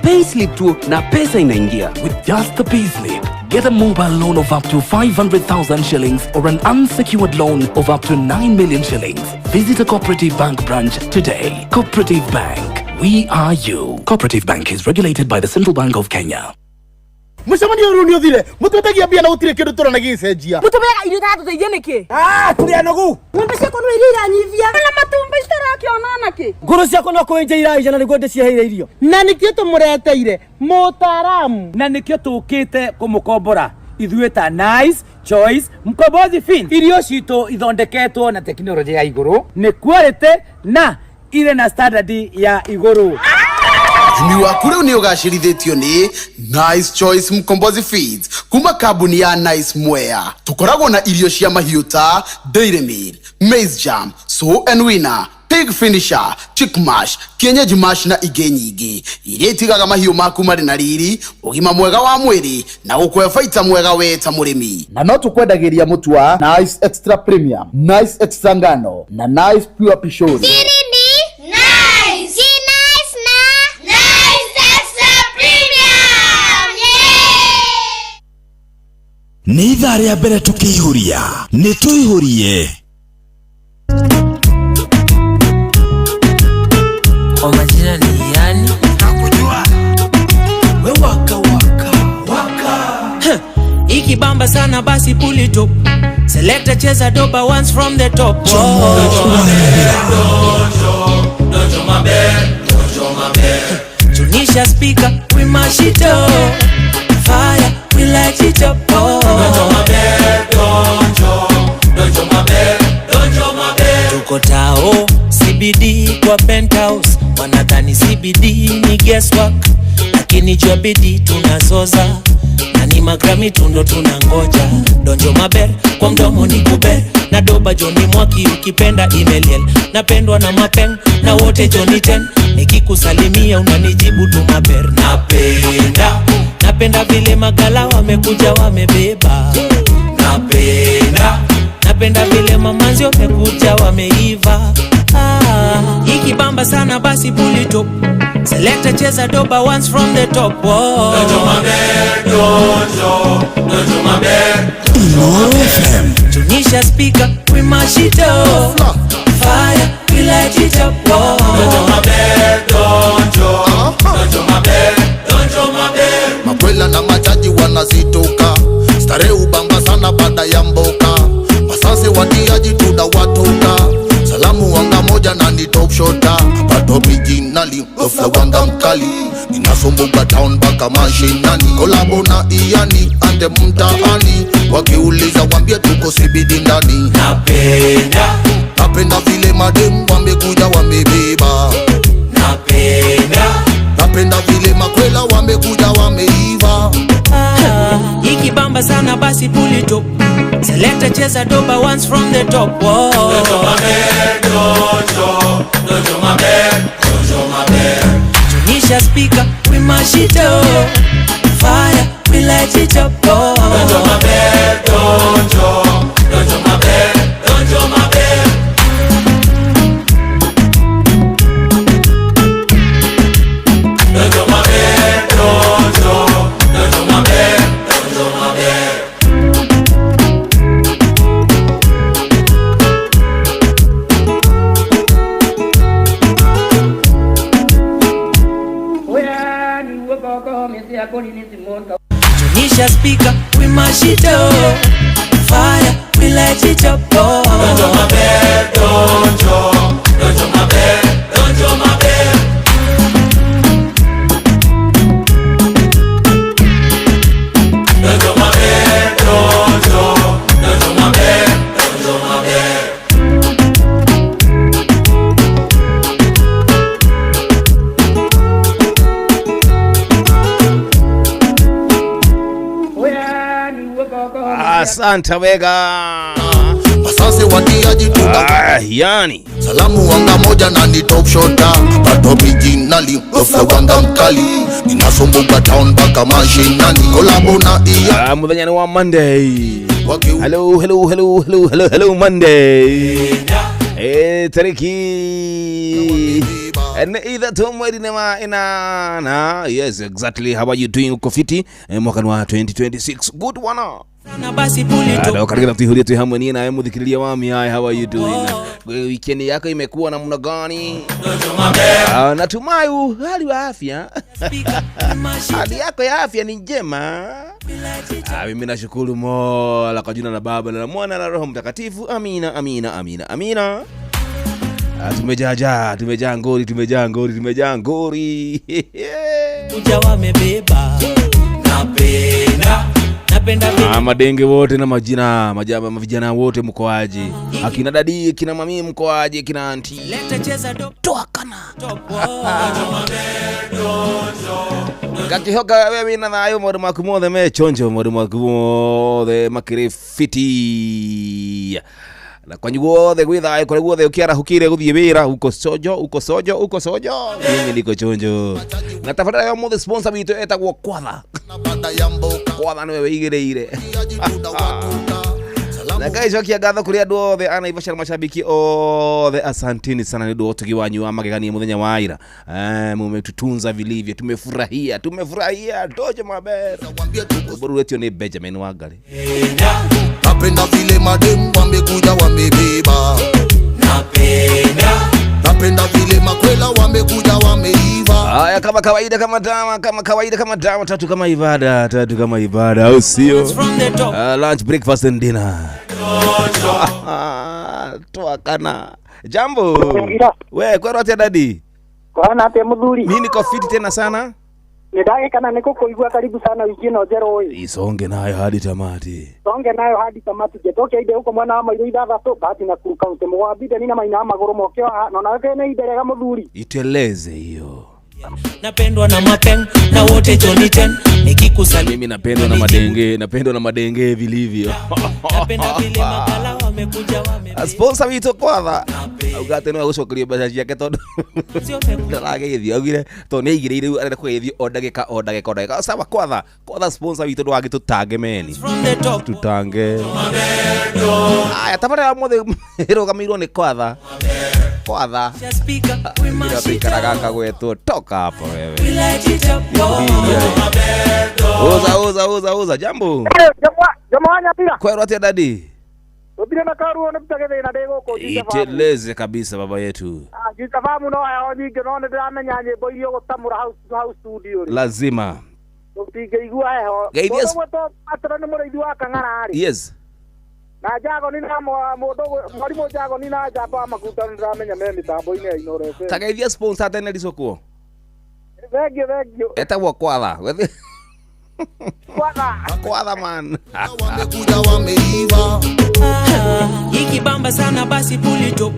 Payslip tu na pesa inaingia. With just the payslip, get a mobile loan of up to 500,000 shillings or an unsecured loan of up to 9 million shillings. Visit a Cooperative Bank branch today. Cooperative Bank. We are you. Cooperative Bank is regulated by the Central Bank of Kenya. Mũcemanio ũyũ nĩ ũthire mũtwetagia mbia na gũtirĩ kĩndũ tũrona gĩgĩcenjia. Mũtũmĩaga irio itatũteithia nĩkĩ? Ah, tũrĩ anogu. Ng'ombe ciakwa no iria iranyivia na matumbĩ citarakĩona nakĩ. Ngũrũ ciakwa no kũenja iraija na nĩguo ndĩciheire irio. Na nĩkĩo tũmũreteire mũtaaramu. Na nĩkĩo tũkĩte kũmũkombora ithuĩ ta Nice Choice Mkombozi Fin. Irio citũ ithondeketwo na tekinoronjĩ ya igũrũ, nĩ quality na irĩ na standard ya igũrũ. Ũrĩmi waku rĩu nĩ ũgacĩrithĩtio nĩ Nice Choice Mkombozi Feeds kuma kambuni ya Nice Mwea. Tũkoragwo na irio cia mahiũ ta Dairy Meal, Maize Jam, Sow and Winner, Pig Finisher, Chick Mash, Kienyeji Mash na ingĩ nyingĩ iria itigaga mahiũ maku marĩ na riri, ũgima mwega wa mwĩrĩ na gũkũhe baita mwega we ta mũrĩmi. Na no tũkwendagĩria mũtu wa Nice Extra Premium, Nice Extra Ngano na Nice Pure Pishori. Siri ni nice. Si nice na Nice Extra Premium. Yeah! Nĩ ithaa rĩa mbere tũkĩihũria, nĩ tũihũrie. Kwa majina ni yani We waka waka waka. Ikibamba sana basi pull it up. Selector cheza doba once from the top. Tunisha speaker, we mash it up. Fire, we light it up. Oh. Tuko tao CBD kwa penthouse, wanadhani CBD ni guesswork, lakini jua bidii tunazoza na ni magrami tundo tunangoja. Donjo maber kwa mdomo ni kuber na doba Joni Mwaki ukipenda imeliel, napendwa na mapeng na wote Joni ten, nikikusalimia unanijibu tu maber. Napenda napenda vile magala wamekuja wamebeba, napenda napenda vile mamanzi wamekuja wameiva. Ah, ikibamba sana basi pull it up. Selector cheza doba once from the top. Oh. Inooro FM. Tunisha speaker, we mash it up. Fire, we light it up. Oh. Makwela na machaji wanazitoka, starehe ubamba sana baada ya mboka, masase watiaji tunawatoka, salamu wanga moja na ni top shota, pato originali ofla wanga mkali, ninasumbuka town mpaka mashinani, kolabo na iani ande mtaani, wakiuliza wambie tuko CBD ndani. Napenda Napenda vile mademu wamekuja wamebeba, napenda napenda vile makwela wamekuja wameiva. Ah, ikibamba sana basi pull it up. Selector cheza doba once from the top. Oh. Tunisha speaker, we mash it up. Fire, we light it up. Oh. Tunisha speaker, we mash it up. Fire, we light it up. Oh. Asante wega. Masase watiaji tuna Ah, yani salamu wanga moja na ni top shota, pato originali ofla wanga mkali, ninasumbuka town mpaka mashinani, kolabo na iya ah, muthenya ni wa Monday. wakiu Hello, hello, hello, hello, hello, hello Monday. Tariki 3 mweri wa 8. Yes, exactly. How are you doing uko fiti? Mwaka wa 2026. Good one. Na basi puli Ado karibia tuihurie tu hamwe ni nawe muthikiriria wa miai. How are you doing? Weekend yako imekuwa namna gani? Natumai hali wa afya. Hali yako ya afya ni njema. Mimi nashukuru Mola kwa jina la Baba na la Mwana na Roho Mtakatifu. Amina, amina, amina, amina. Tumejaa tumejaa ngori, tumejaa ngori, tumejaa ngori. Kuja wamebeba. Napenda napenda Madenge wote na majina majaba mavijana wote mkoaje? Akina dadi, akina mami mkoaje, akina anti. Leta cheza do toa kana. Gakihoka wewe na thayo maundu maku mothe me chonjo, maundu maku mothe makiri fiti. Na kwanyu guothe gwi thayo, kuria guothe ukiarahukire guthie wira, uko sojo, uko sojo, uko sojo. Mimi niko chonjo. Na tafadhali ya mothe sponsor witu etagwo Kwatha. Kwatha niwe wigiriire. Na ngaicokia ngatho kuri andu othe a Naivasha na mashabiki othe, asanteni sana ni undu wa utugi wanyu wa magegania muthenya wa ira. Mumetutunza vilivyo, tumefurahia, tumefurahia dojo maber. Boruretio ni Benjamin Wangari. Napenda vile madem wamekuja wamebeba. Napenda napenda vile makwela wamekuja wameiva. Haya, kama kawaida, kama dawa, kama kawaida, kama dawa, tatu kama ibada, tatu kama ibada, au sio? Lunch, breakfast and dinner. Toa kana. Jambo. We, kwero atia dadi? Kwana atia muthuri? Mimi niko fiti tena sana. Nindagikana nĩ gũkũigua karibu sana wiki ĩno njerũ ĩ. Isonge nayo hadi tamati. Songe nayo hadi tamati. Njetoke inde huko mwena wa Mairũ 6 bahati na kuru kaunti mũgwambinde nina maina magũrũ moke haha no nawe kene inde rega muthuri. Iteleze hiyo. Napendwa na mapeng na wote Johnny 10 nikikusali. Mimi napendwa na madenge, napendwa na madenge vilivyo. Napenda vile makala wamekuja wame. Sponsor witũ Kwatha. Augate no agũcokerio mbeca ciake tondũ ndarageithio, augire tondũ nĩ aigĩrĩire rĩu arenda kũgeithio o ndagĩka o ndagĩka o ndagĩka. Sawa Kwatha, Kwatha sponsor witũ ndũgagĩtũtange meni. Tutange. Aya, tabarĩra mothe ĩrũgamĩirwo nĩ Kwatha. Kwatha. Ikaraga kagwetwo toka hapo wewe. Uza uza uza uza jambo. Kwero atia dadi? Ubire na karuo nĩ mutagithina ndĩ gũkũ Iteleze kabisa baba yetu. Njitabamu no heho nyingĩ no nĩ ndĩramenya nyĩmbo iria ũgũtamũra hau studio rĩ. Lazima. Tũtingĩigua heho. Geithia Atĩra nĩ mũrĩithi wa Kang'ara rĩ. Yes. Na Jagoni na mũndũ mwarimũ Jagoni na Njamba wa Maguta nĩ ndĩramenya me mĩtambo-inĩ ya Inooro FM. Ta geithia sponsor tene ricokwo. Thengiũ thengiũ. Etagwo Kwatha. Kwatha. Kwatha man. Wamekuja wameiva. Ikibamba sana basi pull it up.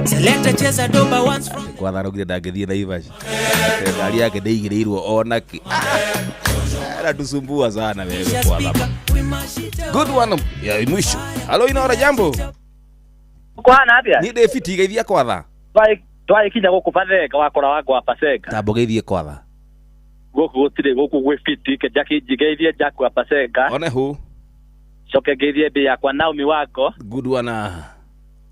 Select cheza doba once from Kwatha arugire ndangĩthiĩ Naivasha. Ngari yake ndĩigĩrĩirwo ona kĩ. Anatusumbua sana wewe Kwatha. Good one. Ya mwisho. Halo Inooro jambo. Kwana atia? Ni ndĩ fiti geithia Kwatha. Twaikinya gũkũ Batheka wakora wakwa Paseka. Tambo geithie Kwatha. Gũkũ gũtirĩ gũkũ gwĩ fiti ke Jackie njigeithie Jack wa Paseka. One hu. Coke ngeithie mbĩ yakwa Naomi wako. Good one.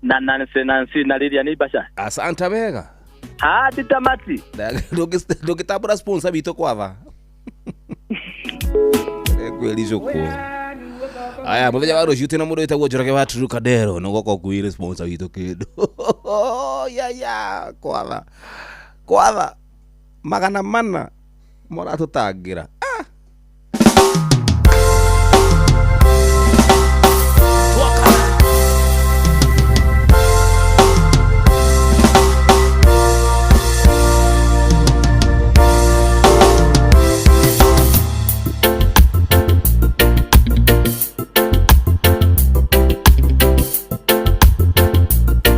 Na Nancy na Lilian Ibasha. Asante wega. Hadi tamati. Ndũngĩtambũra sponsor witũ Kwatha. Kwĩricũkwo. Aya, muthenya wa rũciũ twĩna mũndũ wĩtagwo Njoroge wa Trukadero no goka ũkuĩre sponsor witũ kĩndũ. Ya ya Kwatha. Kwatha 400 moratũtangĩra.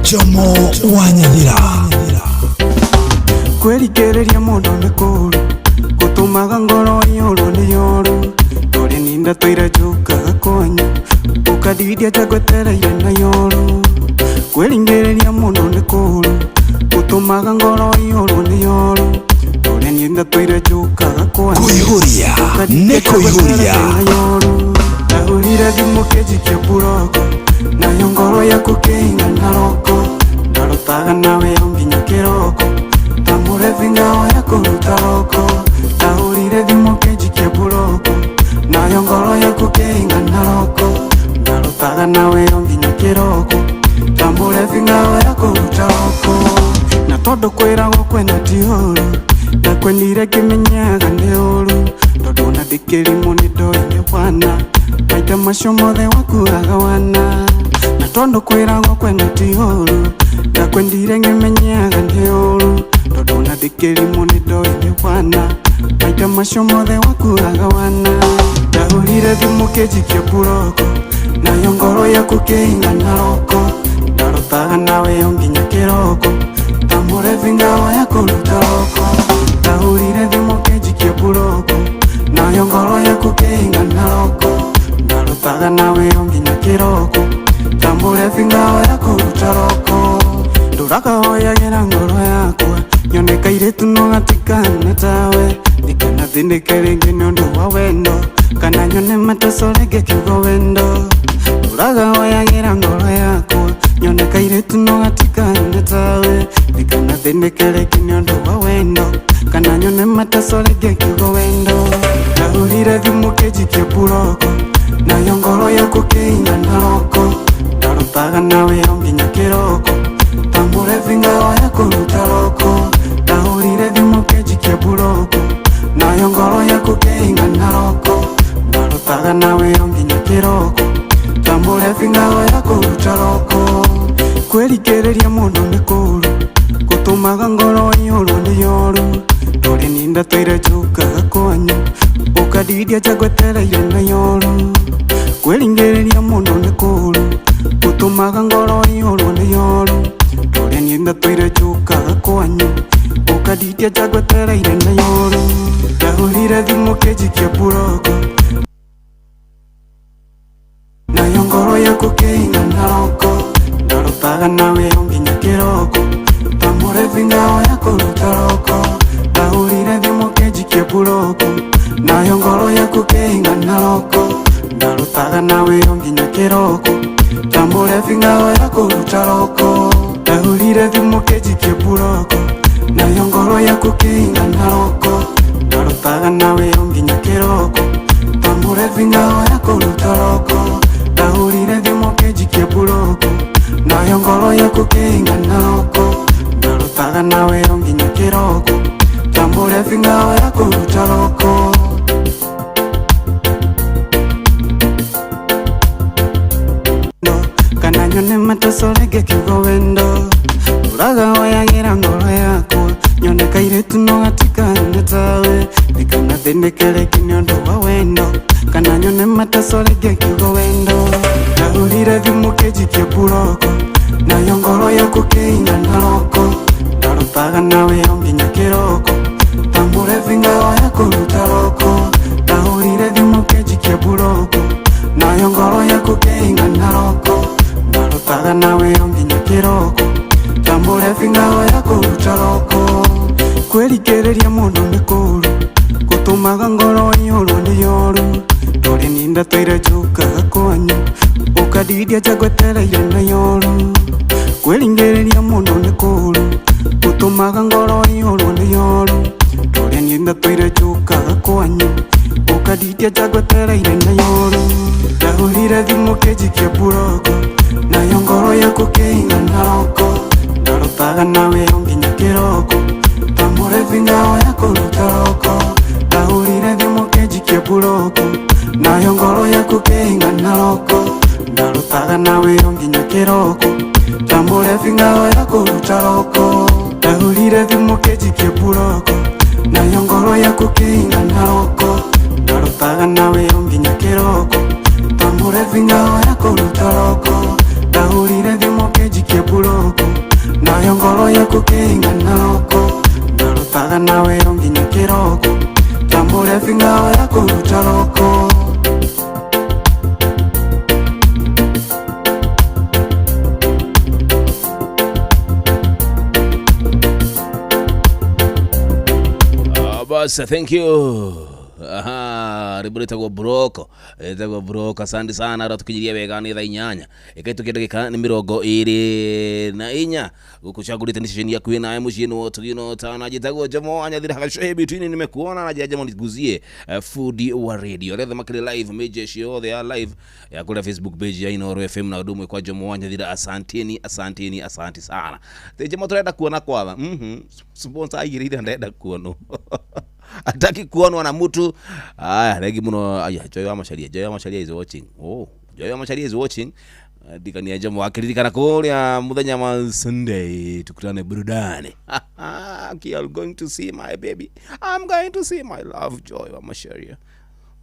Jomo wa Nyathira. Kwĩrikĩrĩria mũndũ nĩ kũũru gũtũmaga ngoro iyũrwo nĩ yũru tũrĩ ninda tũire njũkaga kwanyu ũkandidia njagwetereire na yũru kwĩringĩrĩria mũndũ nĩ kũũru gũtũmaga ngoro iyũrwo nĩ yũru tũrĩ ninda tũire njũkaga kwanyu Kũihũria nĩ kũihũria. Ndahũrire thimũ kĩnjikia mburoko nayo ngoro yaku kĩingana roko. Ndarotaga nawe o nginya kĩroko ta mũrebi ngao ya kũruta roko. Ndahũrire thimũ kĩnjikie mburoko nayo ngoro yaku kĩingana roko. Ndarotaga nawe o nginya kĩroko ta mũrebi ngao ya kũruta roko. Na tondũ kwĩragwo kwenda ti ũru, ndakwendire ngĩmenyaga nĩ ũru. Tondũ ona ndĩkĩrimũ nĩ ndoĩ nĩ wana, maita macio mothe wakuaga wana. Na tondũ kwĩragwo kwenda ti ũru, ndakwendire ngĩmenyaga nĩ ũru. Tondũ ona ndĩkĩrimũ nĩ ndoĩ nĩ wana, maita macio mothe wakuaga wana. Ndahũrire thimũ kĩnjikie mburoko nayo ngoro yaku kĩingana roko. Ndarotaga nawe o nginya kĩroko ta mũrebi ngao ya kũruta roko. Ndahũrire thimũ kĩnjikie mburoko nayo ngoro yaku kĩingana roko. Ndarotaga nawe o nginya kĩroko ta mũrebi ngao ya kũruta roko. Ndũrakahoyagĩra ngoro yakwa nyone kairĩtu no gatikane tawe. Ndikanathĩnĩke rĩngĩ nĩ ũndũ wa wendo kana nyone mateso rĩngĩ kiugo wendo. Ndũrakahoyagĩra ngoro yakwa nyone kairĩtu no gatikane tawe. Ndikanathĩnĩke rĩngĩ nĩ ũndũ wa wendo kana nyone mateso rĩngĩ kiugo wendo. Ndahũrire thimũ kĩnjikie mburoko nayo ngoro yaku kĩingana roko. Ndarotaga nawe o nginya kĩroko ta mũrebi ngao ya kũruta roko. Ndahũrire thimũ kĩnjikie mburoko nayo ngoro yaku kĩingana roko. Ndarotaga nawe o nginya kĩroko ta mũrebi ngao ya kũruta roko. Kwĩrikĩrĩria mũndũ nĩ kũũru, gũtũmaga ngoro ĩihũrwo nĩ ũũru. Ndũrĩ niĩ ndatũire njũkaga kwanyu ũkandidia njagwetereire na yoru. Kwĩringĩrĩria mũndũ nĩ kũũru, gũtũmaga ngoro ĩihũrwo nĩ ũũru. Ndũrĩ niĩ ndatũire njũkaga kwanyu ũkandidia njagwetereire na yoru. Ndahũrire thimũ kĩnjikie mburoko nayo ngoro yaku kĩingana roko. Ndarotaga nawe o nginya kĩroko ta mũrebi ngao ya kũruta roko. Ndahũrire thimũ kĩnjikie mburoko nayo ngoro yaku kĩingana roko. Ndarotaga nawe o nginya kĩroko ta mũrebi ngao ya kũruta roko. Ndahũrire thimũ kĩnjikie mburoko nayo ngoro yaku kĩingana roko. Ndarotaga nawe o nginya kĩroko ta mũrebi ngao ya kũruta roko. Ndahũrire thimũ kĩnjikie mburoko nayo ngoro yaku kĩingana roko. Ndarotaga nawe o nginya kĩroko ta mũrebi ngao ya kũruta roko. Kana nyone mateso rĩngĩ kiugo wendo. Ndũrakahoyagĩra ngoro yakwa nyone kairĩtu no gatikane tawe. Ndikanathĩnĩke rĩngĩ nĩ ũndũ wa wendo kana nyone mateso rĩngĩ kiugo wendo. Ndahũrire thimũ kĩnjikie mburoko nayo ngoro yaku kĩingana roko. Ndarotaga nawe o nginya kĩroko ta mũrebi ngao ya kũruta roko. Ndahũrire thimũ kĩnjikie mburoko nayo ngoro yaku kĩingana roko. Ndarotaga nawe o nginya kĩroko ta mũrebi ngao ya kũruta roko. Kwĩrikĩrĩria mũndũ nĩ kũũru, gũtũmaga ngoro ĩihũrwo nĩ ũũru. Ndũrĩ niĩ ndatũire njũkaga kwanyu ũkandidia njagwetereire na yoru. Kwĩringĩrĩria mũndũ nĩ kũũru, gũtũmaga ngoro ĩihũrwo nĩ ũũru. Ndũrĩ niĩ ndatũire njũkaga kwanyu ũkandidia njagwetereire na yoru. Ndahũrire thimũ kĩnjikie mburoko nayo ngoro yaku kĩingana roko. Ndarotaga nawe o nginya kĩroko ta mũrebi ngao ya kũruta roko. Ndahũrire thimũ kĩnjikie mburoko nayo ngoro yaku kĩingana roko. Ndarotaga nawe o nginya kĩroko ta mũrebi ngao ya kũruta roko. Ndahũrire thimũ kĩnjikie mburoko nayo ngoro yaku kĩingana roko. Ndarotaga nawe o nginya kĩroko ta mũrebi ngao ya kũruta roko. Ndahũrire thimũ kĩnjikie mburoko nayo ngoro yaku kĩingana roko. Ndarotaga nawe o nginya kĩroko ta mũrebi ngao ya kũruta roko. Bas, thank you. Aha, rwĩmbo rwĩtagwo Broko, rwĩtagwo Broko. Asante sana ratukinyiria wega nĩ thaa 8 ĩkaitũkia ndagĩka nĩ 24 gũkũ cagũrĩte nĩ ceceni yaku nawe mũciĩ nĩ wotugi no tana njĩtagwo Jomo Wanyathira Gacũhĩ between nimekuona na njĩra Jomo niguzie fundi wa radio arĩa othe makĩrĩ live mejeshi yothe ya live ya kũrĩa Facebook page ya Inooro FM na ũndũ ũmwe kwa Jomo Wanyathira, asanteni asanteni asanti sana. Te Jomo tũrenda kuona kwatha sponsor aigĩrĩire ndenda kuonwo ataki kuonwa na mtu. Aya, regi muno. Aya, Joy wa Macharia, Joy wa Macharia is watching. Oh, Joy wa Macharia is watching. Ndikania Jomo akiririkana kuria muthenya wa Sunday tukutane burudani. Okay, I'm going to see my baby, I'm going to see my love Joy wa Macharia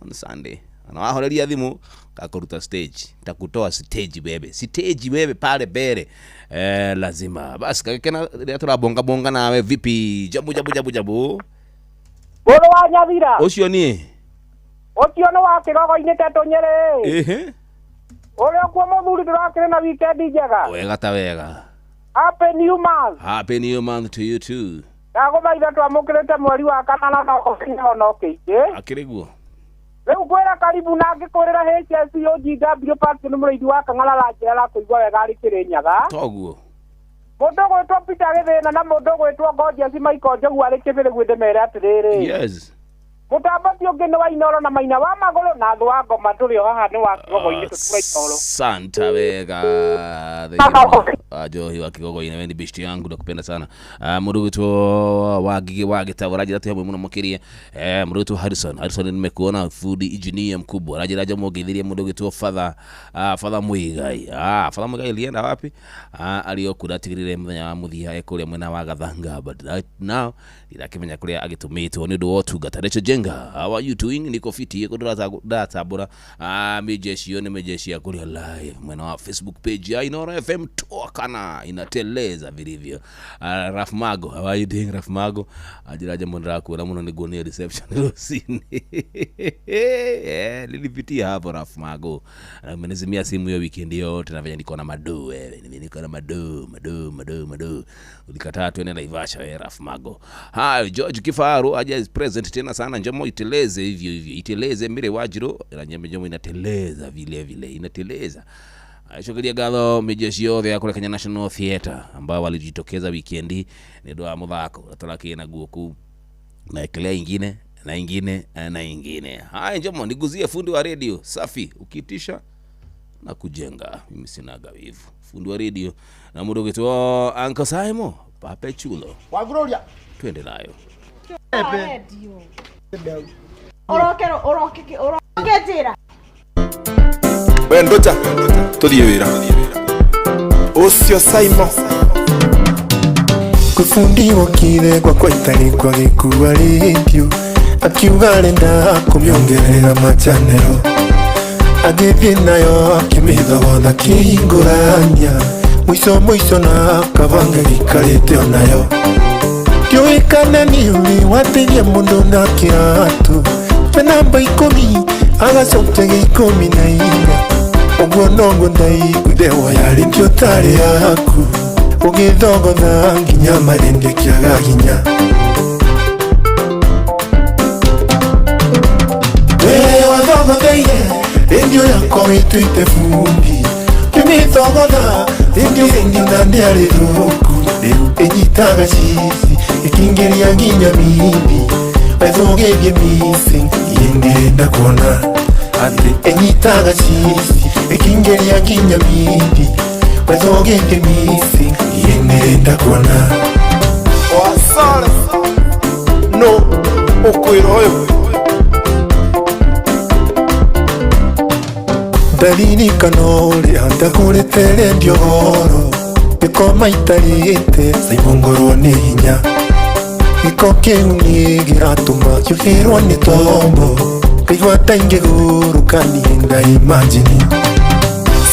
on Sunday. Na wahoreria thimu kakuruta stage, takutoa stage bebe, stage bebe pale mbele lazima basi kagekena rĩrĩa tũrabonga bonga nawe. Vipi jabu jabu jabu jabu? Mũrũ wa Nyathira. Ũcio niĩ. Ũcio nĩ wa kĩgogo-inĩ tetũ Nyĩrĩ. Ehe. Ũrĩa kuo mũthuri ndũrakĩrĩ na weekend njega. Wega ta wega. Happy new month. Happy new month to you too. Ndagũthaitha twamũkĩrĩte mweri wa kanana na ũkinya ona ũkĩingĩ. Akĩrĩ guo. Rĩu ngwĩra karibu na ngĩkũrĩra HSOGW Park nĩ mũrĩithi wa Kang'ala aranjĩra arakũigua wega arĩ Kĩrĩnyaga. Toguo. Mũndũ ũgwĩtwo Peter Gĩthĩna na mũndũ ũgwĩtwo Gorgeous Michael Njogu arĩ Kĩbĩrĩgu ndĩmere atĩrĩrĩ. Yes. Mũtambo ti ũngĩ nĩ wa Inooro na Maina wa Magũrũ na Thũ wa Ngoma tũrĩ o haha nĩ wa Kĩgogo-inĩ tũtura Inooro. Santa wega. Johi wa Kigogo-inĩ, wewe ni beshti yangu, nakupenda sana. Mũndũ ũgwĩtwo Wangige wa Gĩtaũ aranjĩra twĩ hamwe mũno makĩria. Mũndũ ũgwĩtwo Harrison, Harrison nimekuona fundi engineer mkubwa. Aranjĩra Jomo ngeithirie mũndũ ũgwĩtwo Father, Father Muigai. Father Muigai alienda wapi? Aliokura atigĩrĩre mũthenya wa mũthia e kũrĩa mwena wa Gathanga, but right now ndirakĩmenya kũrĩa agĩtũmĩtwo nĩ ũndũ wa ũtungata. Rachel Jenga, how are you doing? Niko fiti yeko ndaratambũra. Mijeshi yo nĩ mijeshi ya kũrĩa live mwena wa Facebook page ya Inooro FM toa kana inateleza vilivyo. Raf Mago, how are you doing Raf Mago? Ajira jambo ndirakuona muno niguo ni reception rũcinĩ. Nilipitia hapo Raf Mago. Amenizimia simu hiyo weekend yote na venye niko na madu wewe. Niko na madu, madu, madu, madu. Ulikataa tuende Naivasha wewe Raf Mago. Hai George Kifaru aje is present tena sana njomo iteleze hivyo hivyo. Iteleze mbere wajiro na nyembe njomo inateleza vile vile inateleza. Aishokeria gatho mijeshi yothe ya kule Kenya National Theatre ambao walijitokeza weekend nĩ ũndũ wa muthako ataraki na guo kuu na ekelea ingine na ingine na ingine. Haya njomo niguzie fundi wa radio safi ukitisha na kujenga mimi sina gawivu. Fundi wa radio na mũndũ ũgĩtwo Uncle Simon Pape Chulo. Wa Gloria twende nayo. Radio. Orokero oroke oroke njira. We ndocha tuthie wira ucio Simon Kufundiwo kire gwakwa itarĩ kwa gĩkua rĩndiũ akiuga arenda kũmĩongerera machanero agĩthiĩ nayo akĩmĩthogotha kĩhingũrania mũico mũico na kabanga gĩikarĩte onayo ndiũĩ kana nĩ ũrĩ wateithia mũndũ na kĩratũ na namba 10 agacokia gĩa 14 ũguo noguo ndaiguire woya rĩndiũ tarĩ yaku ũgĩthogotha nginya marĩndĩ kĩaga hinya we wathogotheire rĩndiũ yakwa wĩtuĩte bundi ũkĩmĩthogotha rĩndiũ ĩngĩ na ndĩarĩ thũku rĩu ĩnyitaga cici ĩkĩingĩria nginya mindi wethũgĩthiĩ missing niĩ ndĩrenda kuona atĩ ĩnyitaga cici ĩkĩingĩria nginya mindi wethũgĩthiĩ missing niĩ ndĩrenda kuona wasare no ukwira uyu ndaririkana ũrĩa ndagũrĩte rendio goro gĩkoma itarĩte Simon ngorwo nĩ hinya gĩko kĩu nĩ kĩratũma njũhĩrwo nĩ tombo ngaigua ta ingĩgũrũka niĩ ndaimagine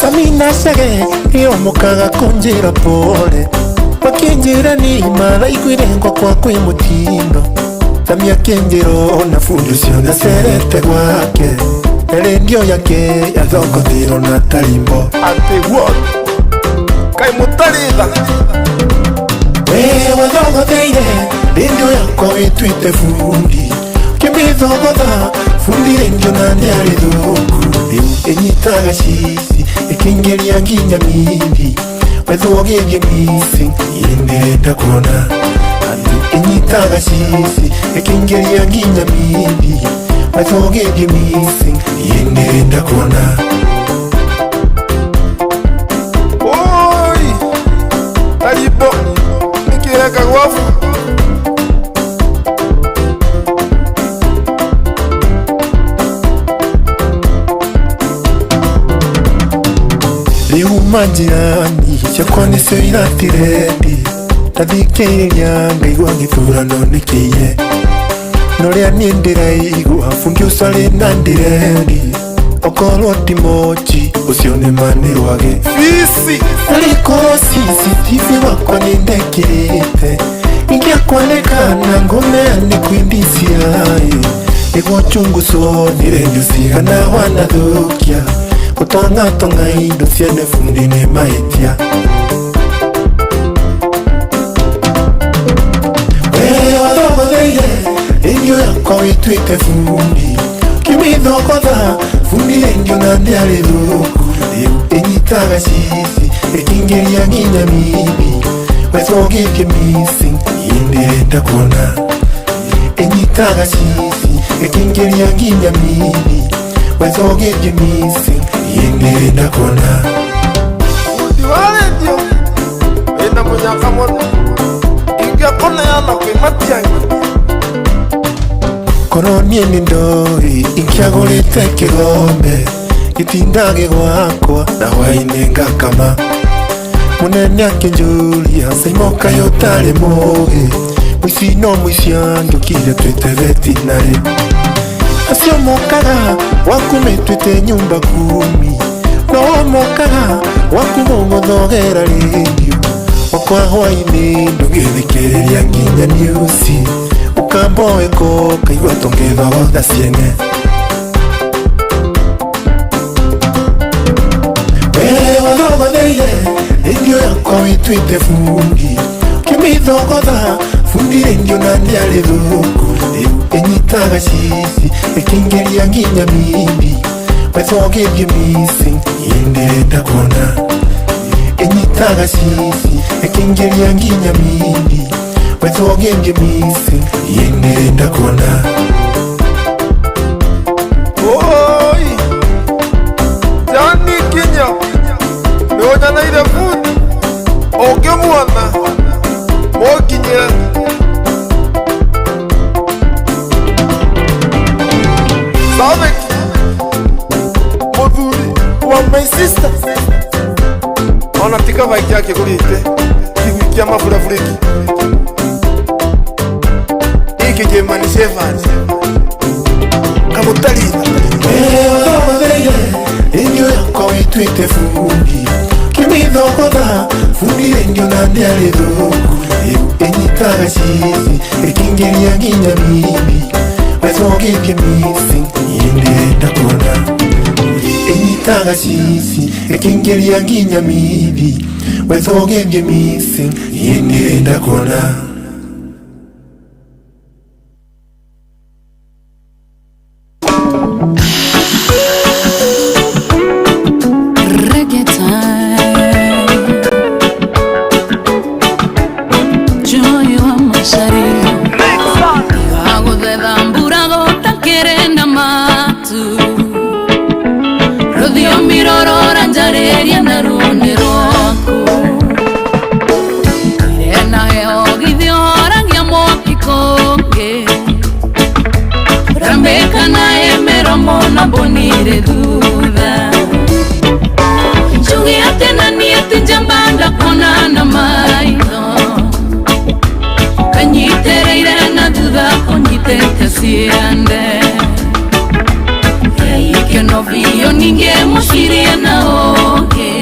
Samina Chege ĩomokaga kũnjĩra pole makĩnjĩra nĩ maraiguire ngwakwa kwĩ mũtindo Sami akĩnjĩra ona fundi ũcio nĩacerete gwake na rendio yake yathogothirwo na tarimbo atĩ what kaĩ mũtarĩ tha we wathogotheire rendio yakwa wĩtuĩte bundi Kimithogotha fundi rendio na nĩarĩ thũku rĩu ĩnyitaga cici ĩkĩingĩria nginya mindi wethwo gĩthiĩ missing ndĩrenda kuona atĩ ĩnyitaga cici ĩkĩingĩria nginya mindi wethwo gĩthiĩ missing ndĩrenda kuona. Oi, taribo nikiweka gwafu. Rĩu majirani ciakwa nĩcio iratirendi ndathikĩrĩria ngaigua gĩthurano nĩkĩiye na ũrĩa niĩ ndĩraigua bundi ũcio arĩ na ndirendi okorwo ti mochi ũcio nĩ ma nĩ rwagĩ Fisi arĩkorwo CCTV wakwa nĩndekĩrĩte ingĩakwanĩkana ngũneane kwĩ DCI nĩguo chungucwo nĩ rendio cigana wanathũkia gũtong'atong'a indo ciene bundi nĩ mahĩtia. Wee wathogotheire rendio yakwa wĩtuĩte bundi kĩmĩthogotha bundi rendio na ndĩarĩ thũku rĩu ĩnyitaga cici ĩkĩingĩria nginya mindi wethwo gĩthiĩ missing ndĩrenda kuona ĩnyitaga cici ĩkĩingĩria nginya mindi wethwo gĩthiĩ missing ndĩrenda kuona. Fundi wa rendio wĩna mũnyaka mũno ingĩakũneana kwĩ Matiang'i. Korwo niĩ nĩ ndoĩ ingĩagũrĩte kĩgombe gĩtindage gwakwa na hwainĩ ngakama mũnene akĩnjũria Saimo kaĩ ũtarĩ mũgĩ mũici no mũici andũkire twĩte vetinarĩ acio mokaga gwaku metuĩte nyumba kumi no mokaga gwaku gũgũthogera rĩndiũ wakwa hwainĩ ndũngĩthikĩrĩria nginya newsi ukamboeko kaigua tũngĩthogotha ciene. Wee wathogotheire rendio yakwa wĩtuĩte bundi kĩmĩthogotha bundi rendio na ndĩarĩ thũku rĩu ĩnyitaga cici ĩkĩingĩria nginya mindi wethwo gĩthiĩ missing ndĩrenda kuona ĩnyitaga cici ĩkĩingĩria nginya mindi wethwo gĩthiĩ missing ndĩrenda kuona. Oi, Jani Kinya nĩũnyoneire bundi ũngĩmuona mũnginyĩre. Savik mũthuri wa my sister ona ti kaba kĩakĩgũrĩte kĩgui kĩa maburaburĩki gĩkĩ German Shepherd kamũtaritha. Wee wathogotheire rendio yakwa wĩtuĩte bundi kĩmĩthogotha bundi rendio na ndĩarĩ thũku rĩu ĩnyitaga cici ĩkĩingĩria nginya mindi wethwo gĩthiĩ missing ndĩrenda kuona ĩnyitaga cici ĩkĩingĩria nginya mindi wethwo gĩthiĩ missing ndĩrenda kuona. Reggae time. Joy wa Macharia. Aguthetha mbura gũtakĩrĩ na matu rũthiomi rũrũ njarĩria na ruo nĩ rwaku ire na heho githĩ ũhoragia mwaki kũngĩ rambĩka na ĩmĩromo na mbũnire thutha njuge atĩ na niĩ ti njamba ndakuona na maitho kanyitĩrĩire na thutha ũnyitĩte ciande ikeno biũ ningĩ mũcirie na ũngĩ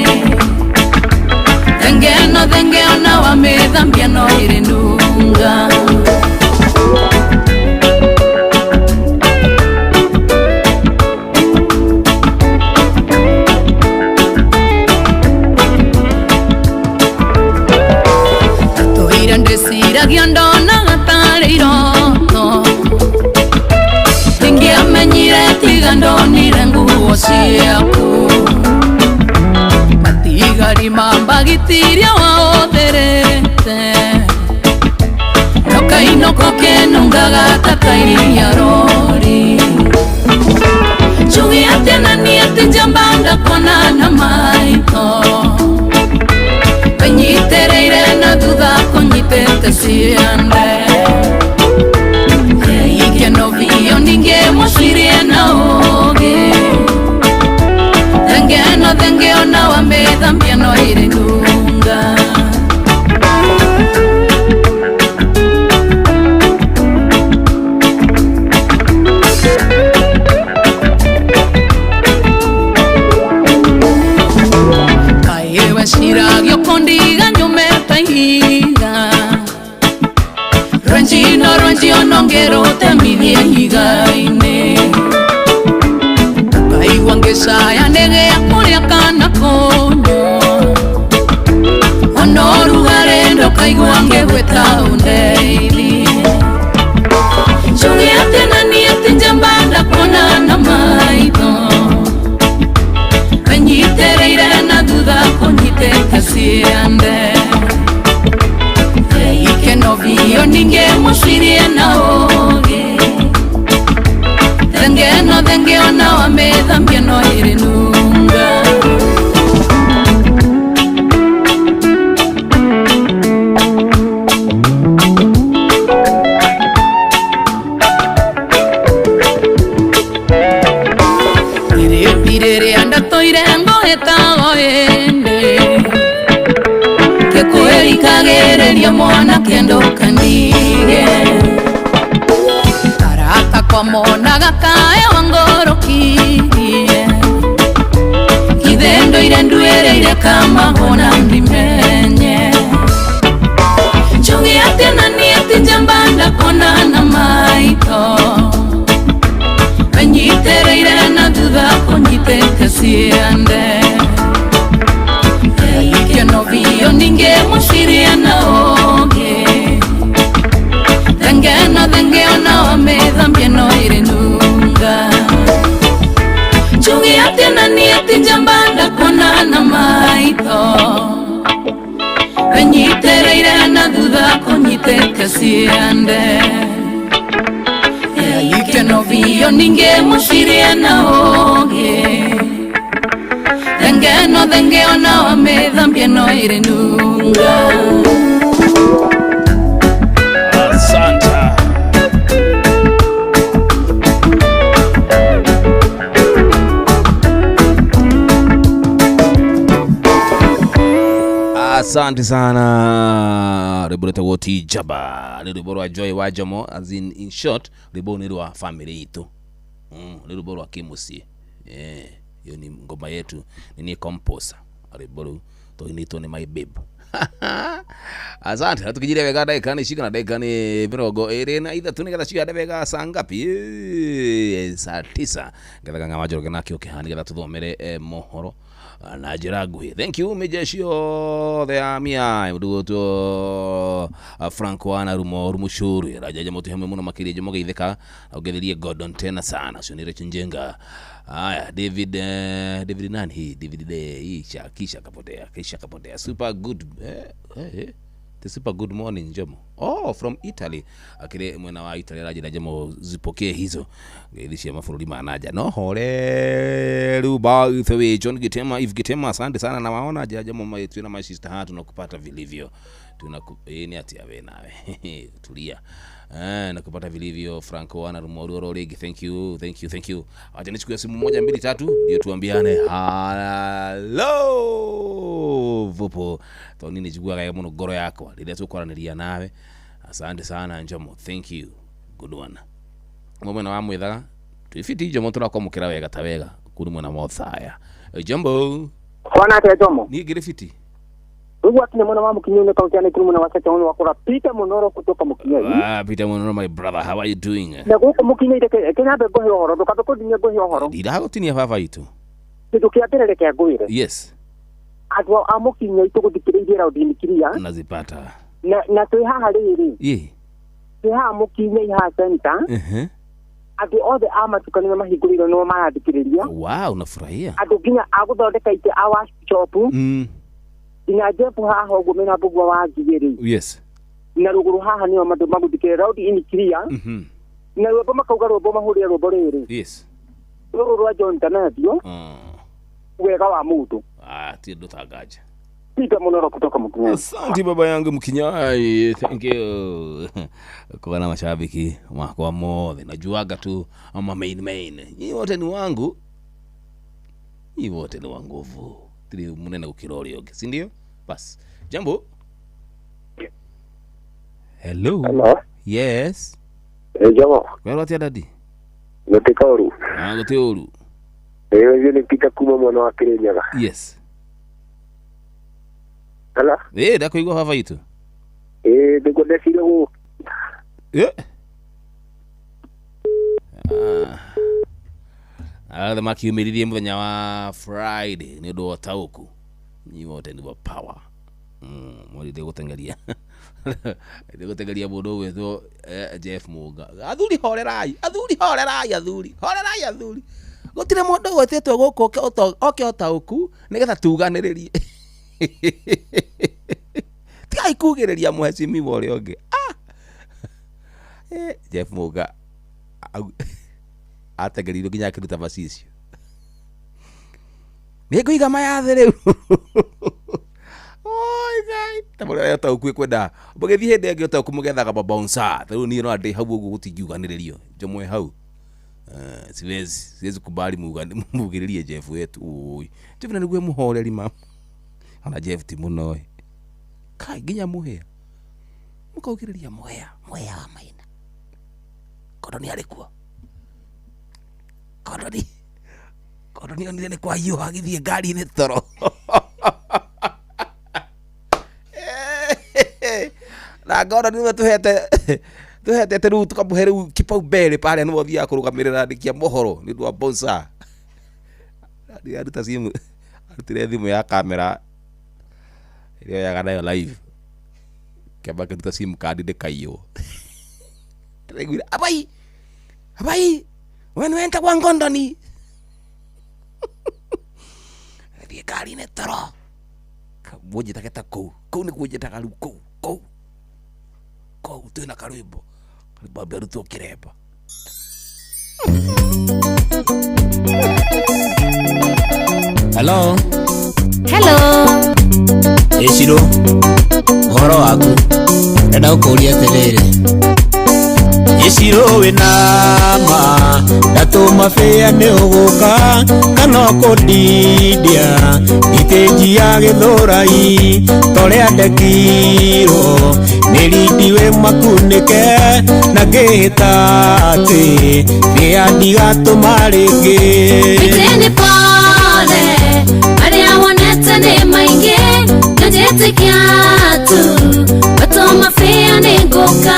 thengeno thenge ona wamĩthambia no ĩrĩ nunga. Tũira ndĩciragia ndonaga tarĩ iroto ciĩko ciaku matigari mambagitiria waotherete nokainoko kenungaga ta kairia rori njuge atĩa na niĩ atĩ njamba ndakuona na maitho wenyitereire na thutha kũnyitĩte ciande ikeno biũ ningĩ mũcirie na ũũgĩ thenge ĩno thenge ona wamĩthambia no ĩrĩ nunga. Kaĩ weciragia ũkũndiga nyume ta ihiga rwenji no rwenji ona ũngĩrũtemithie ihiga-inĩ ngaigua ngĩcaya nĩgĩa kũrĩa kana kũnyua ona ũrugarĩ ndũkaigua ngĩgwĩta ũndeithie njuge atĩ na niĩ atĩ njamba ndakuona na maitho wenyitereire na thutha kũnyitĩte ciande ikeno biũ ningĩ mũcirie na ũũgĩ thenge ĩno thenge ona wamĩthambia no ĩrĩ nunga. Rĩrĩa ndatũire ngũhĩtago ĩndĩ ngĩkwĩrikagĩrĩria mwanake ndũkandige arata kwa monaga kaĩ wangũrũkirie githĩ ndũire nduĩrĩire kamahũna ndimenye njuge atĩa na niĩ atĩ njamba ndakuona na maitho wenyitereire na thutha kũnyitĩte ciande ikeno biũ ningĩ mũcirie na ũũgĩ thenge ĩno thenge ona wamĩthambia no ĩrĩ nunga njuge atĩa na niĩ atĩ njamba ndakuona na maitho wenyitereire na thutha kũnyitĩte ciande ikeno biũ ningĩ mũcirie na ũũgĩ thenge ĩno thenge ona wamĩthambia no ĩrĩ nunga. Asante. Asante sana rwĩmbo rwĩtagwo Ti Njamba nĩ rwĩmbo rwa Joy wa Jomo, as in short rwĩmbo nĩ rwa family itũ, nĩ rwĩmbo rwa kĩmũciĩ. Hiyo ni ngoma yetu, ni composer rwĩmbo rũu tũinĩtwo nĩ my babe. Asante na tukijire wega ndagĩka nĩ cigana, ndagĩka nĩ 23 nĩgetha cihande wega saa ngapi? Saa 9 ngetha Kang'ama Njoroge nake ũke haha nĩgetha tũthomere mohoro na njĩra nguhĩ. Thank you mijeshi othe a mia ndugutwo Frank wana rumo rumushuru rajaja mutu hamwe muno makĩria njomo geithĩka na ũgetherie Gordon tena sana ucio nĩ Rachel Njenga. Haya David David nani hii David de hii kisha kapotea super good the super good morning Njomo, oh from Italy akire mwena wa Italy rajira Njomo zipokee hizo ngeithia mabũrũri ma nanja no horeru by the way John Gitema if Gitema asante sana na waona Njomo maitu na my sister hatu nakupata vilivyo ni atia we nawe tulia nakupata vilivyo Franco wana rumoru rigi thank you thank you thank you. Acha nichukue simu 1 2 3 ndio tuambiane hello vupo to nini njiguaga muno ngoro yakwa rĩrĩa tũkwaranĩria nawe. Asante sana Njomo, thank you, good one. Mwena wa mwithaga twifiti Njomo tũrakwamũkĩra wega ta wega kuri mwena wa Othaya. Jambo Bwana atia Njomo niĩ ngĩrĩ fiti Ndugu akina mwana wa Mukinyoni kaunti ya Nakuru mwana wa Sete wa kura Peter Monoro kutoka Mukinyoni. Peter Monoro my brother, how are you doing? Na guku Mukinyoni kenya be ngohe uhoro ndukambe kundinia ngohe uhoro. Ndiragotinia baba itu. Kindu kia mbere reke ngwire. Yes. Andũ a Mukinyoni tũgũthikĩrĩirie raudi kiria. Nazipata. Na twĩ haha rĩrĩ. Ye. Twĩ haha Mukinyoni haha center. Andũ othe a matuka nĩo mahingũrĩirwo nĩo marathikĩrĩria. Wow, nafurahia. Andũ nginya a gũthondeka itĩ a workshop. Nginya Jeff haha ũguo mena mbũgua wa ngigĩ. Yes. Na rũgũrũ haha nĩo andũ magũthikĩrĩria round in clear. Na rwĩmbo makauga rwĩmbo mahũrĩre rwĩmbo rĩrĩ. Yes. Rũrũ rwa John Tanatio. Wega wa mũndũ. Ah, ti ndũtangaja. Peter Munoro kutoka Mkinyai. Asante baba yangu Mkinyai. Thank you. Kwa na mashabiki makwa mothe. Najuaga tu ama main main. Nyinyi wote ni wangu. Nyinyi wote ni wa nguvu. Tiri munene gukira ũrĩa ũngĩ, si ndio? Bas. Jambo. Hello. Hello. Yes. Jambo. Kwero atia daddy? Gũtĩ koru. Ah, gũtĩ ũru. Ũyũ nĩ Peter kuma mwena wa Kirinyaga. Yes. Hello. Ndakuigua baba itũ. Nĩguo ndecire gũ. Othe makiumĩririe mũthenya wa Friday nĩ ũndũ wa ũtaũku. Nyinyi wote ni wa power. Mweri ndĩgũteng'eria. Ndĩgũteng'eria mũndũ ũgwĩtwo Jeff Munga. Athuri horerai, athuri horerai, athuri horerai, athuri. Gũtirĩ mũndũ ũgwĩtĩtwo gũkũ oke ũtaũku nĩgetha tuganĩrĩrie. Tigai kugĩrĩria mũhecimiwa ũrĩa ũngĩ. Jeff Munga atengerirwo nginya akĩruta macicio. Nĩngũiga maya thĩ rĩu. Oi Ngai, ta mũrĩa ũtaũku ĩkwenda mũgĩthiĩ hĩndĩ ĩngĩ ũtaũku mũgethaga mabouncer. Ta rĩu niĩ no ndĩ hau ũguo gũtingiuganĩrĩrio njomwe hau. Siwezi kubali mugĩrĩrie Jeff wetu. Oi Jeff na nĩguo mũhoreri ma. Ona Jeff ti mũno. Kai nginya mũhĩa. Mũkaugĩrĩria mũhĩa, mũhĩa wa Maina. Kondo nĩ arĩ kuo. Kondo nĩ onire nĩ kwahiũha agĩthiĩ ngari-inĩ toro. Na ngono nĩwe tuhete rĩu tũkamũhe rĩu kipaumbele pale nĩwe ũthiaga kũrũgamĩrĩra andĩki a mohoro nĩ ũndũ wa bouncer. Aruta simu, arutire thimũ ya kamera ĩrĩa oyaga nayo live. Kĩamba akĩruta simu kandi ndĩkaiywo. Ndĩraiguire abai abai we nĩwe wetagwo Ngondoni. Thiĩ ngari-inĩ toro. Mũnjĩtage ta kũu kũu nĩkuo njĩtaga rĩu kũu kũu kũu twĩna karwĩmbo karwĩmbo ambe arutwo kĩremba. Hello. Hello. Ĩcirũ, ũhoro waku? Ndenda gũkũũria atĩrĩrĩ. Ĩcirũ wĩna ma ndatũma bĩa nĩ ũgũka kana ũkũndindia ithĩnji ya gĩthũrai torĩa ndekirwo nĩ rindi wĩ makunĩke na ngĩhĩta atĩ bĩa ndigatũma rĩngĩ. Mĩtĩ nĩ pole marĩa wonete nĩ maingĩ na njĩtĩkia tu watũma bĩa nĩ ngũka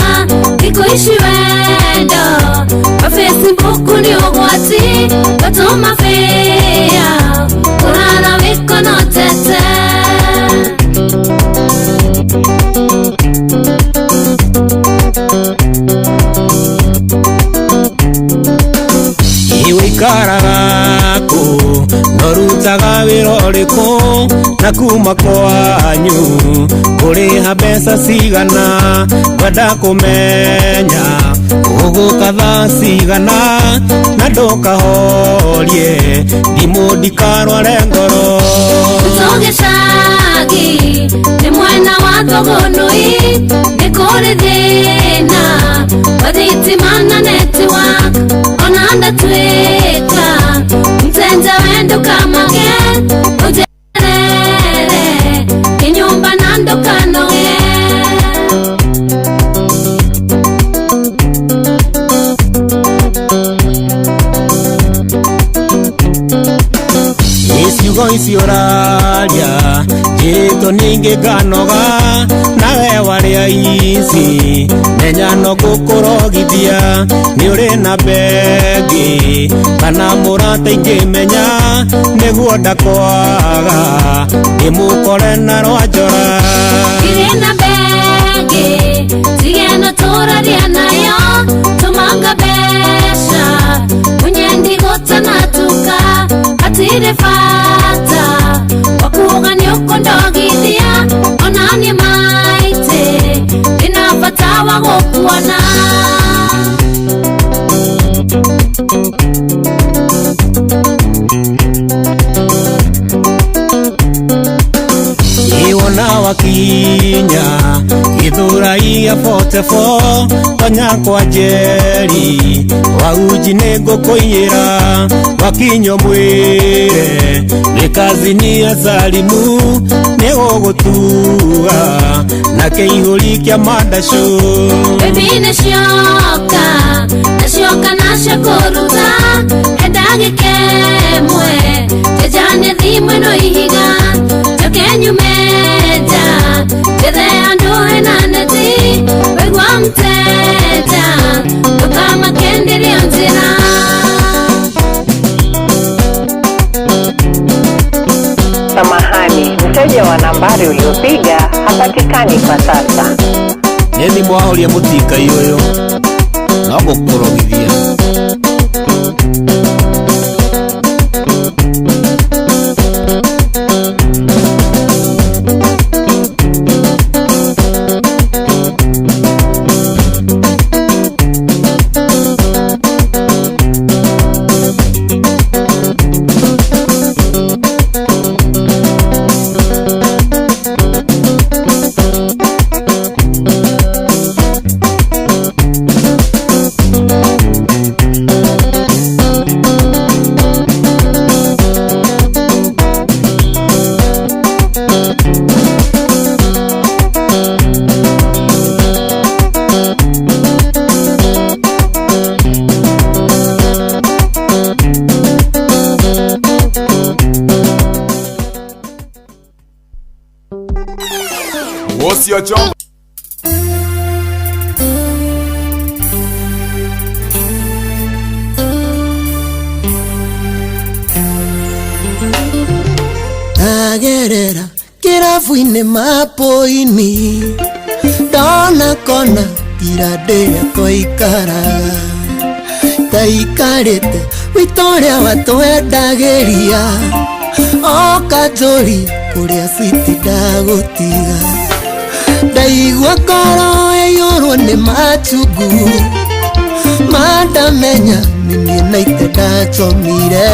thikũ ici wendo wa Facebook nĩ ũgwati watũma bĩa kũrara wĩkonotete. Iwe ikaraga kũ norutaga wĩra ũrĩkũ na kuma kwanyu kũrĩha mbeca cigana ngwenda kũmenya ũgũka thaa cigana na ndũkahorie ndimũ ndikarware ngoro. Tũgĩcagi nĩ mwena wa Thũgũnũi nĩ kũrĩ thĩna wa thitima na network ona ndatuĩka mtenja we ndũkamage ũnjerere kĩnyũmba na ndũkanoge. Ciugo icio ũraria njĩrĩtwo ningĩ nganoga nawe warĩa ici menya no ngũkũrogithia nĩ ũrĩ na bengi kana mũrata ingĩmenya nĩguo ndakwaga ndĩmũkore na rwa njora. Ndirĩ na bengi tige no tũraria nayo tũmanga mbeca Munyendi gotanatuka Atire fata Wakuoga ni ukondogithia Onani maite Nina fata wa gokuona. Iwona wakinya githurai ya 44 tonya kwa Njeri wauji nĩ ngũkũiyĩra wakinyo mwĩre nĩ kazini ya Salimu nĩ gũgũtua na kĩihũri kĩa mandacũ. Baby nashoka nashoka nashakuruta endagike mwe jejane thimwe no ihiga njoke nyumeja jethe andu ena neti waigua mteja ndukamakenderio njira. Samahani, mteja wa nambari uliopiga hapatikani kwa sasa. Nĩ thimũ wahoria mũtikai ũyũ no gũkũrogithia. What's your job? Agerera kirabu-inĩ mapo-inĩ ndona kona tiradĩrĩa twaikaraga taikarĩte witũ ũrĩa watwendagĩria oka njũri kũrĩa switi ndagũtiga ndaigua ngoro ĩiyũrwo nĩ machungu mandamenya nĩ niĩ na ithe ndachomire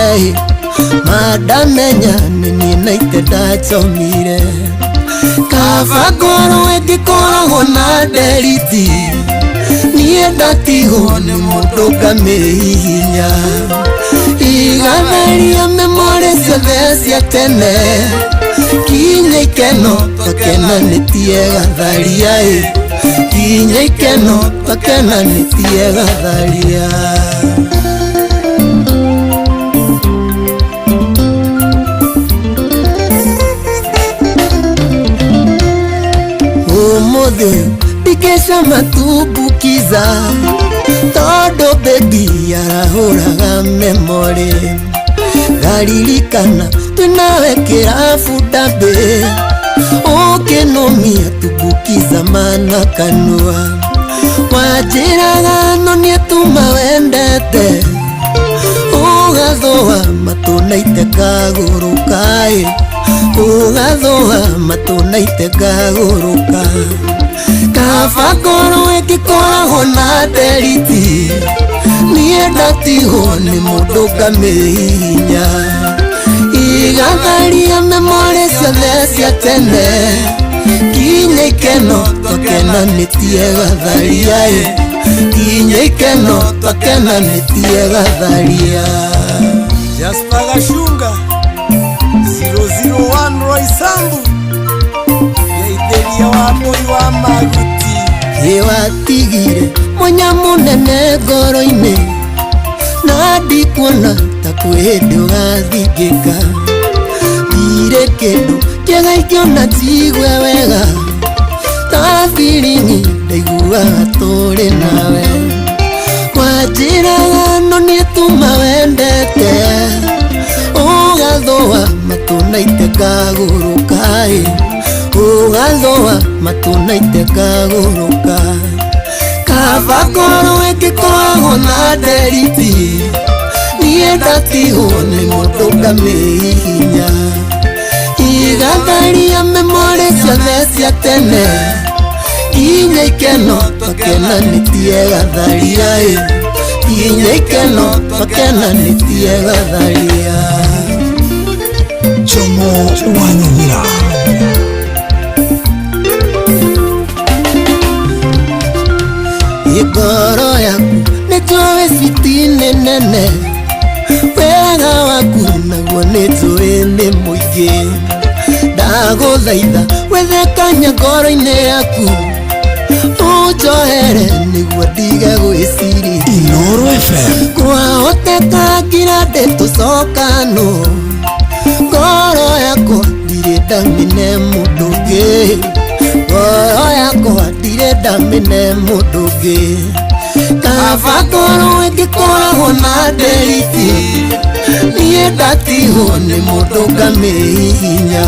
mandamenya nĩ niĩ na ithe ndachomire kaba ngorwo ĩngĩkoragwo na nderiti niĩ ndatigwo nĩ mũndũ ngamĩhihinya igatheria memorĩ ciothe cia tene kinya ikeno twakenanĩtie gatharia ĩ kinya ikeno twakenanĩtie gatharia. Ũmũthĩ ũyũ ndingĩcama tumbukiza tondũ bebi arahũraga memorĩ ngaririkana twĩnawe kĩrabu ndambĩ ũkĩnũmia tumbukiza mana kanua wanjĩraga no nĩatuma wendete ũgathũa matũ na ite kagũrũka ĩ ũgathũa matũ na ite kagũrũka kaba ngorwo ĩngĩkoragwo na nderiti niĩ ndatigwo nĩ mũndũ ngamĩhihinya igatharia memorĩ ciothe cia tene kinya ikeno twakenanĩtie gatharia ĩ kinya ikeno twakenanĩtie gatharia. Jasper Gashunga 001 Roy Sambu Yaiteria wa moi wa maguti Ĩwatigire mwanya mũnene ngoro-inĩ na ndikuona ta kwĩ hĩndĩ ũgathingĩka ndirĩ kĩndũ kĩega ingĩona njigue wega ta biringi ndaiguaga tũrĩ nawe wanjĩraga no nĩtuma wendete ũgathũa matũ na ite kagũrũka ĩ ũgathũa matũ na ite kagũrũka. Kaba ngorwo ĩngĩkoragwo na nderiti niĩ ndatigwo nĩ mũndũ ngamĩhihinya. Igatharia memorĩ ciothe cia tene nginya ikeno twakenanĩtie gatharia ĩ nginya ikeno twakenanĩtie gatharia. Jomo wa Nyamira. Ngoro yaku nĩ njũĩ citi-inĩ nene wega waku naguo nĩ njũĩ nĩ mũingĩ. Ndagũthaitha wethe kanya ngoro-inĩ yaku ũnjohere nĩguo ndige gwĩciria. Inooro FM. Kwahoteka ngira ndĩtũcokano ngoro yakwa ndirĩ ndamĩne mũndũ ũngĩ. Ngoro yakwa ndirĩ ndamĩne mũndũ ũngĩ. Kaba ngorwo ĩngĩkoragwo na nderiti niĩ ndatigwo nĩ mũndũ ngamĩhihinya.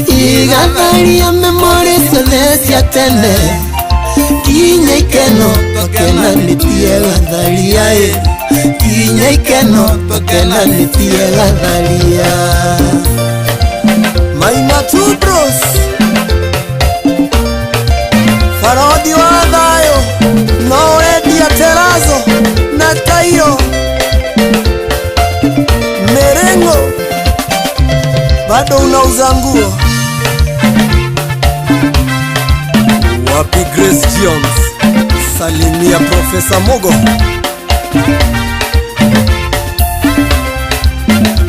Igatharia memorĩ ciothe cia tene nginya ikeno twakenanĩtie gatharia ĩ nginya ikeno twakenanĩtie gatharia. Maina Two Bros Farodi wa thayo no wendia terazo na tairo merengo bado unauza nguo. Wapi Grace Jones, salimia Profesa Mogo.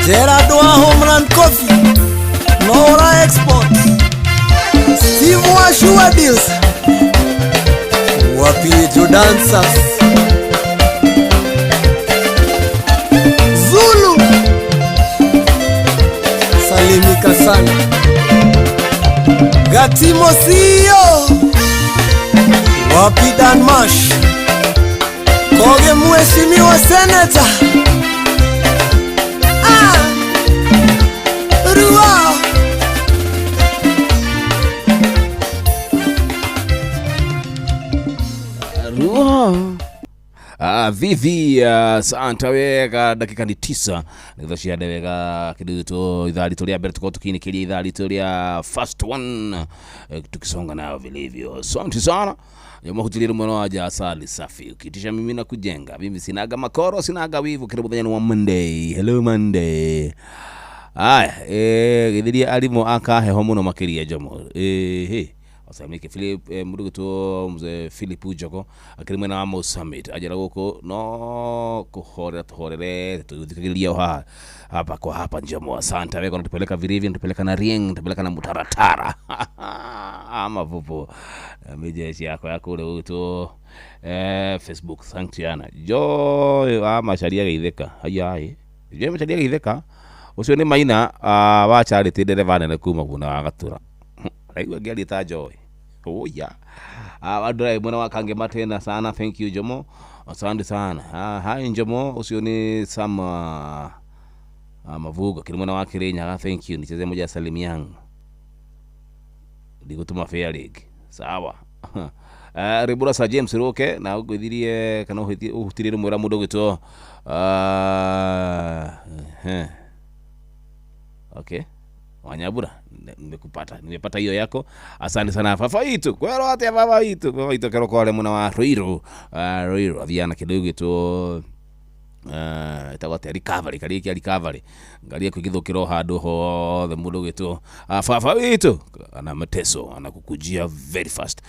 Gerard wa Homeland Coffee, Nora Export, Steve wa Sure Deals. Wapi Joe Dancers, Zulu, salimika sana. Gatimo CEO, wapi Dan Mash, Koge mheshimiwa senator. Rua. Rua. Vivi santa wega dakika ni 9 nitho ciande wega kindu tu ithaa ritu ria mbere tukorwo tukinikiria ithaa ritu ria first one tukisonga nayo vilivyo. Asante sana Yamahutirie mwana wa asali safi ukitisha mimi na kujenga mimi sinaga makoro sinaga wivu kila muthenya ni wa Monday. Hello Monday. Aya githiria arimo akaheho muno makiria Jomo Osamike Philip muruguto mzee Philip Ujoko akiri mwena wa Mau Summit ajira guku no kuhorera tuhorere tuthikiriria ha hapa kwa hapa Njomo. Asante wewe unatupeleka virivi, unatupeleka na ring, unatupeleka na mutaratara ama vupo mijeshi yako yako ule uto Facebook. Thank you ana jo ama sharia geitheka haya jo macharia geitheka ucio ni maina wa charity ndereba nene kuma kuna wa gatura raigua ngiaria ta Joy. Oh yeah. Adrai mwana wa Kange Matena sana. Thank you Jomo. Asante sana. Hi Njomo ucio ni Sam Mavugo kile mwana wa Kirinyaga. Thank you. Nicheze moja salimi yangu. Ndigutuma fair league. Sawa. Ribura sa James Roke na ugwithirie kana uhutirie mwira mundu gwitwo Okay. Wanyabura nimekupata, nimepata hiyo yako. Asante sana fafa itu. Kwero atia baba itu. Baba itu kero kwa mwana wa Ruiru. Ruiru athiana kindu gitwo etagwo atia recovery karikia recovery. Ngaria kwigithukirwo handu hothe mundu gitwo baba witu ana mateso anakukujia very fast.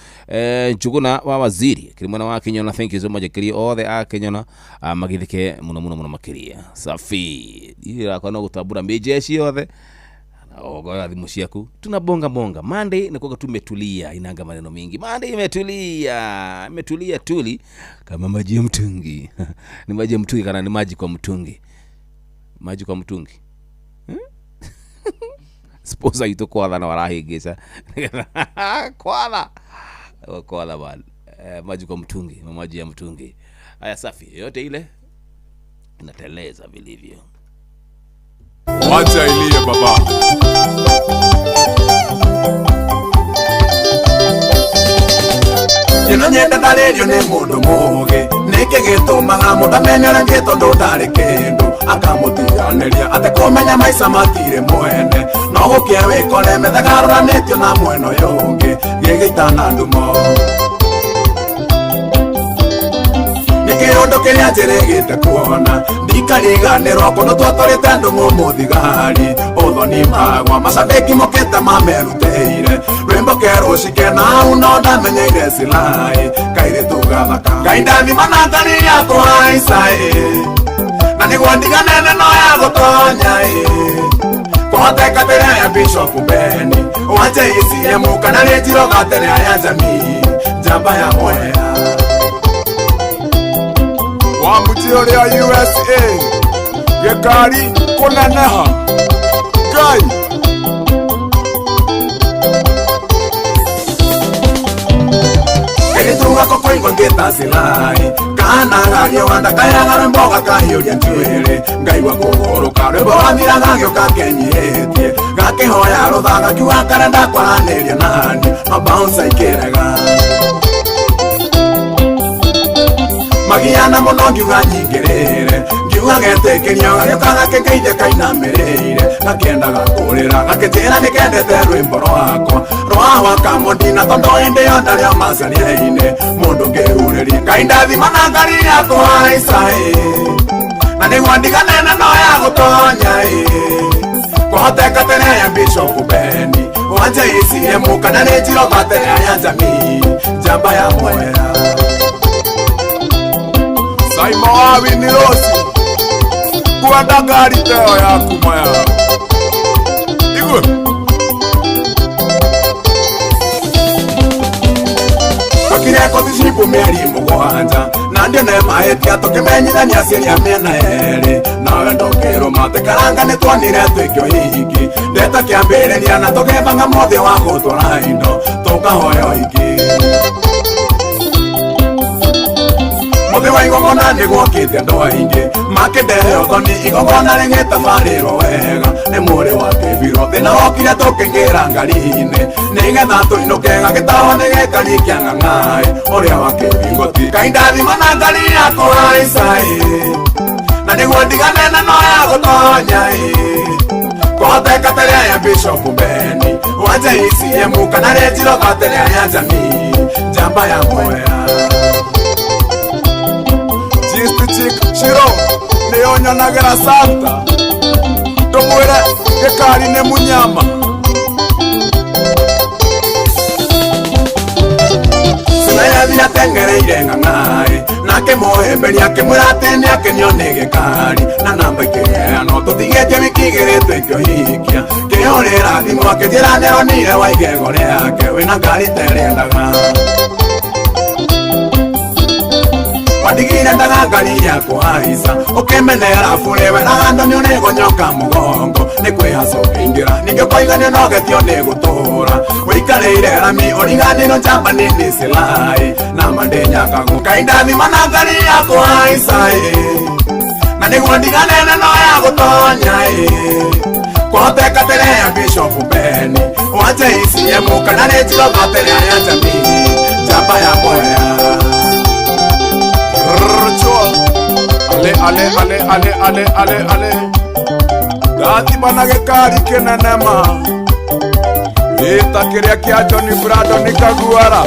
Njuguna wa waziri kiri mwana wa Kinyona. Thank you so much kiri othe a Kinyona magithike muno muno muno makiria. Safi. Ira kwa no gutambura mijeshi yothe ogoya thimu ciaku tunabonga bonga. Monday ni kwa tumetulia, inanga maneno mingi. Monday imetulia, imetulia tuli kama maji ya mtungi. Ni maji ya mtungi kana ni maji kwa mtungi. Maji kwa mtungi. Sponsor itu kwatha na warahingica. Kwatha. Kwatha bwana. Maji kwa mtungi, maji ya mtungi. Haya safi, yote ile inateleza vilivyo. Wacha ilie baba. No nyende ndarĩrio nĩ mũndũ mũũgĩ nĩkĩ gĩtũmaga mũndũ amenyere ngĩ tondũ ndarĩ kĩndũ akamũtiganĩria atekũmenya maica matirĩ mwene no gũkĩa wĩkore methagarũranĩtio na mwena ũyũ ũngĩ gĩgĩitana ndumo kĩũndũ kĩrĩa njĩrĩgĩte kuona ndikariganĩrwo kũndũ twatwarĩte ndũng'ũ mũthigari ũthoni magwa macabĩki mokĩte mamerutĩire rwĩmbo kerũcike nau no ndamenyeire silai kairĩtu gathaka Ngai ndathima na ngari ya kũhaica ĩ na nĩguo ndiganene no ya gũtonya ĩ kũhoteka tĩrĩa ya Bishop Beni wa JCM kana nĩ njiroga tĩrĩa ya jamii njamba ya Mwea Wambutio ria USA gĩkari kũneneha Ngai Kairĩtu gakwa kũigua ngĩta silai kana gario wanda kayaga rwĩmbo gakahiũria njuĩrĩ ngaigua kũgũrũka rwĩmbo rwathira gagĩũka kenyihĩtie gakĩhoya rũtha gakiuga karenda kwaranĩria nani no bouncer ikĩrega magiana mũno ngiuga nyingĩrĩre ngiuga getĩkĩria gagĩũka gakĩngeithia kainamĩrĩire gakĩendaga kũrĩra gakĩnjĩra nĩkendete rwĩmbo rwakwa rwa Wakamũndina tondũ hĩndĩ ĩyo ndarĩ o macaria-inĩ mũndũ ngĩhurĩria Ngai ndathima na ngari ya kũhaica ĩ na nĩguo ndiganene no ya gũtonya ĩ kũhoteka tĩrĩa ya Bishop Beni wa JCM kana nĩ njiroga tĩrĩa ya jamii njamba ya Mwea Saimo wa Winnie kwenda ngari teo yaku maya Igwe Twakire koticipu mĩeri mũgwanja na ndĩone mahĩtia tũkĩmenyithania ciĩria mĩena yerĩ nawe ndũkĩrũma tĩkaranga nĩtuonire twĩkĩo hiki ndeta kĩambĩrĩria na tũkĩbanga mũthĩ wa gũtwara indo tũkahoya ũhiki Mũthĩ wa igongona nĩgwokĩte andũ aingĩ makĩndehe ũthoni igongona rĩgĩtabarĩrwo wega nĩ mũrĩ wa kĩbiro thĩna wokire tũkĩingĩra ngari-inĩ nĩgetha tũinũke gagĩtahwo nĩ gĩkari kĩa ng'ang'aĩ ũrĩa wa kĩbingoti Ngai ndathima na ngari ya kũhaica ĩ na nĩguo ndiganene no ya gũtonya ĩ kũhoteka tĩrĩa ya Bishop Beni wa JCM kana nĩ njiroga tĩrĩa ya jamii njamba ya Mwea Chick Shiro nĩyo nyonagĩra Santa ndũmwĩre gĩkari nĩ mũnyama Sinayathira tengereire ng'ang'aĩ nake mũhĩmbĩria akĩmwĩra atĩ nĩakenio nĩ gĩkari na namba ikĩheanwo tũtigĩtie wiki igĩrĩ twĩke ũhikia kĩhũrĩra thimũ akĩnjĩra nĩaronire wa igego rĩake wĩna ngari ta ĩrĩendaga wadigire ndaga ngari ya kũhaica ũkĩmenera bũrĩ weraga andũ nĩũrĩgonyoka mũgongo nĩ kwĩhaca ũkĩingĩra ningĩ ũkoiga nĩũnogetio nĩ gũtũra wĩikarĩire rami ũriganĩrwo njamba nini silai na mandĩnyakagu Ngai ndathima na ngari ya kũhaica ĩ na nĩguo ndiganene no ya gũtonya ĩ kũhoteka tĩrĩa ya Bishop Beni wa JCM kana nĩ njiroga tĩrĩa ya jamii njamba ya Mwea Ale ale ale ale ale ale ale ndathima na gĩkari kĩnene ma ĩta kĩrĩa kĩa Johnny Brandon Kaguara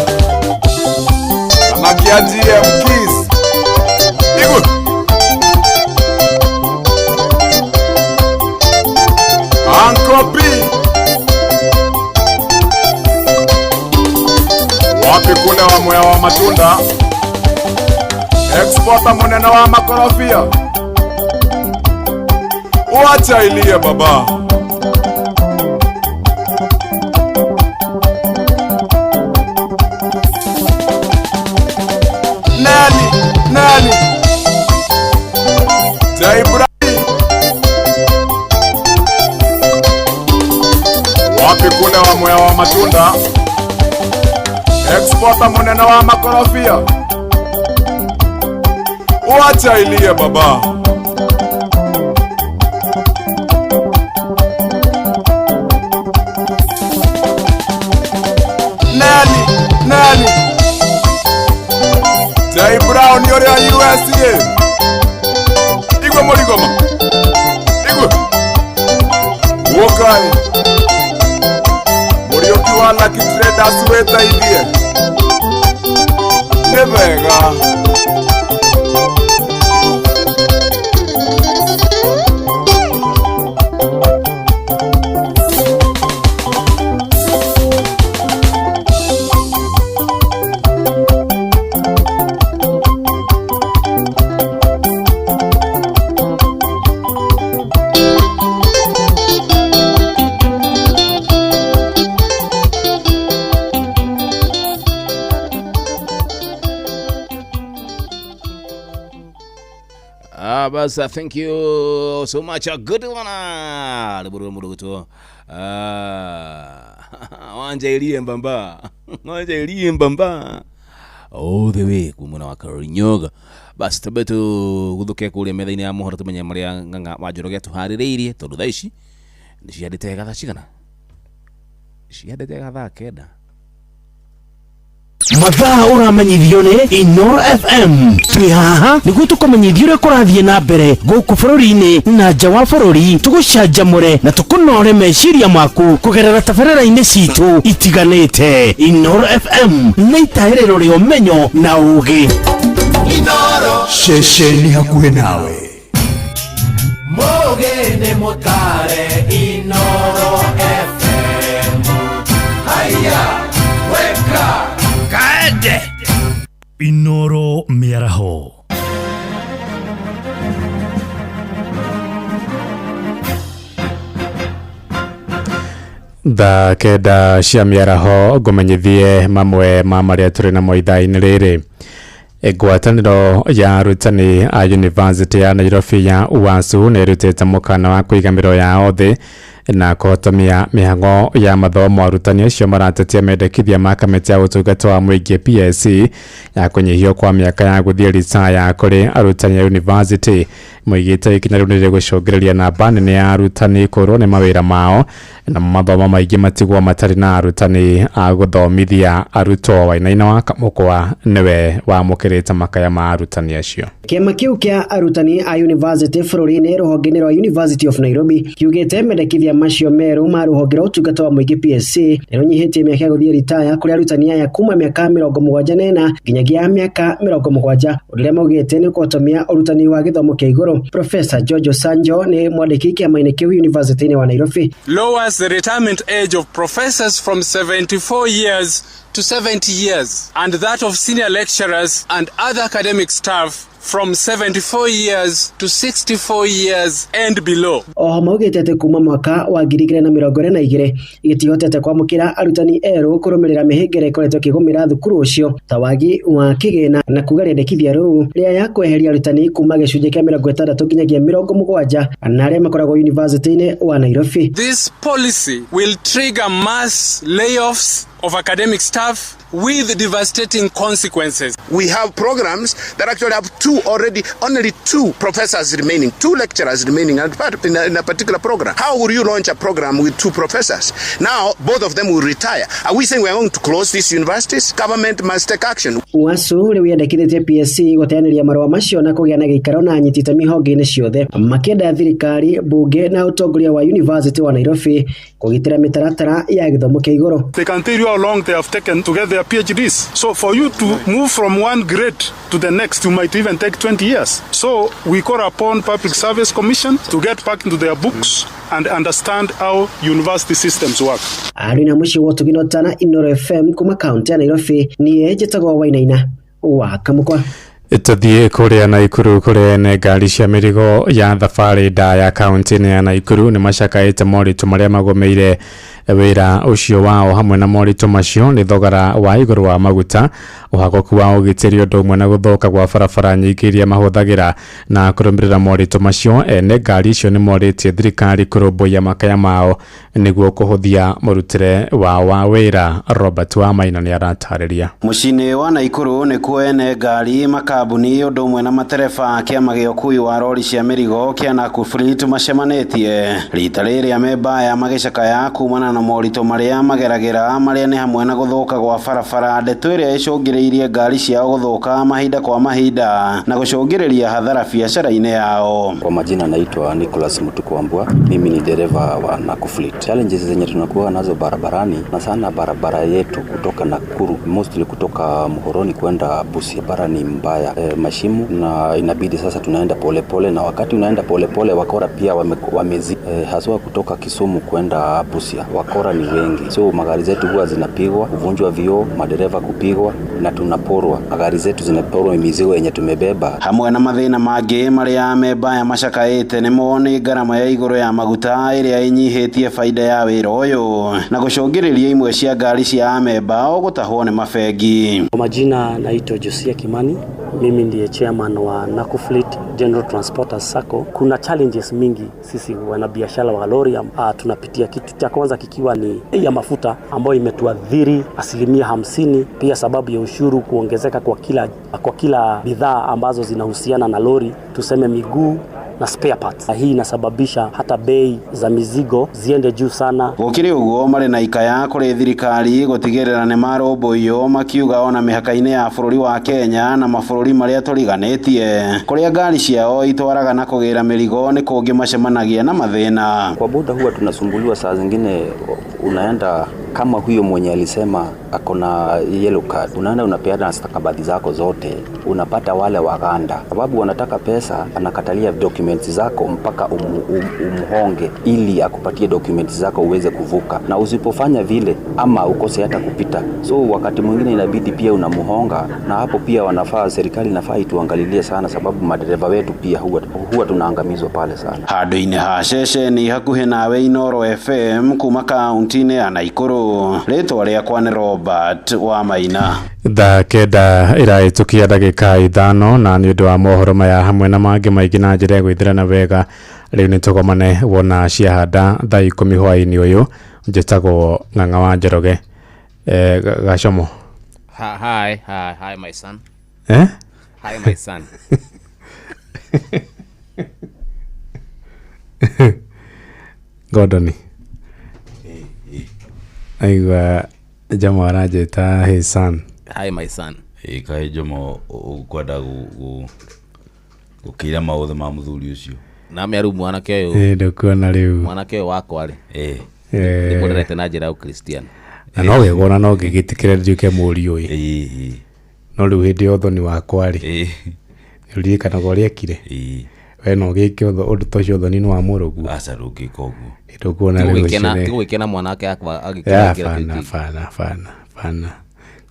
kana kĩa GM Kiss Igwe Uncle P wapi kule wa Mwea wa matunda exporter munene wa makorofia wacha ilie baba Nani nani Jaibra wapi kule wa Mwea wa matunda exporter munene wa makorofia wacha ilie baba Nani nani Lucky Traders wĩteithie. Nĩ wega. Ah, bas, thank you so much. A good one. Rwimbo rwitwo. Wanja irie mbamba. Wanja irie mbamba. All the way kumuna wa Karinyoga. Bas tabe tu guthuke kuria metha-inĩ ya mohoro tumenye maria ng'ang'a wa Njoroge atuharĩrĩirie tondu thaa ici nĩ ciandĩte gathaa cigana? Ciandĩte gathaa 9. Mathaa ũramenyithio nĩ Inoro FM. Twĩ haha nĩguo tũkũmenyithie ũrĩa kũrathiĩ na mbere gũkũ bũrũri-inĩ na nja wa bũrũri, tũgũcanjamũre na tũkũnore meciria maku kũgerera tabarĩra-inĩ citũ itiganĩte. Inoro FM nĩ itaĩrĩro rĩa ũmenyo na ũũgĩ. Ceceni hakuhĩ nawe. Mũgĩ nĩ mũtare Inoro FM. Haya, weka Kaende. Inoro mĩaraho. Thaa 9 cia mĩaraho ngũmenyithie mamwe ma marĩa tũrĩ namo ithaa-inĩ rĩrĩ. Ngwatanĩro ya arutani a University ya Nairobi ya UASU nĩ ĩrutĩte mũkana wa kũiga mĩro yao thĩ na kũhotomia mĩhang'o ya mathomo. Arutani acio maratetia mendekithia ma kamĩtĩ ya ũtungata wa mũingĩ PSC ya kũnyihio kwa mĩaka ya gũthiĩ ritaya kũrĩ arutani a university. Moigĩte ikinya rĩu nĩ rĩgũcũngĩrĩria namba nene ya arutani kũrwo nĩ mawĩra mao na mathomo maingĩ matigwo matarĩ na arutani a gũthomithia arutwo. Wainaina wa Kamũkwa nĩwe wamũkĩrĩte makaya ma arutani acio. Kĩama kĩu kĩa arutani a university bũrũri-inĩ rũhonge-inĩ rwa University of Nairobi kiugĩte mendekithia macio merũ ma rũhonge rwa ũtungata wa mũingĩ PSC nĩ rũnyihĩtie mĩaka ya gũthiĩ ritaya kũrĩ arutani aya kuma mĩaka 74 nginyagia mĩaka 70, ũndũ ũrĩa maugĩte nĩ ũkũhotomia ũrutani wa gĩthomo kĩa igũrũ. Professor George Osanjo nĩ mwandĩki kĩama-inĩ kĩu University-inĩ wa Nairobi. Lowers the retirement age of professors from 74 years to 70 years and that of senior lecturers and other academic staff from 74 years to 64 years and below. Oho maugĩte atĩ kuma mwaka wa 2022 gĩtihotete kwamũkĩra arutani erũ kũrũmĩrĩra mĩhĩnga ĩrĩa ĩkoretwo ĩkĩgũmĩra thukuru ũcio ta wagi wa kĩgĩna, na kuga rĩendekithia rĩu rĩa ya kweheria arutani kuma gĩcunjĩ kĩa 60 nginyagia 70 na arĩa makoragwo university-inĩ wa Nairobi. This policy will trigger mass layoffs of academic staff with devastating consequences. We have programs that actually have only two professors remaining, two lecturers remaining in a particular program. How would you launch a program with two professors? Now, both of them will retire. Are we saying we are going to close these universities? Government must take action. UASU rĩu yendekithĩtie PSC gũteanĩria marũa macio na kũgĩa na gĩikaro na anyiti itemi honge-inĩ ciothe, makĩenda thirikari, bunge na ũtongoria wa University wa Nairobi kũgitĩra mĩtaratara ya gĩthomo kĩa igũrũ. They can tell you how long they have taken to get their PhDs. So for you to move from one grade to the next, you might even take 20 years. So we call upon Public Service Commission to get back into their books and understand how university systems work. Arina mũciĩ wa Ũtugi na Ũtana, Inoro FM kuma kaunti ya Nairobi, niĩ njĩtagwo Wainaina wa Kamũkwa. Tũthiĩ kũrĩa Naikuru kũrĩa ene ngari cia mĩrigo ya thabarĩ ndaya kaunti-inĩ ya Naikuru nĩ macakaĩte moritũ marĩa magũmĩire wĩra ũcio wao. Hamwe na moritũ macio nĩ thogora wa igũrũ wa maguta, ũhagũku wa ũgitĩri ũndũ ũmwe na gũthũka gwa barabara nyingĩ iria mahũthagĩra. Na kũrũmĩrĩra moritũ macio, ene ngari icio nĩ morĩtie thirikari kũrũmbũiya makaya mao nĩguo kũhũthia mũrutĩre wao wa wĩra. Robert Wamaina nĩ aratarĩria. Mũciĩ-inĩ wa Naikuru nĩkuo ene ngari maka kambuni ũndũ ũmwe na matereba kĩama gĩa ũkui wa rori cia mĩrigo kĩa Nakuru Fleet macemanĩtie rita rĩrĩ amemba aya magĩcakaya kumana na moritũ marĩa mageragĩra marĩa nĩ hamwe na gũthũka gwa barabara, ndeto ĩrĩa ĩcũngĩrĩirie ngari ciao gũthũka mahinda kwa mahinda na gũcũngĩrĩria hathara biacara-inĩ yao. Kwa majina naitwa Nicholas Mutuku Wambua, mimi ni dereva wa Nakuru Fleet. Challenges zenye tunakuwa nazo barabarani na sana barabara yetu kutoka Nakuru, mostly kutoka Muhoroni kwenda Busia, bara ni mbaya, mashimu na inabidi sasa tunaenda polepole pole, na wakati unaenda polepole wakora pia wamezi haswa kutoka Kisumu kwenda Busia, wakora ni wengi, so magari zetu huwa zinapigwa, kuvunjwa vioo, madereva kupigwa na tunaporwa, magari zetu zinaporwa mizigo yenye tumebeba. Hamwe na mathĩna mangĩ marĩa amemba aya macakaĩte nĩmo nĩ ngarama ya igũrũ ya maguta ĩrĩa ĩnyihĩtie baida ya wĩra ũyũ na gũcũngĩrĩria imwe cia ngari cia amemba o gũtahwo nĩ mabengi. Kwa majina naitwa Josia Kimani, mimi ndiye chairman wa Nakuru Fleet General Transporters Sacco. Kuna challenges mingi sisi wanabiashara wa lori tunapitia. Kitu cha kwanza kikiwa ni bei ya mafuta ambayo imetuadhiri 50%, pia sababu ya ushuru kuongezeka kwa kila bidhaa ambazo zinahusiana na lori, tuseme miguu na spare parts. Hii inasababisha hata bei za mizigo ziende juu sana. Gũkĩrĩ ũguo marĩ na ikaya kũrĩ thirikari gũtigĩrĩra nĩ marũmbũiyo makiuga ona mĩhaka-inĩ ya bũrũri wa Kenya na mabũrũri marĩa tũriganĩtie kũrĩa ngari ciao itwaraga na kũgĩra mĩrigo nĩ kũngĩ macemanagia na mathĩna. Kwa boda huwa tunasumbuliwa saa zingine, unaenda kama huyo mwenye alisema akona yellow card, unaenda unapeana stakabadhi zako zote, unapata wale Waganda sababu wanataka pesa, anakatalia documents zako mpaka umhonge ili akupatie documents zako uweze kuvuka, na usipofanya vile ama ukose hata kupita. So wakati mwingine inabidi pia unamuhonga, na hapo pia wanafaa, serikali inafaa ituangalilie sana, sababu madereva wetu pia huwa tunaangamizwa pale sana. Handũ-inĩ ha ceceni hakuhĩ nawe Inooro FM kuma kaunti-inĩ ya Nakuru, rĩtwa rĩakwa nĩ Robert wa Maina. Thaa 9 ĩrahĩtũkia ndagĩka 5 na nĩ ũndũ wa mohoro maya hamwe na mangĩ maingĩ na njĩra ya gwĩthĩrana wega rĩu nĩ tũgomane wona ciahanda thaa 10 hwaĩ-inĩ ũyũ. Njĩtagwo Ng'ang'a wa Njoroge. Gacomo. Hi, hi, hi my son. Eh? Hi my son. Gordon. Aigua Jomo aranjĩta his son. Hi my son. Kaĩ Jomo ũkwenda gũkĩra maũthĩ ma mũthuri ũcio na mĩaru mwanake ũyũ. Ndũkuona rĩu mwanake ũyũ wakwa rĩ nĩmũrerete na njĩra ya ũkristiano na no gĩgona no ngĩgĩtĩkĩre nduĩke mũriũ ĩ, no rĩu hĩndĩ ya ũthoni wakwa rĩ nĩũririkanaga ũrĩa ekire we no gĩke ũndũ ta ũcio ũthoni-inĩ wa mũrũguo. Aca ndũngĩka ũguo. Ndũkuona rĩu ũcio tigũgĩkena mwanake akwa agĩkĩra bana bana bana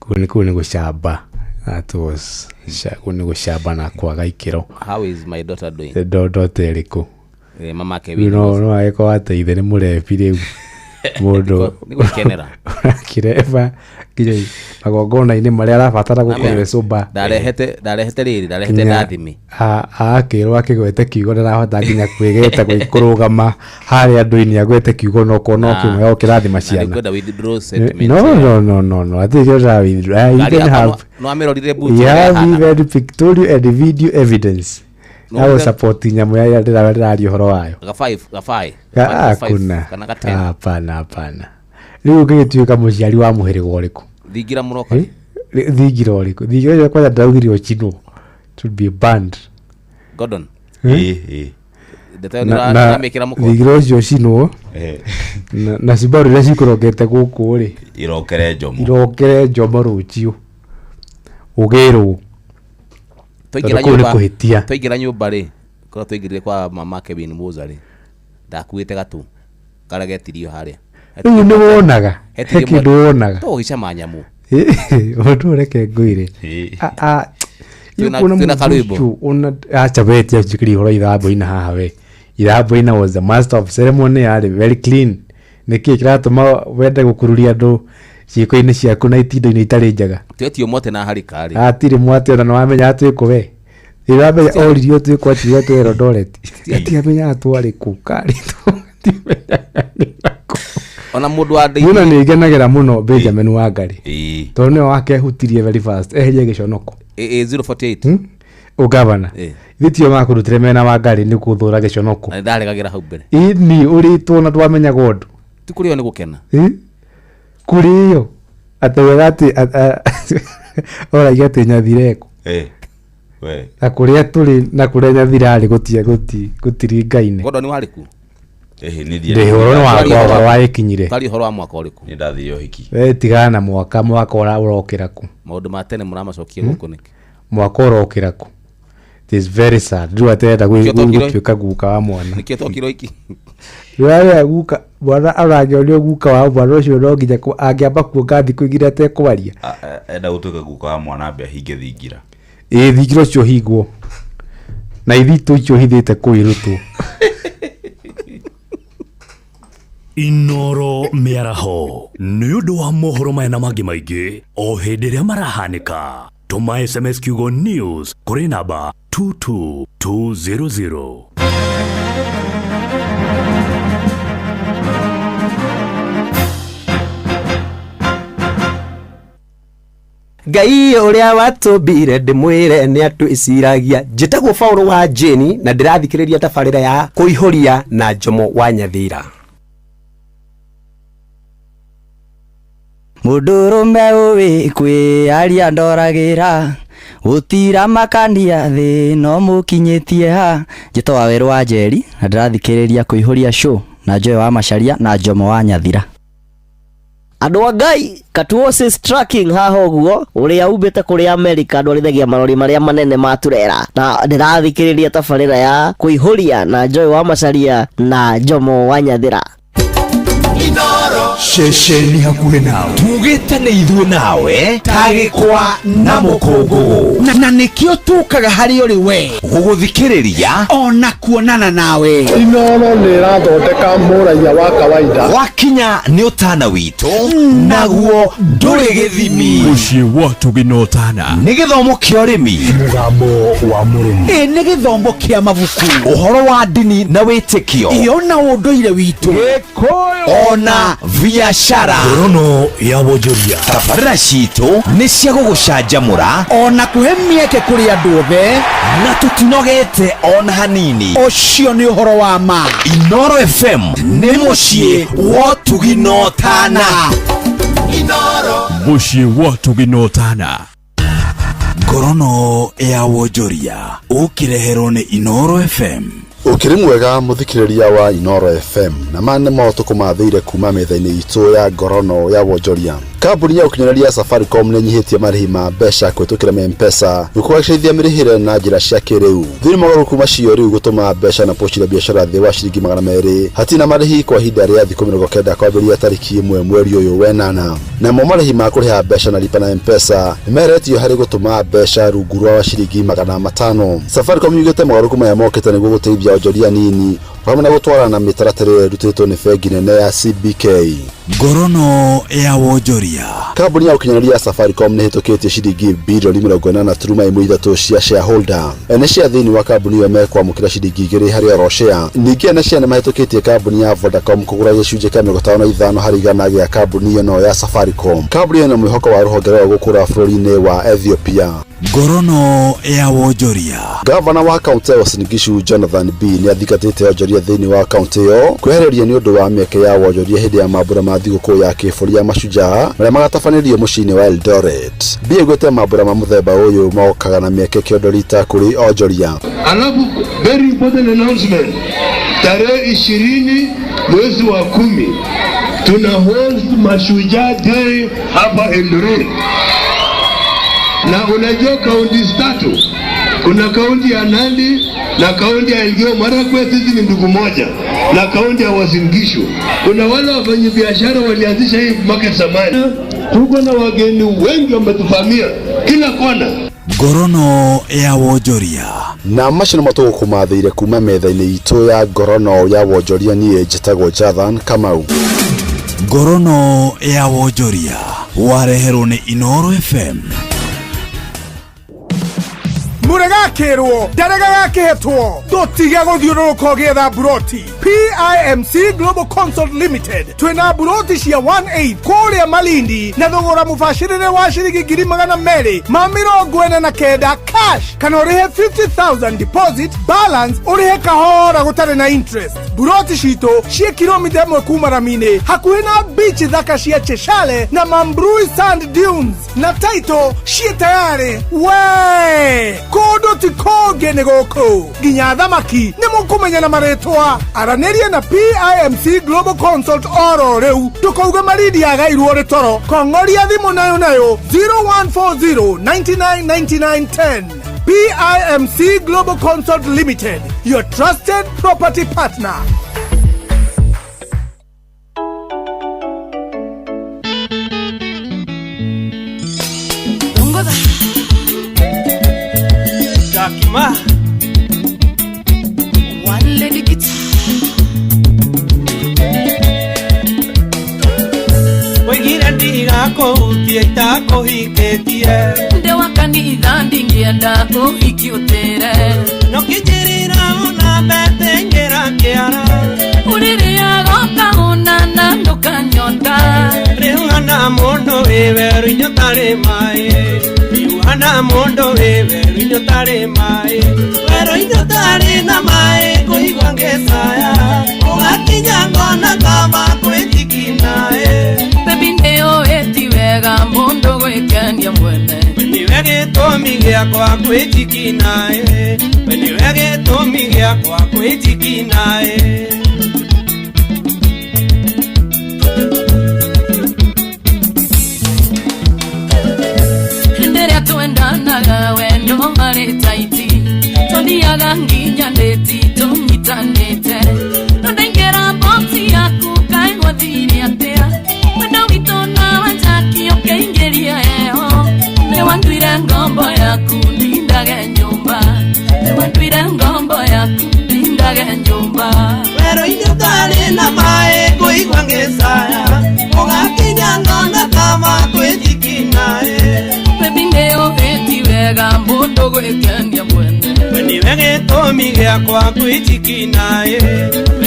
kũu nĩ gũcamba. That was kũu nĩ gũcamba na kwaga ikĩro. How is my daughter doing? Daughter ĩrĩkũ? Mama ke no no agĩkorwo atĩ ithe nĩ mũrebi rĩu mũndũ nĩ gwĩkenera ũrakĩreba nginya magongona-inĩ marĩa arabatara gũkorwo e sober. Ndarehete rĩrĩ, ndarehete ndathimi. Akĩrwo akĩgwete kiugo ndarahota nginya kwĩgeta kũrũgama harĩa andũ-inĩ agwete kiugo no kuona o kĩmwe o kĩrathima ciana. Nĩngwenda withdraw sentiment. No no no no no I think you have withdraw. I have no amĩrorire buti. You have even pictorial and video evidence. No support nyamũ ya ndĩraria ũhoro wayo. Ga 5 ga 5. Hakuna. Kana ga 10. Hapana hapana. Rĩu ũngĩgĩtuĩka mũciari wa mũhĩrĩga ũrĩkũ? Thingira mũroka. Thingira ũrĩkũ? Thingira ũrĩa kwanja ndaugire ũcinwo. It would be banned. Gordon. Ndeto mũkwa. Thingira ũcio ũcinwo. Na Subaru iria cikũrokete gũkũ rĩ. Irokere Njomo. Irokere Njomo rũciũ. Ũgĩrwo. Twaingĩra nyũmba rĩ, korwo twaingĩrire kwa mama Kevin Moza rĩ, ndakuĩte gatũ karĩa getirio harĩa. Rĩu nĩ wonaga he kĩndũ wonaga tũgĩcama nyamũ. Ũndũ reke ngwĩre twĩna karwĩmbo acha wetia njikiri ũhoro ithambo-inĩ haha we. Ithambo-inĩ was the master of ceremony, yarĩ very clean. Nĩkĩĩ kĩratũma wende gũkururia andũ ciĩko-inĩ ciaku na itindo-inĩ itarĩ njega? Twetio mwate na harika rĩ. Hatirĩ mwate ona nĩwamenya atwĩkũ we. Nĩwamenya oririo twĩkũ atiga twĩ Eldoret. Atiamenya atwarĩ kũ karĩ ona mũndũ wa ndĩ. Niĩ nĩ ngenagĩra mũno Benjamin Wangari. Tondũ nĩwe wakehutirie very fast eherie gĩconoko. 048. Ũgavana. Eh. Ithuĩ tio makũrutire mena wa ngari nĩ kũthũra gĩconoko. Na nĩndaregagĩra hau mbere. Ĩni ũrĩtwo na ndwamenyaga ũndũ. Ti kũrĩo nĩ gũkena. Ĩ? Kũrĩo atĩ wega atĩ oragia atĩ nyathira ĩkũ. Eh. We. Na kũrĩa tũrĩ na kũrĩa nyathira arĩ gũtiringaine. Gordon warĩ ku? Ĩhĩ nĩ Ndĩ ũhoro wakwa wa ĩkinyire. Twaria ũhoro wa mwaka ũrĩkũ? Nĩ ndathire ũhiki. We tigana na mwaka mwaka ũrokĩra kũ. Maũndũ ma tene mũramacokia gũkũ nĩkĩ? Mwaka ũrokĩra kũ. It is very sad. Rĩu aterenda Nĩkĩo twokire- gũtuĩka guka wa mwana. Nĩkĩo twokire ũhiki? Rĩrĩa guka mwana arangĩonio guka wa mwana ũcio no nginya angĩamba kuonga thikũ igĩrĩ atekwaria. Enda gũtuĩka guka wa mwana ambe ahinge thingira. Ĩ thingira ũcio hingwo. Na ithitũ icio hithĩte kũu irutwo. Inoro mĩaraho nĩ ũndũ wa mohoro maya na mangĩ maingĩ o hĩndĩ ĩrĩa marahanĩka tũma sms kiugo news kũrĩ namba 22200. Ngai ũrĩa watũmbire ndĩmwĩre nĩ atwĩciragia. Njĩtagwo Paũlũ wa Jane na ndĩrathikĩrĩria tabarĩra ya kũihũria na Njomo wa Nyathira. Mũndũrũme ũĩ kwĩaria ndoragĩra gũtira makania thĩ no mũkinyĩtie ha. Njĩtagwo Wawerũ wa Njeri na ndĩrathikĩrĩria kũihũria show na Joy wa Macharia na Njomo wa Nyathira. Andũ a Ngai Katuosis Trucking haha ũguo ũrĩa umbĩte kũrĩa Amerika ndwarithagia marori marĩa manene ma turera na ndĩrathikĩrĩria tabarĩra ya kũihũria na Joy wa Macharia na Njomo wa Nyathira. Ceceni hakuhĩ nawe tugĩte nĩ ithuĩ nawe ta gĩkwa na mũkũngũgũ na nĩkĩo tũkaga harĩ ũrĩ we gũgũthikĩrĩria ona kuonana nawe. Inoro nĩ ĩrathondeka mũraiya wa kawaida. Wakinya nĩ ũtana witũ naguo ndũrĩ gĩthimi. Mũciĩ wa Tũgĩ na Ũtana nĩ gĩthomo kĩa ũrĩmi mũgambo wa mũrĩmi ĩ nĩ gĩthomo kĩa mabuku ũhoro wa ndini na wĩtĩkio ĩ ona ũndũire witũ ona biacara ngorono ya wonjoria tabarĩra citũ nĩ cia gũgũcanjamũra ona kũhe mĩeke kũrĩ andũ othe na tũtinogete ona hanini. Ũcio nĩ ũhoro wa ma. Inoro FM nĩ mũciĩ wa ũtugi na ũtana. Mũciĩ wa Ũtugi na Ũtana. Ngorono ya wonjoria ũkĩreherwo nĩ Inoro FM. Ũkĩrĩ mwega mũthikĩrĩria wa Inoro FM na ma nĩ maũtukũ mathĩire kuma metha-inĩ itũ ya ngorono ya wonjoria. Kambuni ya ũkinyanĩria Safaricom nĩ ĩnyihĩtie marĩhi ma mbeca kũhĩtũkĩra M-Pesa nĩguo kũgacĩrithia mĩrĩhĩre na njĩra cia kĩrĩu. Thĩinĩ mogarũrũku macio rĩu gũtũma mbeca na pochi la biashara thĩ wa ciringi 200 hatirĩ na marĩhi kwa ihinda rĩa thikũ 90 kwambĩrĩria tarĩki 1 mweri ũyũ wenana. Namo marĩhi ma kũrĩha mbeca na lipa na M-Pesa nĩmeheretio harĩ gũtũma mbeca rungu rwa ciringi 500. Safaricom yugĩte mogarũrũku maya mokĩte nĩguo gũteithia onjoria nini hamwe na gũtwarana na mĩtaratara ĩrĩa ĩrutĩtwo nĩ bengi nene ya CBK. Ngorono ya wonjoria. Kambuni ya ũkinyanĩria ya Safaricom nĩ ĩhĩtũkĩtie ciringi birioni 80.3 cia shareholder. Ene share thĩinĩ wa kambuni ĩyo mekwamũkĩra ciringi 2 harĩ oro share. Ningĩ ene share nĩmahĩtũkĩtie kambuni ya Vodacom kũgũra gĩcunjĩ kĩa 55 harĩ igana gĩa kambuni ĩno ya Safaricom. Kambuni ĩyo ĩna mwĩhoko wa rũhonge rwayo gũkũra bũrũri-inĩ wa Ethiopia. Ngorono ya wonjoria. Gavana wa kaunti ya Uasin Gishu Jonathan B nĩ athingatĩte onjoria thĩinĩ wa kaunti ĩyo kwehereria nĩ ũndũ wa mĩeke ya wonjoria hĩndĩ ya mambura ma thigũkũ ya kĩbũrũri ya Mashujaa marĩa magatabanĩrio mũciĩ-inĩ wa Eldoret. B augĩte mambura ma mũthemba ũyũ mokaga na mĩeke kĩondorita kũrĩ onjoria. Alafu very important announcement, tarehe 20 mwezi wa 10 tuna host Mashujaa Day hapa Eldoret. Na unajua kaunti tatu, kuna kaunti ya Nandi na kaunti ya Elgeyo Marakwet, hizi ni ndugu moja, na kaunti ya Uasin Gishu. Kuna wale wafanyabiashara walianzisha hii market zamani. Tuko na wageni wengi wametuvamia kila kona. Ngorono ya wonjoria. Na macio nĩmo tũgũkũmathĩire kuma metha-inĩ itũ ya ngorono ya wonjoria. Niĩ njĩtagwo Jathan Kamau. Ngorono ya wonjoria wareherwo nĩ Inoro FM. Mũrega akĩrwo ndarega gakĩhetwo ndũtige gũthiũrũrũka ũgĩetha mburoti. PIMC Global Consult Limited twĩna mburoti cia 18 kũrĩa Malindi na thogora mũbacĩrĩre wa ciringi 249,000 cash kana ũrĩhe 50,000 deposit balance ũrĩhe kahora gũtarĩ na interest. Mburoti citũ ciĩ kilomita 1 kuma rami-inĩ hakuhĩ na beach thaka cia Cheshale na Mambrui Sand Dunes na title ciĩ tayarĩ. We kũndũ ti kũngĩ nĩ gũkũ nginya thamaki nĩ mũkũmenya na marĩtwa. Aranĩria na PIMC Global Consult oro rĩu ndũkauge Malindi yagairwo rĩ toro. Kong'oria thimũ nayo nayo 0140 99 99 10. PIMC Global Consult Limited, your trusted property partner. Jakima One lady guitar. Oigire ndigakuhutie itakuhikĩtie Ndĩ wa kanitha ndingĩenda ũhiki ũtĩre Nokĩnjĩrĩra ona mbete ingĩra kĩara Ũrĩrĩaga ũkahũna na ndũkanyota Rĩu hana mũndũ wĩ werũ-inĩ ũtarĩ maĩ Rĩu hana mũndũ wĩ werũ-inĩ ũtarĩ maĩ Werũ-inĩ ũtarĩ na maĩ kũigua ngĩcaya Ũgakinya ngona kaba kwĩtikinaĩ Baby nĩũĩ ti wega mũndũ gwĩkenia mwene Nĩwe gĩtũmi gĩakwa kwĩtikinaĩ Nĩwe gĩtũmi gĩakwa kwĩtikinaĩ Hĩndĩ ĩrĩa twendanaga wendo warĩ taiti Twathiaga nginya ndĩti tũnyitanĩte No ndaingĩra box yaku kaĩ gwathire atĩa Wendo witũ nawe Jackie ũkĩingĩria heho Nĩwanduire ngombo yaku ndindage nyũmba Nĩwanduire ngombo yaku ndindage nyũmba Werũ-inĩ ũtarĩ na maĩ kũigua ngĩcaya Ũgakinya ngona kaba kwĩtikinaĩ Baby nĩũĩ ti wega mũndũ gwĩkenia mwene Nĩwe gĩtũmi gĩakwa kwĩtikinaĩ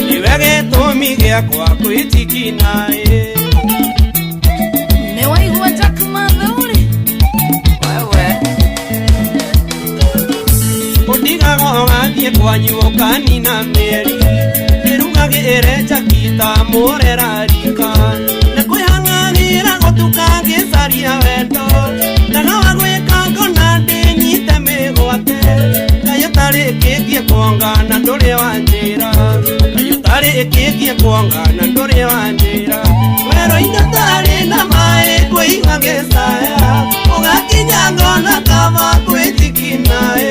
Nĩwe gĩtũmi gĩakwa kwĩtikinaĩ Nĩwaigua Jack Mathuri wewe Ũndigaga ũgathiĩ kwanyu ũkanina mĩeri Ndĩrugagĩre Jackie ta mũrera rika Na kwĩhang'agĩra gũtuka ngĩcaria wendo Ndaga wa gwĩka ngona ndĩnyite mĩgwate Kaĩ ũtarĩkĩtie kuonga na ndũrĩ wanjĩra Kaĩ ũtarĩkĩtie kuonga na ndũrĩ wanjĩra Werũ-inĩ ũtarĩ na maĩ kũigua ngĩcaya Ũgakinya ngona kaba kwĩtikinaĩ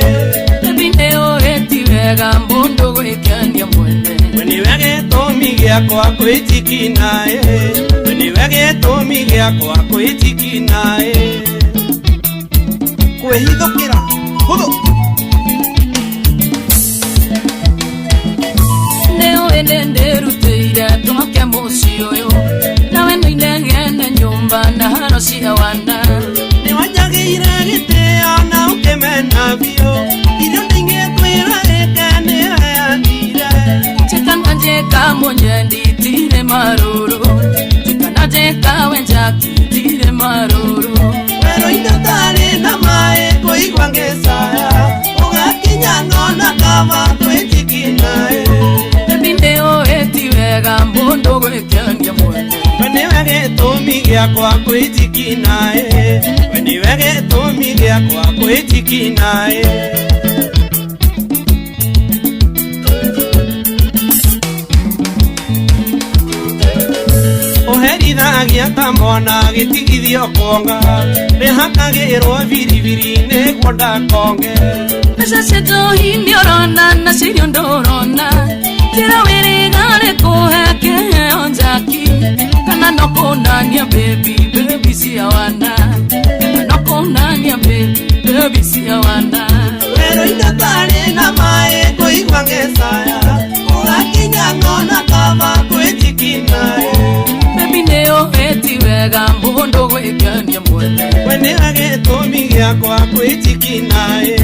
Baby nĩũĩ ti wega mũndũ gwĩkenia mwene Nĩwe gĩtũmi gĩakwa kwĩtikinaĩ Nĩwe gĩtũmi gĩakwa kwĩtikinaĩ Kwĩhithũkĩra hũthũ Nĩũĩ nĩndĩrutĩire twake mũciĩ ũyũ Nawe nĩinegene nyũmba na haro cia wana Nĩwanjagĩire gĩtĩo na ũkĩmena biũ Irio ndingĩkwĩra ĩke nĩheanire Njĩka na njĩka mũnyendi tirĩ marũrũ Njĩka na njĩka we Jackie tirĩ marũrũ Werũ-inĩ ũtarĩ na maĩ kũigua ngĩcaya Ũgakinya ngona kaba kwĩtikinaĩ Baby nĩũĩ ti wega mũndũ gwĩkenia mwene Nĩwe gĩtũmi gĩakwa kwĩtikinaĩ Nĩwe gĩtũmi gĩakwa kwĩtikinaĩ Ũherithagia ta mwana gĩtigithio kuonga Rĩhakagĩrwo biribiri nĩguo ndakonge Mbeca cia njohi nĩũrona na cia irio ndũrona Njĩra wĩrĩga kũhe kĩheo Jackie Kana no kũnania baby baby cia wana Kana no kũnania baby baby cia wana Werũ-inĩ ũtarĩ na maĩ kũigua ngĩcaya Ũgakinya ngona kaba kwĩtikinaĩ Baby nĩũĩ ti wega mũndũ gwĩkenia mwene Nĩwe gĩtũmi gĩakwa kwĩtikinaĩ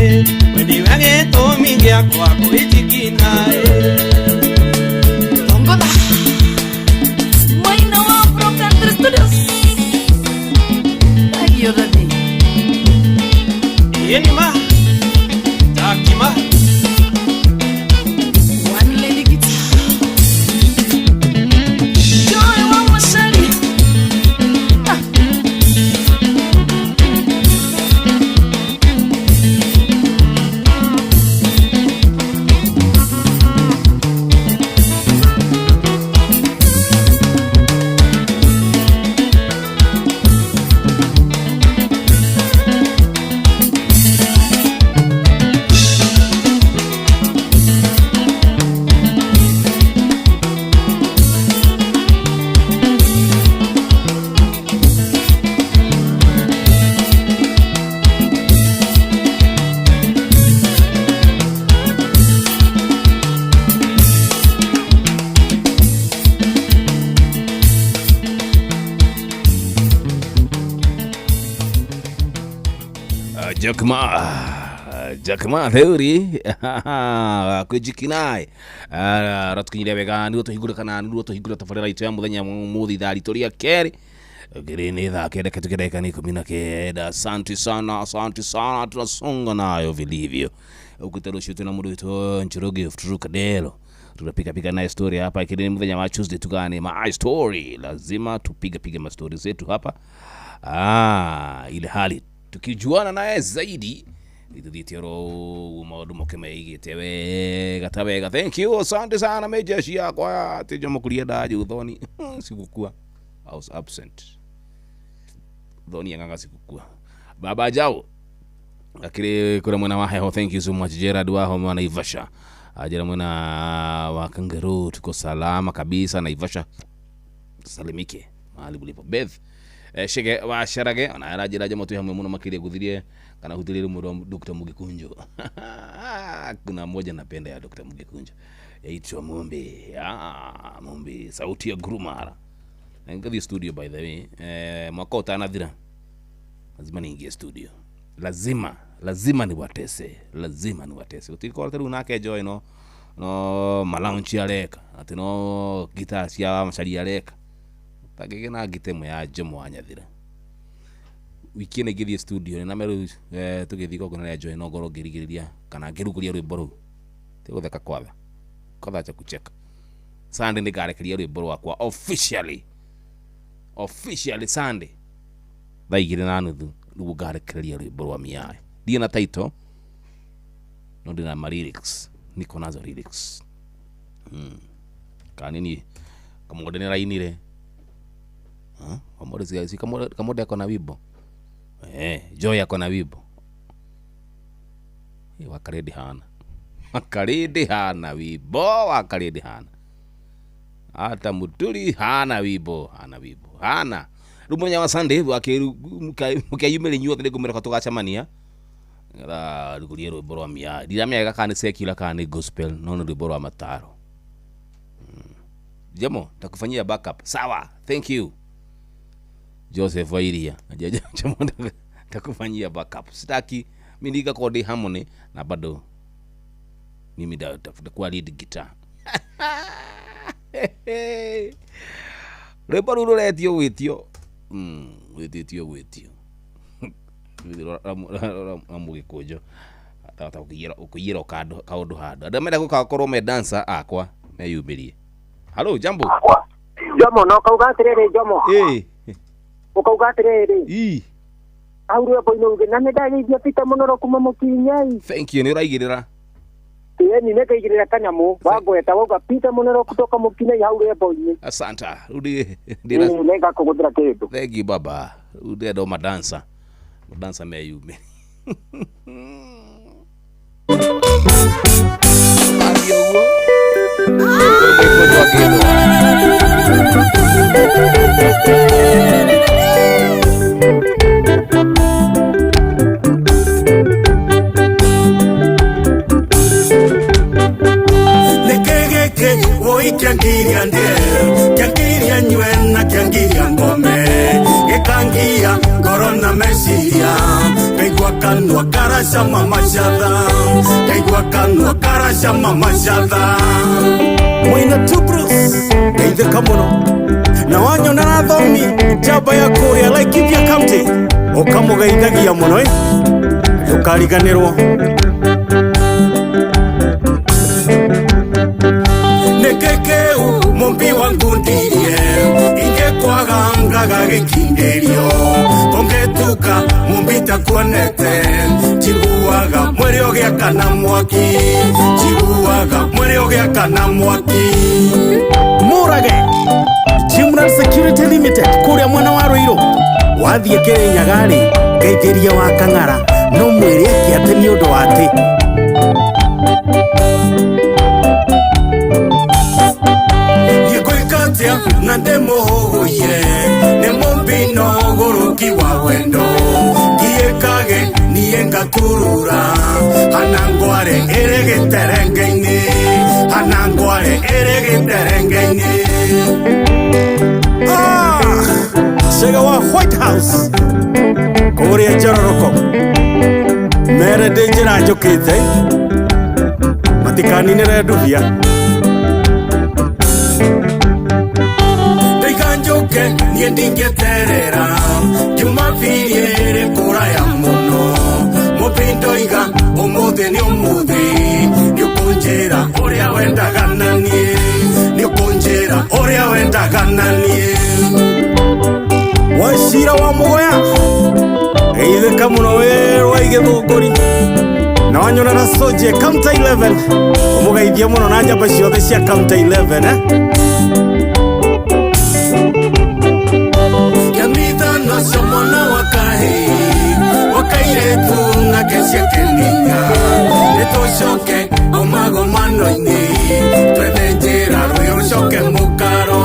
Nĩwe gĩtũmi gĩakwa kwĩtikinaĩ Jack Ma Jack Ma Theuri kwijikinai ratukinyire wega niguo tuhingure kana niguo tuhingure tabarĩra itũ ya mũthenya mũthĩ ithaa ritũ rĩa kerĩ ngiri nĩ thaa kenda kĩtuke dakika nĩ 19. Asante sana, asante sana, tunasonga nayo vilivyo ukita rũciũ twĩna mũndũ witũ Njoroge of Trukadelo, tunapiga piga naye story hapa ikiri mũthenya wa Tuesday tugane ma story, lazima tupige piga ma story zetu hapa ile hali tukijuana naye zaidi ituthiĩte oro maũndũ moke meigĩte wega ta wega. Thank you, asante sana mejeshi yakwa atĩ Jomo Kuria ndaji thoni sikukua, I was absent thoni yang'anga sikukua. Baba Jao akiri kura mwena wa heho, thank you so much. Gerard waho mwana Naivasha ajira mwena wa Kangaroo, tuko salama kabisa Naivasha, salimike mahali ulipo. Beth Shege wa Sharage ona arajira Jomo tu hamwe muno makiria guthirie kana hutirire mundu Dr. Mugikunjo. Kuna moja napenda ya Dr. Mugikunjo yaitwa Mumbi. Mumbi sauti ya Grumara. Ngathi studio by the way. Mwaka utanathira lazima niingie studio, lazima niwatese, lazima niwatese utikora teru nake joy no malaunchi areka ati no guitar cia macari areka tagege na ngitemo ya Jomo wa Nyathira wiki nĩ ngĩthiĩ studio na meru tũgĩthiĩ kogona ya joy no ngoro ngĩrigĩrĩria kana ngĩrugũria rwĩmbo rũu tigũtheka kwatha kwatha cha kucheka. Sunday nĩngarekeria rwĩmbo rwakwa officially Sunday thaa 2:30 nĩguo ngarekereria rwĩmbo rwa miayo. Ndirĩ na title no ndĩ na ma lyrics, niko nazo lyrics. Kanini kamode nĩrainire kamode si kamode ako na wimbo Joy ako na wimbo wakarĩndĩ hana wakarĩndĩ hana wimbo wakarĩndĩ hana hata Muturi hana wimbo hana wimbo hana rĩu mũthenya wa Sunday mũkeyumĩria inyuothe nĩngũmwĩra tũgacemania nĩgetha rugũrie rwĩmbo rwa mia ndiramenya kana nĩ secular kana nĩ gospel no nĩ rwĩmbo rwa mataro. Jemo takufanyia backup sawa, thank you Joseph Wairia. Jemo takufanyia backup, sitaki mimi nikakorwo ndĩ harmony na bado mimi ndakuwa lead guitar. Rwĩmbo rũu rũretio gwĩtio gwĩtĩtio gwĩtio ra Mũgĩkũnjũ atahota kũiyĩra kaũndũ handũ andũ menda gũkorwo me dancer akwa meyumĩrie. Halo jambo Jomo no kauga atĩrĩrĩ Jomo ũkauga atĩrĩrĩ hau rwĩmbo-inĩ uge na nĩndageithia Peter Mũnoro kuma Mũkinyai. Thank you, nĩũraigĩrĩra ĩni nĩngaigĩrĩra kanyamũ wangweta wauga Peter Mũnoro kutoka Mũkinyai hau rwĩmbo-inĩ. Asanta rĩu nĩngakũgũthĩra kĩndũ. Thank you baba, rĩu ndĩrenda o madansa madansa meyumĩrie. Athiĩ ũguo Kĩangiria ndĩe, kĩangiria nyue na kĩangiria ngome, gĩkangia ngoro na meciria, ngaigua kanua karacama macatha, ngaigua kanua karacama macatha. Mwina Tubrus ngeithĩka mũno na wanyona na thomi njamba ya kũrĩa Laikipia County ũkamũgeithagia mũno ndũkariganĩrwo. Kekeu mumbi wangu ndirie ingekwaga ngaga gĩkindĩrio tũngĩtuka mumbi takuonete njiguaga mwĩrĩ ũgĩakana mwaki njiguaga mwĩrĩ ũgĩakana mwaki. Mũrage Jimran Security Limited kũrĩa mwena wa Ruiru wathiĩ Kĩrĩnyaga-rĩ ngeithĩria wa Kang'ara no mwĩre eke atĩ nĩ ũndũ wa atĩ na ndĩmũhũhũire nĩ mũmbi no ũgũrũki wa wendo ngiĩkage niĩ ngaturura hana ngware ĩrĩ gĩterenge-inĩ hana ngware ĩrĩ gĩterenge-inĩ. Cega wa White House kũrĩa Njororoko. Ndĩra njũkĩte matikaninĩre ndubia Ndaiga njoke niĩ ndingĩterera Jumapili ĩrĩ kũraya mũno Mũmbi ndoiga ũmũthĩ nĩ ũmũthĩ Nĩũkũnjĩra ũrĩa wendaga na niĩ Nĩũkũnjĩra ũrĩa wendaga na niĩ Wacira wa Mũgoya geithĩka mũno wĩ rwa Igĩthũngũri na wanyonera Soje Counter 11 ũmũgeithie mũno na njamba ciothe cia Counter 11 eh? Kĩamithano cia mwana wa kahĩĩ Wakairĩtu nake ciakeninya Nĩtũcoke omagomano-inĩ Twethe njĩra rwĩ rũcoke mũkaro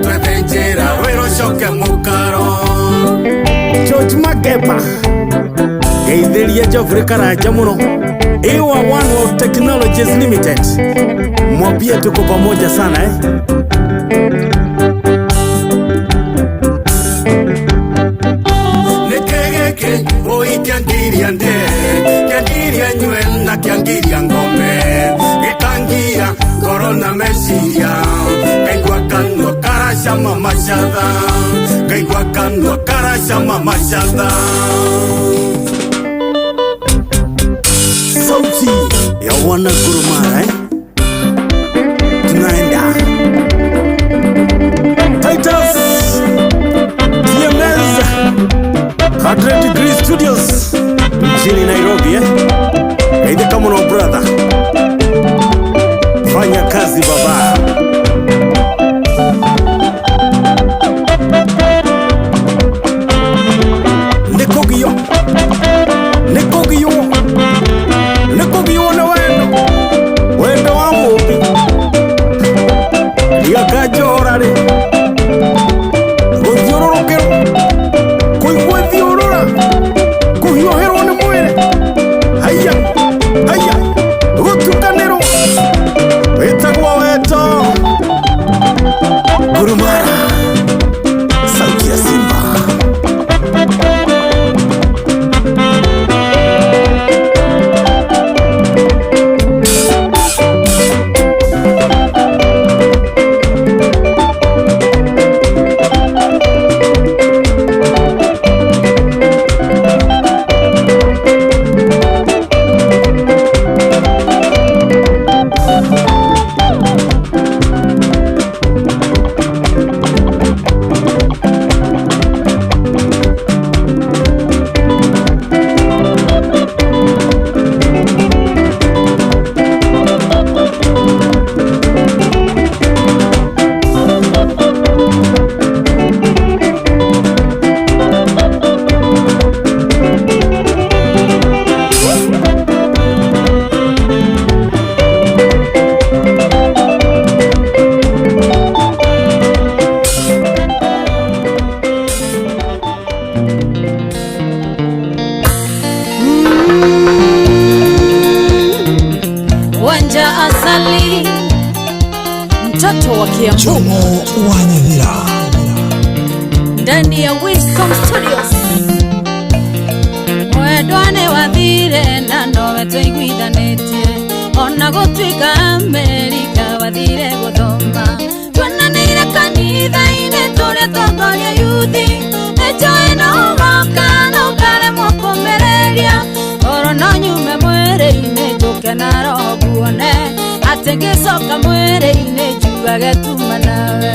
Twethe njĩra rwĩ rũcoke mũkaro George Magepa geithĩria Geoffrey Karanja mũno Iwa One World Technologies Limited mwambie tuko pamoja sana eh? Nĩkĩgĩkĩ ũi kĩangiria ndĩe Kĩangiria nyue na kĩangiria ngome Gĩkangia ngoro na meciria Ngaigua kanua karacama macatha Ngaigua kanua karacama macatha Sauti ya wana Gurumara eh? Tunaenda Titus TMS 100 Degree Studios mjini Nairobi eh? Geithĩka mũno brother, fanya kazi baba. Nĩkũgio nĩkũgio nĩkũgio nĩ wendo wendo wa mũmbi ndigakanjohora rĩ gũthiũrũrũkĩrwo kũigua thiũrũra kũhiũhĩrwo nĩ mwĩrĩ haiya haiya gũtukanĩrwo wĩtagwo wendo Gurumara sauti ya Simba. Wanja Asali, mtoto wa Kiambu, Jomo wa Nyathira ndani ya Wiscom Studios. Wendwa wathire na nowe tũiguithanĩtie, ona gũtuĩka Amerika wathire gũthoma. Tuonanĩire kanitha-inĩ tũrĩa tongoria yuthi, nĩnjũĩ no ũgoka na ũkaremwo kũmĩrĩria. Oro no nyume mwĩrĩ-inĩ njũke na roho nguone, atĩ ngĩcoka mwĩrĩ-inĩ njuage tuma nawe.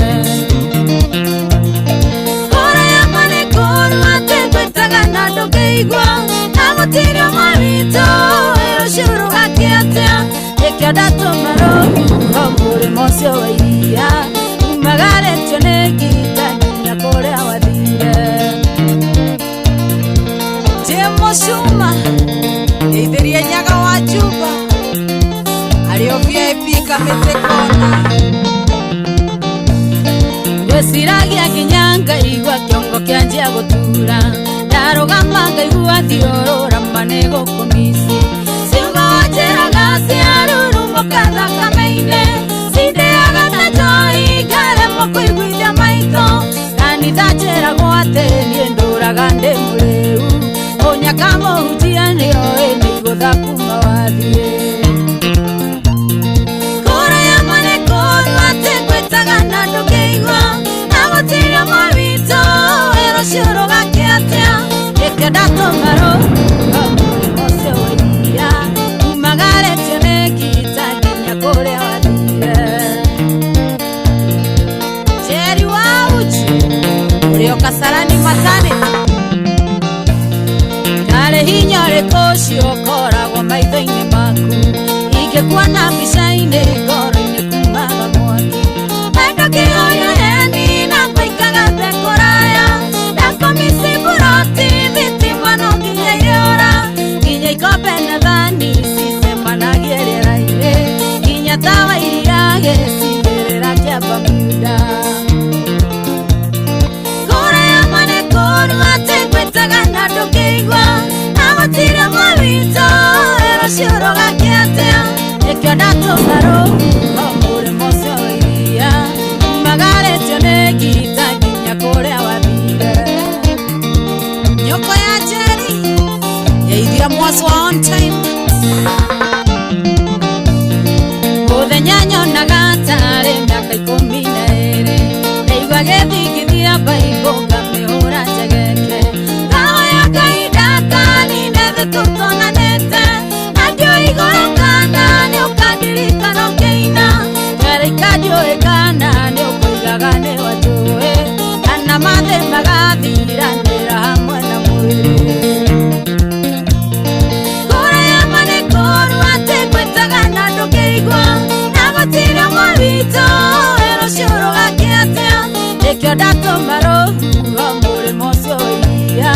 Ngoro yakwa nĩ kũũru atĩ ngwĩtaga na ndũngĩigua, na gũtirĩ ũmwe witũ ũĩ rũciũ rũgakĩa atĩa. Nĩkĩo ndatũma rũhuho mũrĩmo ũcio wa iria, umagarĩtio nĩ ngita nginya kũrĩa wathire. Jemo Shuma ngeithĩrie Nyaga wa Juba arĩ o VIP Kamĩtĩ kona. Ngwĩciragia nginya ngaigua kĩongo kĩanjia gũtura, ndarũgama ngaigua thiũrũra ma nĩ gũkũmici. Ciugo wanjĩraga ciarurumũka thakame-inĩ, cindĩaga ta njohi ngaremwo kũiguithia maitho. Kanitha njĩragwo atĩ niĩ ndũraga ndĩ mũrĩu, ũnyaka mũhunjia nĩoĩ nĩ igũtha kuma Nĩkĩo ndatũma rũhuho mũrĩmo ũcio wa iria umagarĩtio nĩ ngita nginya kũrĩa wathire. Njeri wa Uju ũrĩa Kasarani maternity ndarĩ hinya ũrĩkũ ũcio ũkoragwo maitho-inĩ maku ingĩkuona mbica-inĩ ngoro-inĩ kumaga mwaki. Wendo kĩhoya heni na ngũikaga tekũraya ndakomisi buroti thitima no nginya irĩũra nginya ikombe na thani cicemanagie rĩera-inĩ nginya tawa iria gĩcigĩrĩra kĩa Bermuda. Kũraya mane kũũru atĩ ngwĩtaga na ndũngĩigua na gũtirĩ ũmwe witũ rũciũ rũgakĩatĩa nĩkĩo ndatũma rũhuho mũrĩmo ũcio wa iria umagarĩtio nĩ ngita nginya kũrĩa wathire. Nyũkwa ya Njeri yaithia mwaso wa on time mũthenya nyonaga tarĩ mĩaka 12 ndaigua gĩthingithia baibũ ngamĩhũra njegeke ngahoya kahinda kanine thĩ tũtonanĩte na ndiũĩ igũrũ kana nĩũkandirikana ũkĩina ngarĩka ndiũĩ kana nĩũkũigaga nĩwanjũĩ kana mathĩ magathiranĩra hamwe na mwĩrĩ. Kũraya ma nĩ kũũru atĩ ngwĩtaga na ndũngĩigua na gũtirĩ ũmwe witũ rũciũ rũgakĩatĩa nĩkĩo ndatũma rũhuho mũrĩmo ũcio wa iria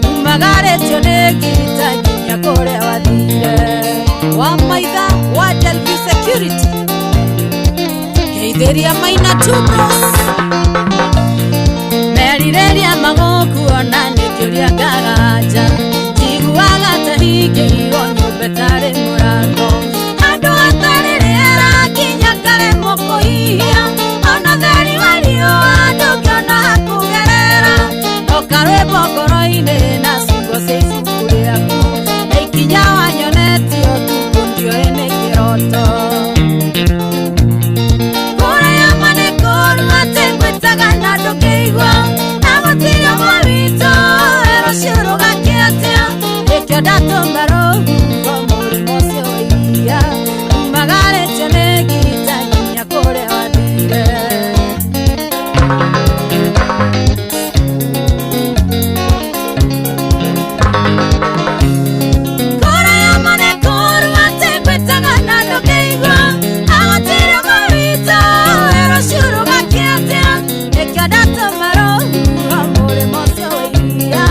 umagarĩtio nĩ ngita nginya kũrĩa wathire. Wa maitha wa Delview Security ngeithĩria Maina Two Bros merirĩria magũkuona nĩ kĩũria ngagaja njiguaga ta hingĩirwo nyũmba ĩtarĩ mũrango handũ hatarĩ rĩera nginya ngaremwo kũhihia ona theri wa riũa ndũngĩona hakũgerera ndoka rwĩmbo ngoro-inĩ na ciugo cia ibuku rĩaku na ikinya wanyonetie ũtukũ ndiũĩ nĩ kĩroto. Kũraya ma nĩ kũũru atĩ ngwĩtaga na ndũngĩigua na gũtirĩ ũmwe witũ rũciũ rũgakĩatĩa nĩkĩo ndatũma rũhuho mũrĩmo ũcio wa iria umagarĩtio nĩ ngita nginya kũrĩa wathire. Kũraya ma nĩ kũũru atĩ ngwĩtaga na ndũngĩigua na gũtirĩ ũmwe witũ rũciũ rũgakĩatĩa nĩkĩo ndatũma rũhuho mũrĩmo ũcio wa iria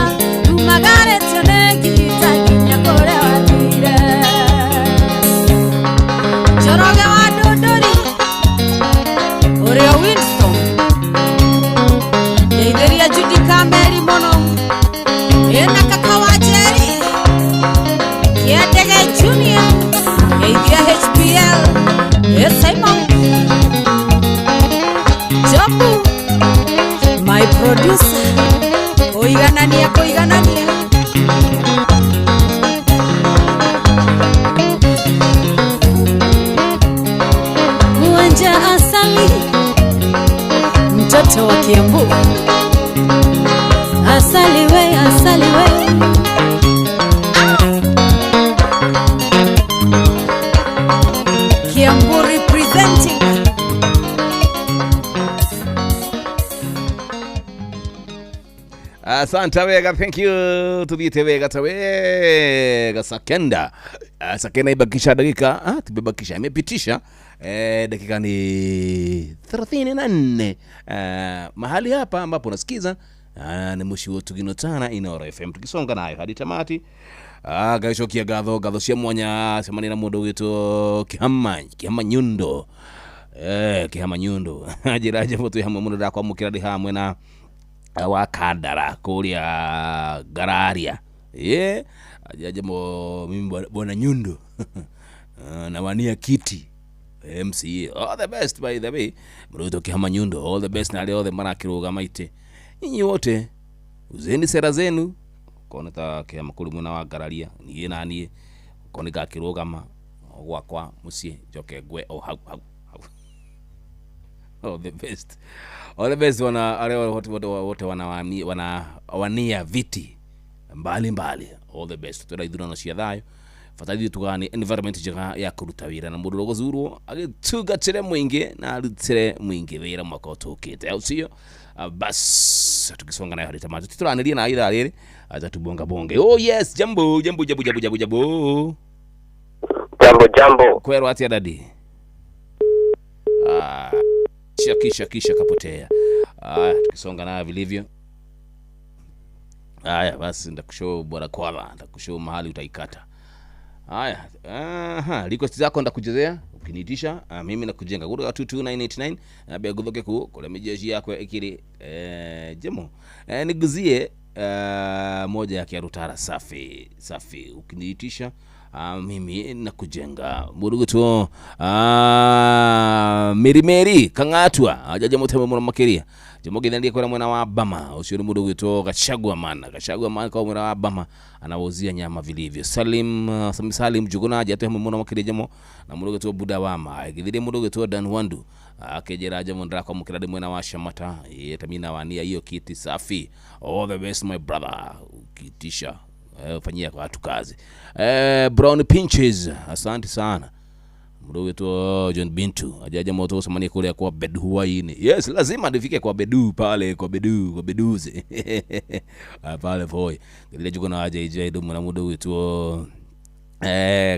umagarĩtio nĩ ngita nginya kũrĩa wathire. Njoroge wa Ndũndũri ũrĩa Winston ngeithĩria Judy Kameri mũno ĩna kaka wa Njeri Kĩendege Junior ngeithia HPL ĩ Simon Jobu my producer kũiganania kũiganania. Uwanja asali mtoto wa Kiambu asali we asali we. Kiambu representing. Asante wega, thank you. Tuthiĩte wega ta wega sakenda. Sakenda ibakisha dakika, tumebakisha imepitisha dakika ni 34. Mahali hapa ambapo unasikiza ni mushi wetu Ginotana Inooro FM tukisonga nayo hadi tamati. Gacokia ngatho cia mwanya cemania na mundu witwo Kihama Nyundo. Kihama Nyundo njira njemo twi hamwe muno ndakwamukira ndi hamwe na wa Kandara kuria Gararia. Ajemo mimi bwana Nyundo na wania kiti MCA. All the best by the way. Mruto Kihama Nyundo, all the best na aria othe marakirugama ite. Nyinyi wote uzeni sera zenu kona ta Kihama kuri mwena wa Gararia niĩ na niĩ kona gakirugama gwakwa muciĩ njoke ngwe o hau hau hau. All the best. All the best wana wale wote wana wania viti. mbali mbali. All the best. Twenda ithurano cia thayo, bata ithuĩ tugaga nĩ environment njega ya kũruta wĩra, na mũndũ ũrĩa ũgũthurwo agĩtungatĩre mũingĩ na arutĩre mũingĩ wĩra mwaka ũtũkĩte, au sio? Bas tukisonga nayo hadi tamati, tũranĩrie na ithaa rĩrĩ, acha tubonga bonge. Oh yes, jambo jambo jambo jambo jambo jambo jambo jambo. Kwerwo atia dadi? Kisha kisha kapotea. Tukisonga nayo vilivyo. Haya basi, ndakushow bora kwala, ndakushow mahali utaikata. Haya, aha, request zako ndakuchezea ukiniitisha, mimi nakujenga. Gura 22989 na guthoke ku kule mijeshi yako ikiri jemo. Niguzie moja ya Kiarutara safi safi, ukiniitisha mimi nakujenga. Muruguto Mirimeri Kangatwa ajaje muteme muno makiria. Jemo kwa mwana wa Bama ucio ni mundu gwitwo Gachagua man. Gachagua man kwa mwana wa Bama anawauzia nyama vilivyo. Salim Salim Juguna aje ate muno makiria jemo na mundu gwitwo Buda Wama githire mundu gwitwo Dan Wandu akejera jemo ndrakwa mukiradi mwena wa Shamata yetamina wania hiyo kiti safi. All the best my brother, ukitisha fanyia kwa watu kazi. Brown Pinches, asante sana. Mdogo wetu John Bintu ajaja moto usamani kule kwa Beduaini. Yes, lazima nifike kwa Bedu pale, kwa Bedu, kwa Beduze. Pale boy. Ngile juko na JJ dumu na mdogo wetu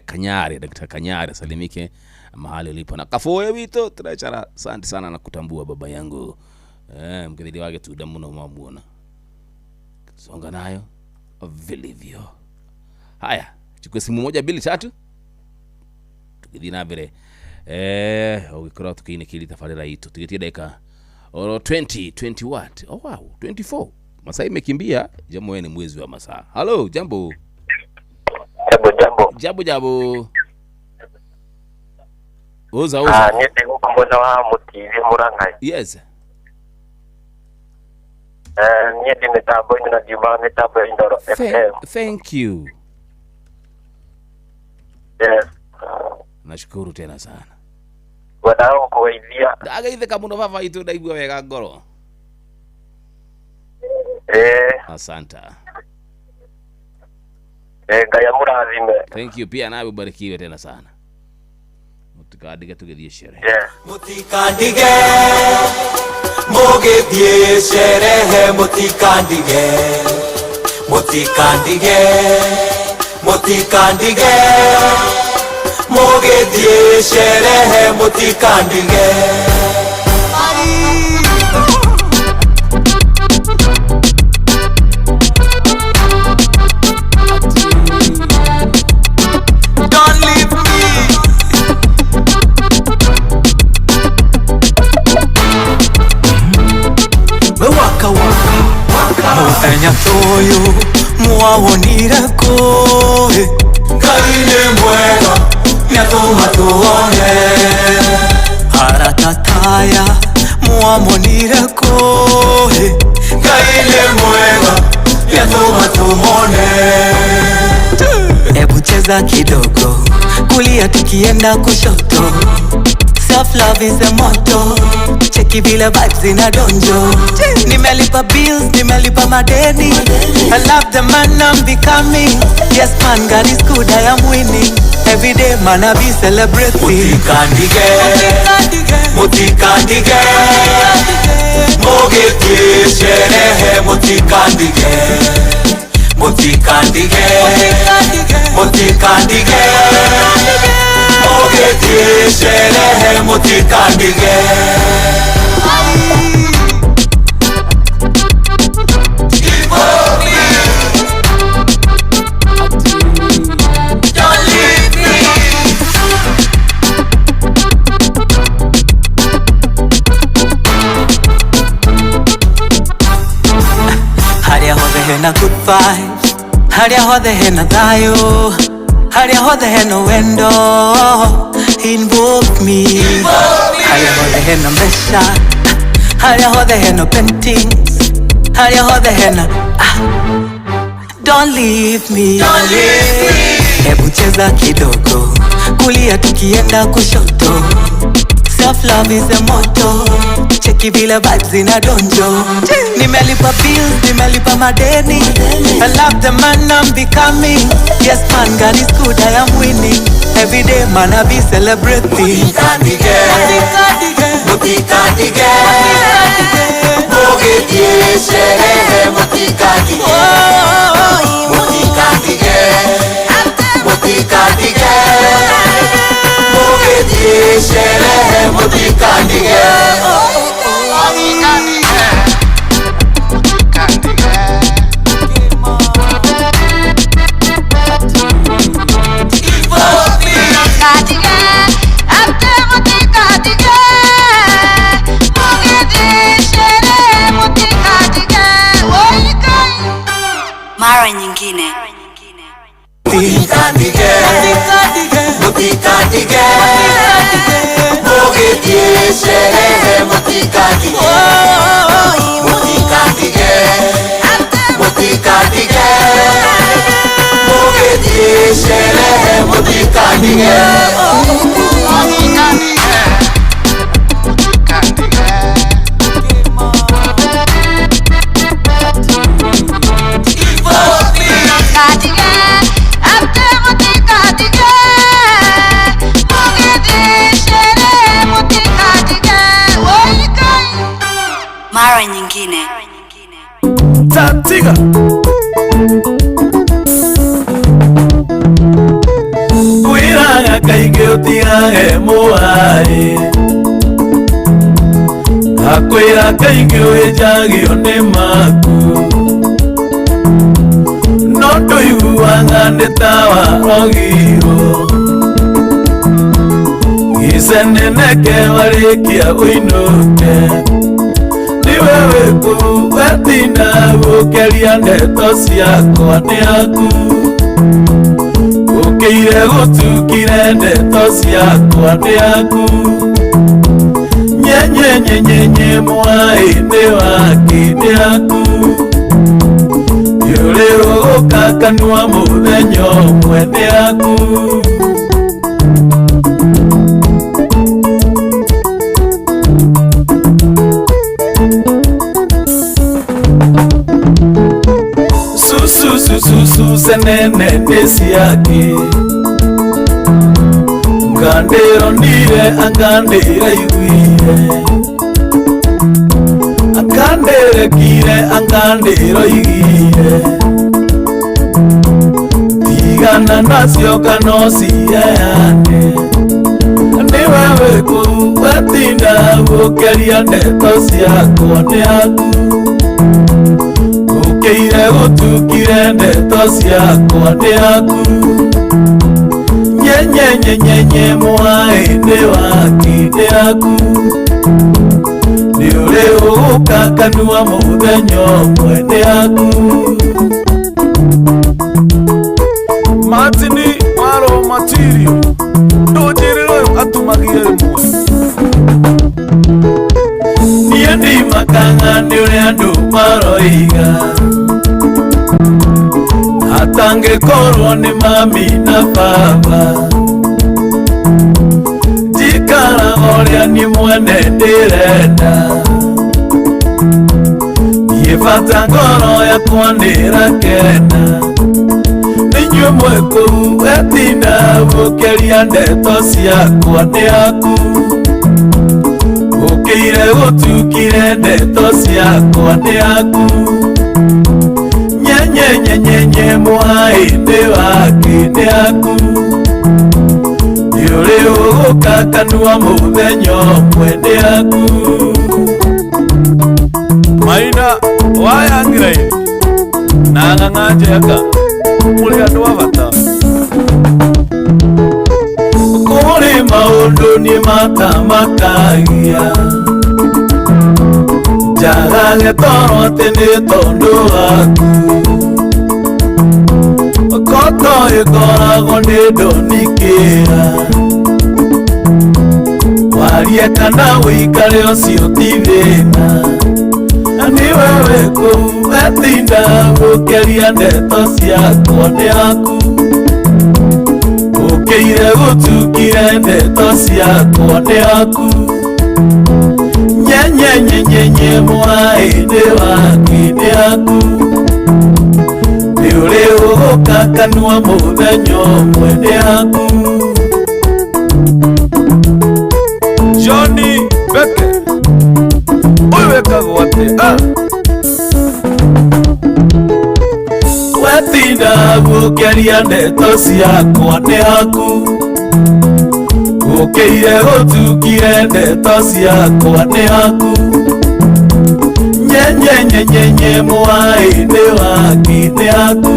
Kanyari, Dr. Kanyari salimike mahali ulipo. Na kafoe wito tunachara, asante sana na kutambua baba yangu. Mkidhili wake tu damu na mamuona. Songa nayo vilivyo. Haya, chukua simu moja mbili tatu. Tukithii mbere ugikora tukiinikiri tabarĩra itũ tugitie dakika oro 20 20 what? Oh wow, 24. Masaa imekimbia, jambo ni mwezi wa masaa. Hello, jambo. Jambo jambo. Jambo jambo. Oza oza. Ni ndiguka mwena wa Mutithi Murang'a. Yes. Niĩ ndĩ mĩtambo-inĩ na ndiumaga mĩtambo ya Inooro FM. Thank you. Yes. Nashukuru tena sana. Ngwendaga gũkũgeithia. Ndageithĩka mũno baba itũ, ndaigua wega ngoro. Asante. Ngai amũrathime. Thank you, pia nawe ubarikiwe tena sana. Mutikandike tugithie sherehe. Mutikandike mugithie sherehe, mutikandike mutikandike mutikandike mugithie sherehe, mutikandike. Don't leave me. We waka waka muthenya toyo mwawonire kũĩ. Ngai nĩ mwega nĩatũma tuone. Arata taya mwamonire kũĩ. Ngai nĩ mwega nĩatũma tumone. Hebu cheza kidogo, kulia tukienda kushoto. Self love is a motto. Cheki vile vibes inadonjo. Nimelipa bills, nimelipa madeni. I love the man I'm becoming. Yes man, God is good, I am winning. Every day man I be celebrating. Mutikandike, mutikandike, mugithie sherehe, mutikandike, mutikandike, mutikandike, mugithie sherehe, mutikandike. Don't leave me. Haria hothe hena good vibes, haria hothe hena thayo, haria hothe hena wendo. Invoke me. Haria hothe hena mbeca, haria hothe hena paintings, haria hothe hena Don't leave me. Don't leave me. Hebu cheza kidogo, kulia tukienda kushoto. Self love is a motto. Cheki vile vibes zinadonjo. Nimelipa bills, nimelipa madeni. I love the man I'm becoming. Yes man, God is good, I am winning. Every day man I be celebrating. Mutikatige, mutikatige, mugithie sherehe mutikatige, mutikatige, mutikatige, mugithie sherehe mutikatige. Mara nyingine. Mutikatige, mutikatige, mugithie sherehe mutikatige, mutikatige, mutikatige, mugithie sherehe mutikatige. Mara nyingine. Tatiga. Kwiraga kaingĩ ũtigage mũaĩ. Ngakwĩra kaingĩ wĩnjagio nĩ maku. No ndũiguaga nĩ ta warogirwo. Gĩceneneke warĩkia ũinũke. Niwewe wetina gũkeria ndeto ciakwa nĩ aku. Ũkĩire gũtukire ndeto ciakwa nĩ aku. Nyenyenyenyenye mwaĩ nĩ waki nĩ aku. Yũrĩ ũgũka kanua mũthenya ũmwe nĩ aku. Susu senene nesiaki Ngandero nire angandera iguire Angandere kire angandero igire Tigana nacio kano ciayane Ni wewe kuu wetinda gũkeria ndeto ciakwa nĩ aku. Ũkĩire gũtukire ndeto ciakwa nĩ aku. Nyenyenyenyenye mwaĩ nĩ waki nĩ aku. Nĩ ũrĩ ũgũka kanua mũthenya ũmwe nĩ aku. Martini waro matirio ndũnjĩrĩre ũyũ atumagie rĩmwe. Niĩ ndimakaga nĩ ũrĩa andũ maroiga. Atangĩkorwo nĩ mami na baba. Njikaraga ũrĩa niĩ mwene ndĩrenda. Niĩ bata ngoro yakwa nĩĩrakena. Nĩinyuĩ mwĩ kũu wetinda gũkeria ndeto ciakwa nĩ aku. Ũkĩire gũtukire ndeto ciakwa nĩ aku. Nyenyenyenyenye mwaĩ nĩ waki nĩ aku. Nĩ ũrĩ ũgũka kanua mũthenya ũmwe nĩ aku. Maina wayangira na ng'ang'a njeka mũrĩ andũ a bata. Kũrĩ maũndũ niĩ matamakagia. Njagage toro atĩ nĩ tondũ waku. Koto ĩkoragwo nĩ ndũnikĩra. Warie kana ũikare ũcio ti thĩna. Ni wewe kuu wetinda gũkeria ndeto ciakwa nĩ aku. Ũkĩire gũtukire ndeto ciakwa nĩ aku. Nyenyenyenyenye mwaĩ wake nĩ haku nĩ ũrĩ ũgũka kanua mũthenya ũmwe nĩ haku. Johnny Beke ũyũ wekagwo atĩa? Wetinda gũkĩaria ndeto ciakwa nĩ haku gũkĩire gũtukire ndeto ciakwa nĩ haku. Nyenyenyenyenye mwaĩ wake nĩ haku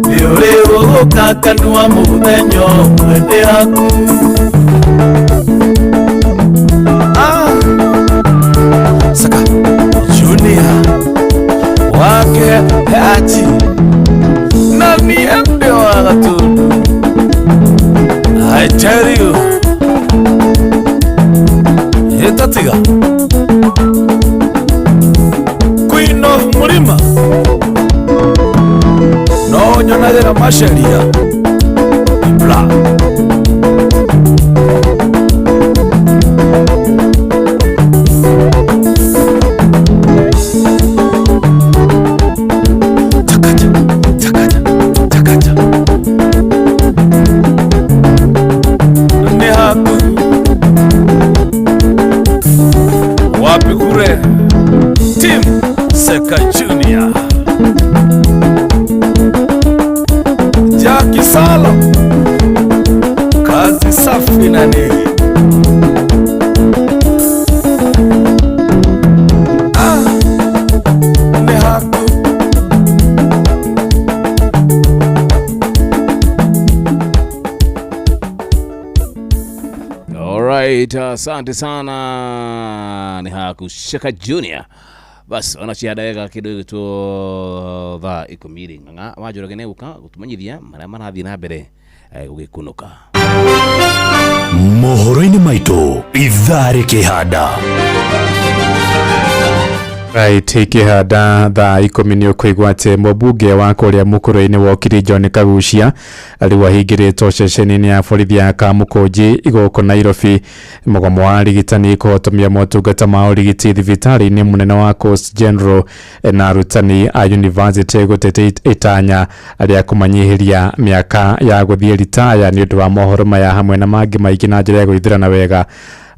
nĩ ũrĩ ũgũka kanua mũthenya ũmwe nĩ haku. Saka Junior wake Haji na niende wa Gatundu. I tell you Etatiga Queen of Murima no nyonagĩra maceria Ibra. Tim Seka Junior Jackie Salo kazi safi nani. Ni haku. Alright, asante sana ni haku Sheka Junior. Bas ona cia ndagĩka kĩndũ gĩtwo thaa 10 rĩ ng'ang'a wa Njoroge nĩegũka gũtũmenyithia marĩa marathiĩ na mbere gũgĩkunũka. Mohoro-inĩ maitũ ithaa rĩkĩhanda. Right, ikihanda thaa 10 nĩ ũkũigua atĩ mũmbunge wa kũrĩa mũkũrũ-inĩ wokiri John Kagucia rĩu ahingĩrĩtwo ceceni-inĩ ya borithi ya Kamũkũnji gũkũ Nairobi. Mũgomo wa arigitani kũhotomia motungata ma ũrigiti thibitarĩ-inĩ mũnene wa Coast General na arutani a university gũtete itanya rĩa kũmanyihĩria mĩaka ya gũthiĩ ritaya nĩ ũndũ wa mohoro maya hamwe na mangĩ maingĩ na njĩra ya gwĩthurana wega.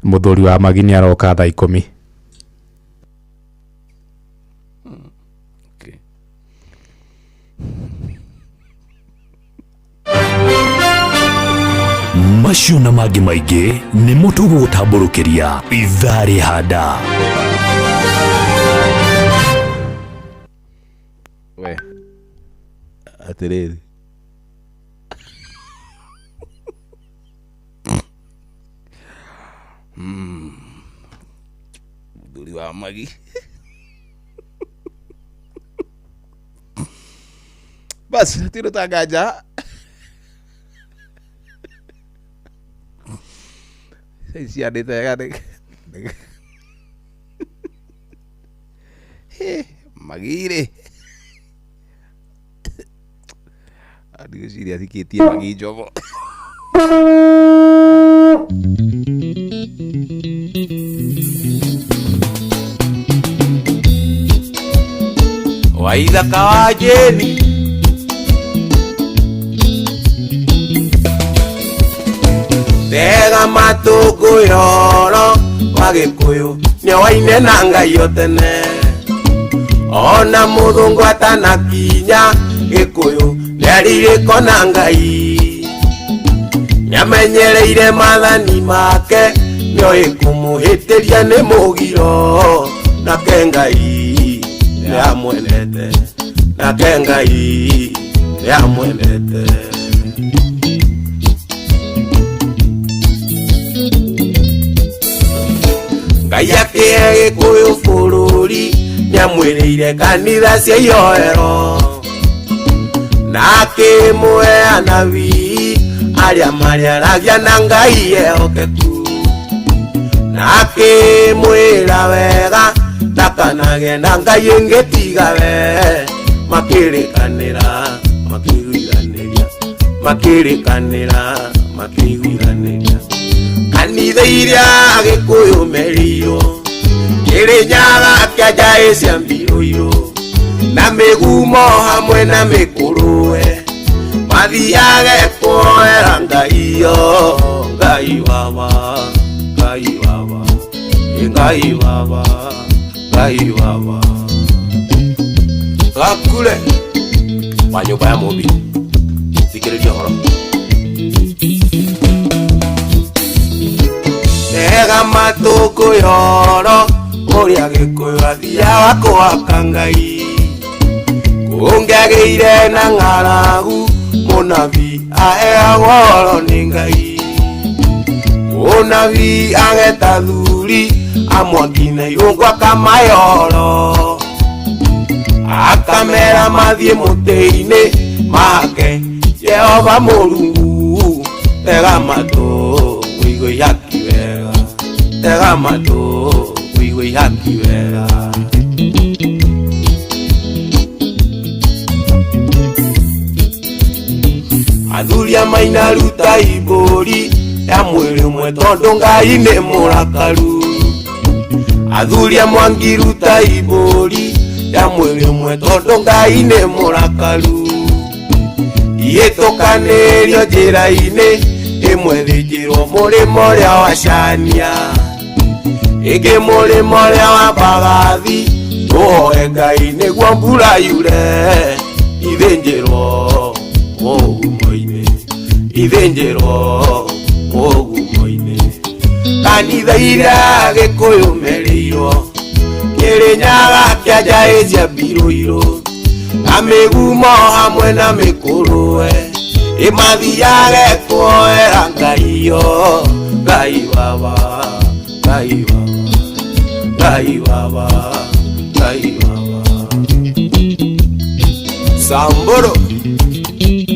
Mũthuri wa Magini aroka thaa 10. Macio na mangĩ maingĩ nĩmo tũgũgũtambũrũkĩria ithaa rĩhanda. We atĩrĩrĩ mũthuri wa Magi bas tiro tanganja ciandĩte wega Magirĩ ndigwĩciria athikĩtie Magi Njomo. Waithaka wa Jeni tega matũngũyoro wa Gĩkũyũ nĩowaine na Ngai o tene ona mũthũngũ atanakinya Gĩkũyũ nĩarirĩko na Ngai nĩamenyereire maathani make nĩoĩ kũmũhĩtĩria nĩ mũgiro nake Ngai nĩamwendete nake Ngai nĩamwendete. Ngai akĩhe Gĩkũyũ bũrũri nĩamwĩrĩire kanitha cia ihoero na akĩmũhe anabii arĩa marĩaragia na Ngai ehokeku na akĩmwĩra wega ndakanage na Ngai ĩngĩ tiga we makĩrĩkanĩra makĩiguithanĩria makĩrĩkanĩra makĩiguithanĩria. Kanitha iria Gĩkũyũ merĩirwo Kĩrĩnyaga kĩanjaĩ cia mbirũirũ na mĩgumo hamwe na mĩkũrũwe mathiage kuoera Ngai yo Ngai wawa Ngai wawa Ngai wawa Ngai wawa Gakure wa nyũmba ya Mũmbi thikĩrĩria ũhoro Tega matũ ngũyoro ũrĩa Gĩkũyũ athiaga kũhaka Ngai kũngĩagĩire na ng'aragu mũnabii aheagwo ũhoro nĩ Ngai mũnabii ageta thuri amwaki na irũngũ akamahe ũhoro akamera mathiĩ mũtĩ-inĩ make Jehova Mũrungu tega matũ ũigue ihaki wega tega matũ ũigue ihaki wega Athuri a maina ruta ibũri ya mwĩrĩ ũmwe tondũ Ngai nĩ mũrakaru Athuri a mwangi ruta ibũri ya mwĩrĩ ũmwe tondũ Ngai nĩ mũrakaru Ihĩtũkanĩrio njĩra-inĩ ĩmwe thĩnjĩrwo mũrĩmo ũrĩa wa Cania ĩngĩ mũrĩmo ũrĩa wa Mbagathi tũhoe Ngai nĩguo mbura yure ithĩnjĩrwo mũgumo-inĩ ithĩnjĩrwo mũgumo-inĩ Kanitha iria Gĩkũyũ merĩirwo Kĩrĩnyaga kĩanjaĩ cia mbirũirũ na mĩgumo hamwe na mĩkũrũwe ĩmathiage kuoera Ngai yo Ngai wawa Ngai wawa Ngai wawa Ngai wawa Samburu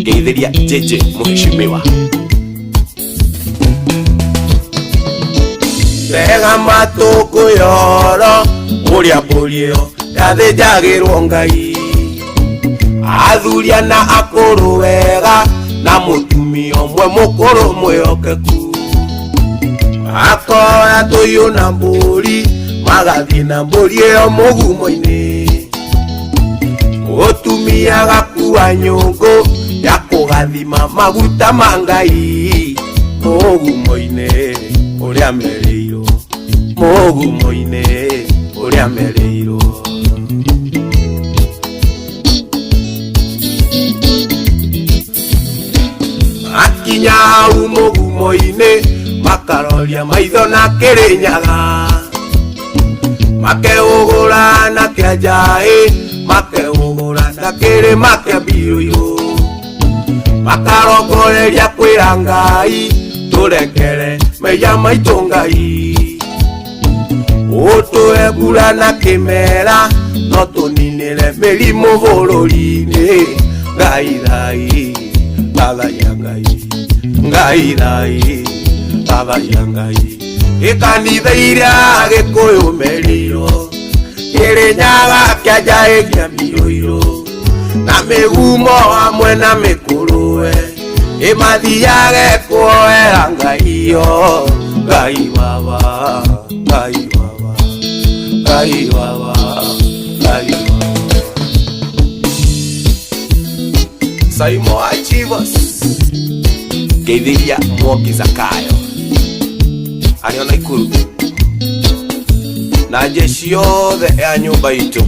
ngeithĩria Jeje mũheshimiwa Tega matũ ngũyoro ũrĩa mbũri ĩyo yathĩnjagĩrwo Ngai Athuria na akũrũ wega na mũtumia ũmwe mũkũrũ mwĩhokeku Makoya tũiyũ na mbũri magathiĩ na mbũri ĩyo mũgumo-inĩ Mũtumia agakua nyũngũ ya kũgathima maguta ma Ngai mũgumo-inĩ ũrĩa merĩirwo mũgumo-inĩ ũrĩa merĩirwo Akinya hau mũgumo-inĩ makaroria maitho na Kĩrĩnyaga makeũgũra na kĩanjaĩ makeũgũra na kĩrĩma kĩa mbirũirũ makarongoreria kwĩra Ngai tũrekere mehia maitũ Ngai ũtũhe mbura na kĩmera no tũninĩre mĩrimũ bũrũri-inĩ Ngai thai thathaiya Ngai Ngai thai thathaiya Ngai Ĩkanitha iria Gĩkũyũ merĩirwo Kĩrĩnyaga kĩanjaĩ kĩa mbirũirũ na mĩgumo hamwe na mĩkũrũwe ĩmathiage kuoera Ngai yo Ngai wawa Ngai wawa Ngai wawa Ngai wawa Saimo Achivas ngeithĩria Mwoki Zakayo arĩ o Naikuru na jeshi yothe ya nyũmba itũ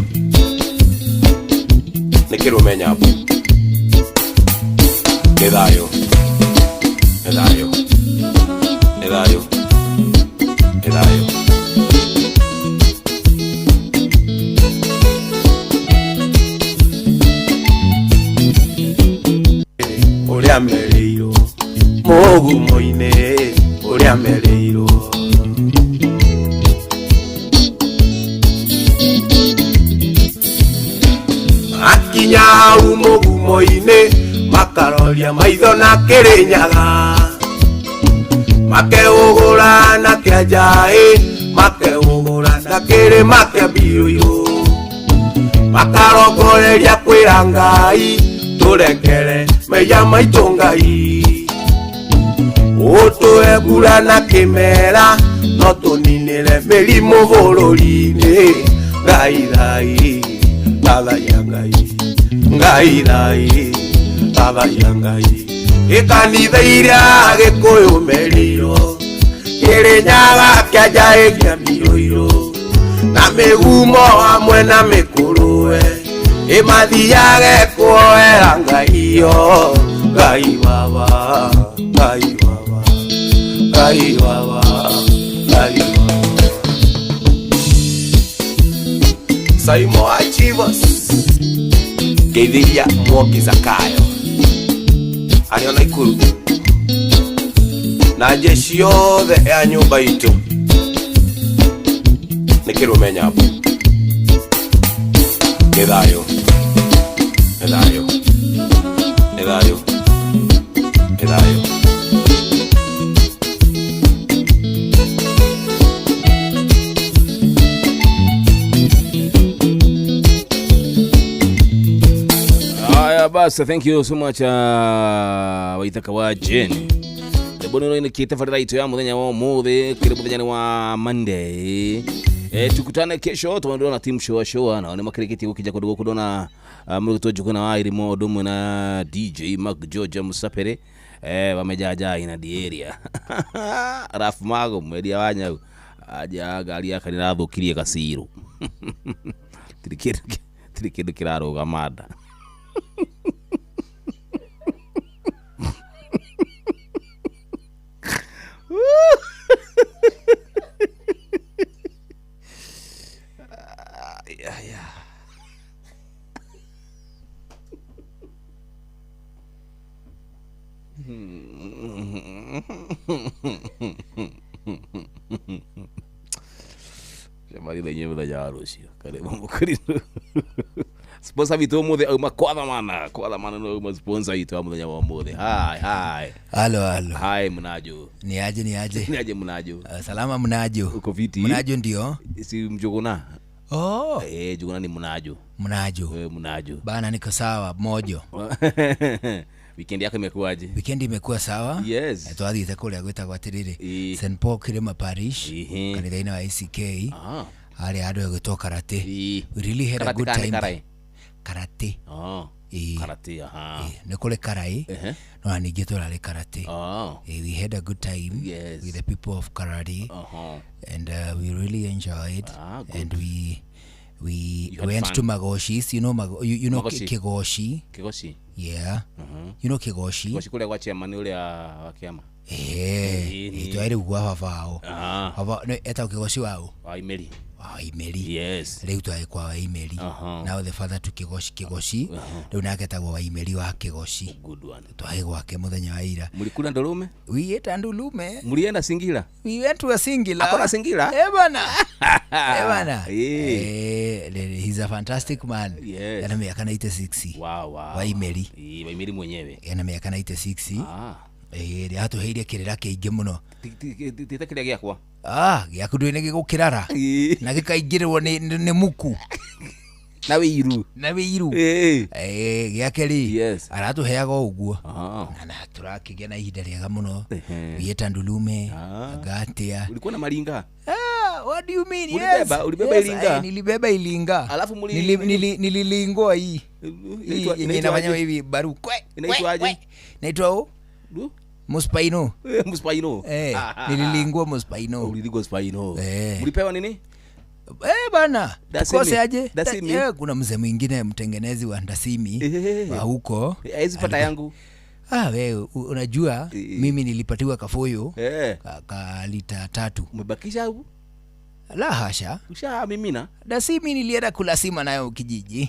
nĩ kĩrũme nyambo nĩ thayũ nĩ thayũ nĩ thayũ nĩ thayũ Ũrĩa merĩirwo mũgumo-inĩ ũrĩa merĩirwo Akinya hau mũgumo-inĩ makaroria maitho na Kĩrĩnyaga makeũgũra na kĩanjaĩ makeũgũra na kĩrĩma kĩa mbirũirũ makarongoreria kwĩra Ngai tũrekere mehia maitũ Ngai Ũtũhe mbura na kĩmera no tũninĩre mĩrimũ bũrũri-inĩ. Ngai thai thathaiya Ngai, Ngai thai thathaiya Ngai. Ĩkanitha iria Gĩkũyũ merirwo Kĩrĩnyaga kĩanja ĩkia mĩũirũ na mĩgumo hamwe na mĩkũrũwe ĩmathiage kuoera Ngai yo. Ngai baba, Ngai baba, Ngai baba, Ngai baba. Saimo Achivos Geithiria Mwoki Zakayo arĩ ona Ikuru na jeshi yothe ya nyũmba itũ nĩ kĩrũme nyambo. Nĩ thayũ, nĩ thayũ, nĩ thayũ, nĩ thayũ. Haya basi, thank you so much Waithaka wa Jane. Bono ni kitafarira itu ya muthenya wa umuthi kiri muthenya wa Monday. Tukutane kesho tunaonana na team show show na ni makirikiti gukija kundu guku ndona murutwo Njuguna wa Irimo undu na DJ Mark George Musapere wamejaja ina the area. Rafu Mago mwedia wa nyau aja ngari yake nĩrathukirie gaciru. Tiri kindu kiraruga nda. Yeah. Jamani lenyewe mũthenya wa rũciũ karibu mũkũrinũ. Sponsor witũ ũmũthĩ auma kwathamana kwathamana no auma sponsor witũ wa mũthenya wa ũmũthĩ. Hi hi. Halo halo. Hi Mnajo. Ni aje ni aje? Ni aje Mnajo? Salama Mnajo. Uko fiti? Mnajo ndio? Si Mjuguna. Oh. Njuguna ni Mnajo. Mnajo. Mnajo. Bana niko sawa mojo. Weekend yako imekuwaje? Weekend imekuwa sawa. Yes. Twathiĩte kũrĩa gwĩtagwo atĩrĩrĩ St Paul Kirima Parish kanitha-inĩ wa ACK. Harĩa andũ egwĩtwo karate. We really had a good time. Karate. Oh. Karate, aha. Nĩ kũrĩ karai. No na ningĩ tũrarĩ karate. Oh. We had a good time yes. with the people of karate. And we really enjoyed. Good. And we went fun. To Magoshis, you know you know Magoshi. Kigoshi. Kigoshi. Yeah. You know Kigoshi. Kigoshi kule kwa chairman ule wa kiama. Itwaire gwa baba ao. Baba no etagwo Kigoshi wao. Wa Imeri. Wa Imeri. Yes. Rĩu twarĩ kwa wa Imeri. Now the father to Kigoshi Kigoshi. Rĩu nake etagwo wa Imeri wa Kigoshi. Good one. Twarĩ gwake mũthenya wa ira. Mulikula ndolume? We ate ndolume. Mulienda Singila? We went to a Singila. Akona Singila? Bana. Bana. He's a fantastic man. Yes. Ana miaka 96. Wow wow. Wa Imeri. Wa Imeri mwenyewe. Ana miaka 96. Atũheire kĩrĩra kĩingĩ mũno. Tita kĩrĩa gĩakwa. Gĩaku ndũĩ nĩ gĩgũkĩrara na gĩkaingĩrĩrwo nĩ muku na wĩiru. Na wĩiru. Gĩake rĩ aratũheaga o ũguo na tũrakĩgĩa na ihinda rĩega mũno. Wieta ndulume agatia. Ulikuwa na maringa? What do you mean? Yes. Ulibeba ilinga? Nilibeba ilinga. Alafu nililingwa hii. Yenye inafanya hivi baru. Inaitwa aje? Inaitwa o? Muspaino. Muspaino. Nililingwa Muspaino. Ulilingwa Muspaino. Mlipewa nini? Bana. Tukose aje? Dasimi. Kuna mzee mwingine mtengenezi wa ndasimi wa huko. Hizi pata yangu. Wewe unajua mimi nilipatiwa kafoyo ka lita 3. Umebakisha au? La hasha. Usha mimina? Dasimi nilienda kulasima nayo kijiji.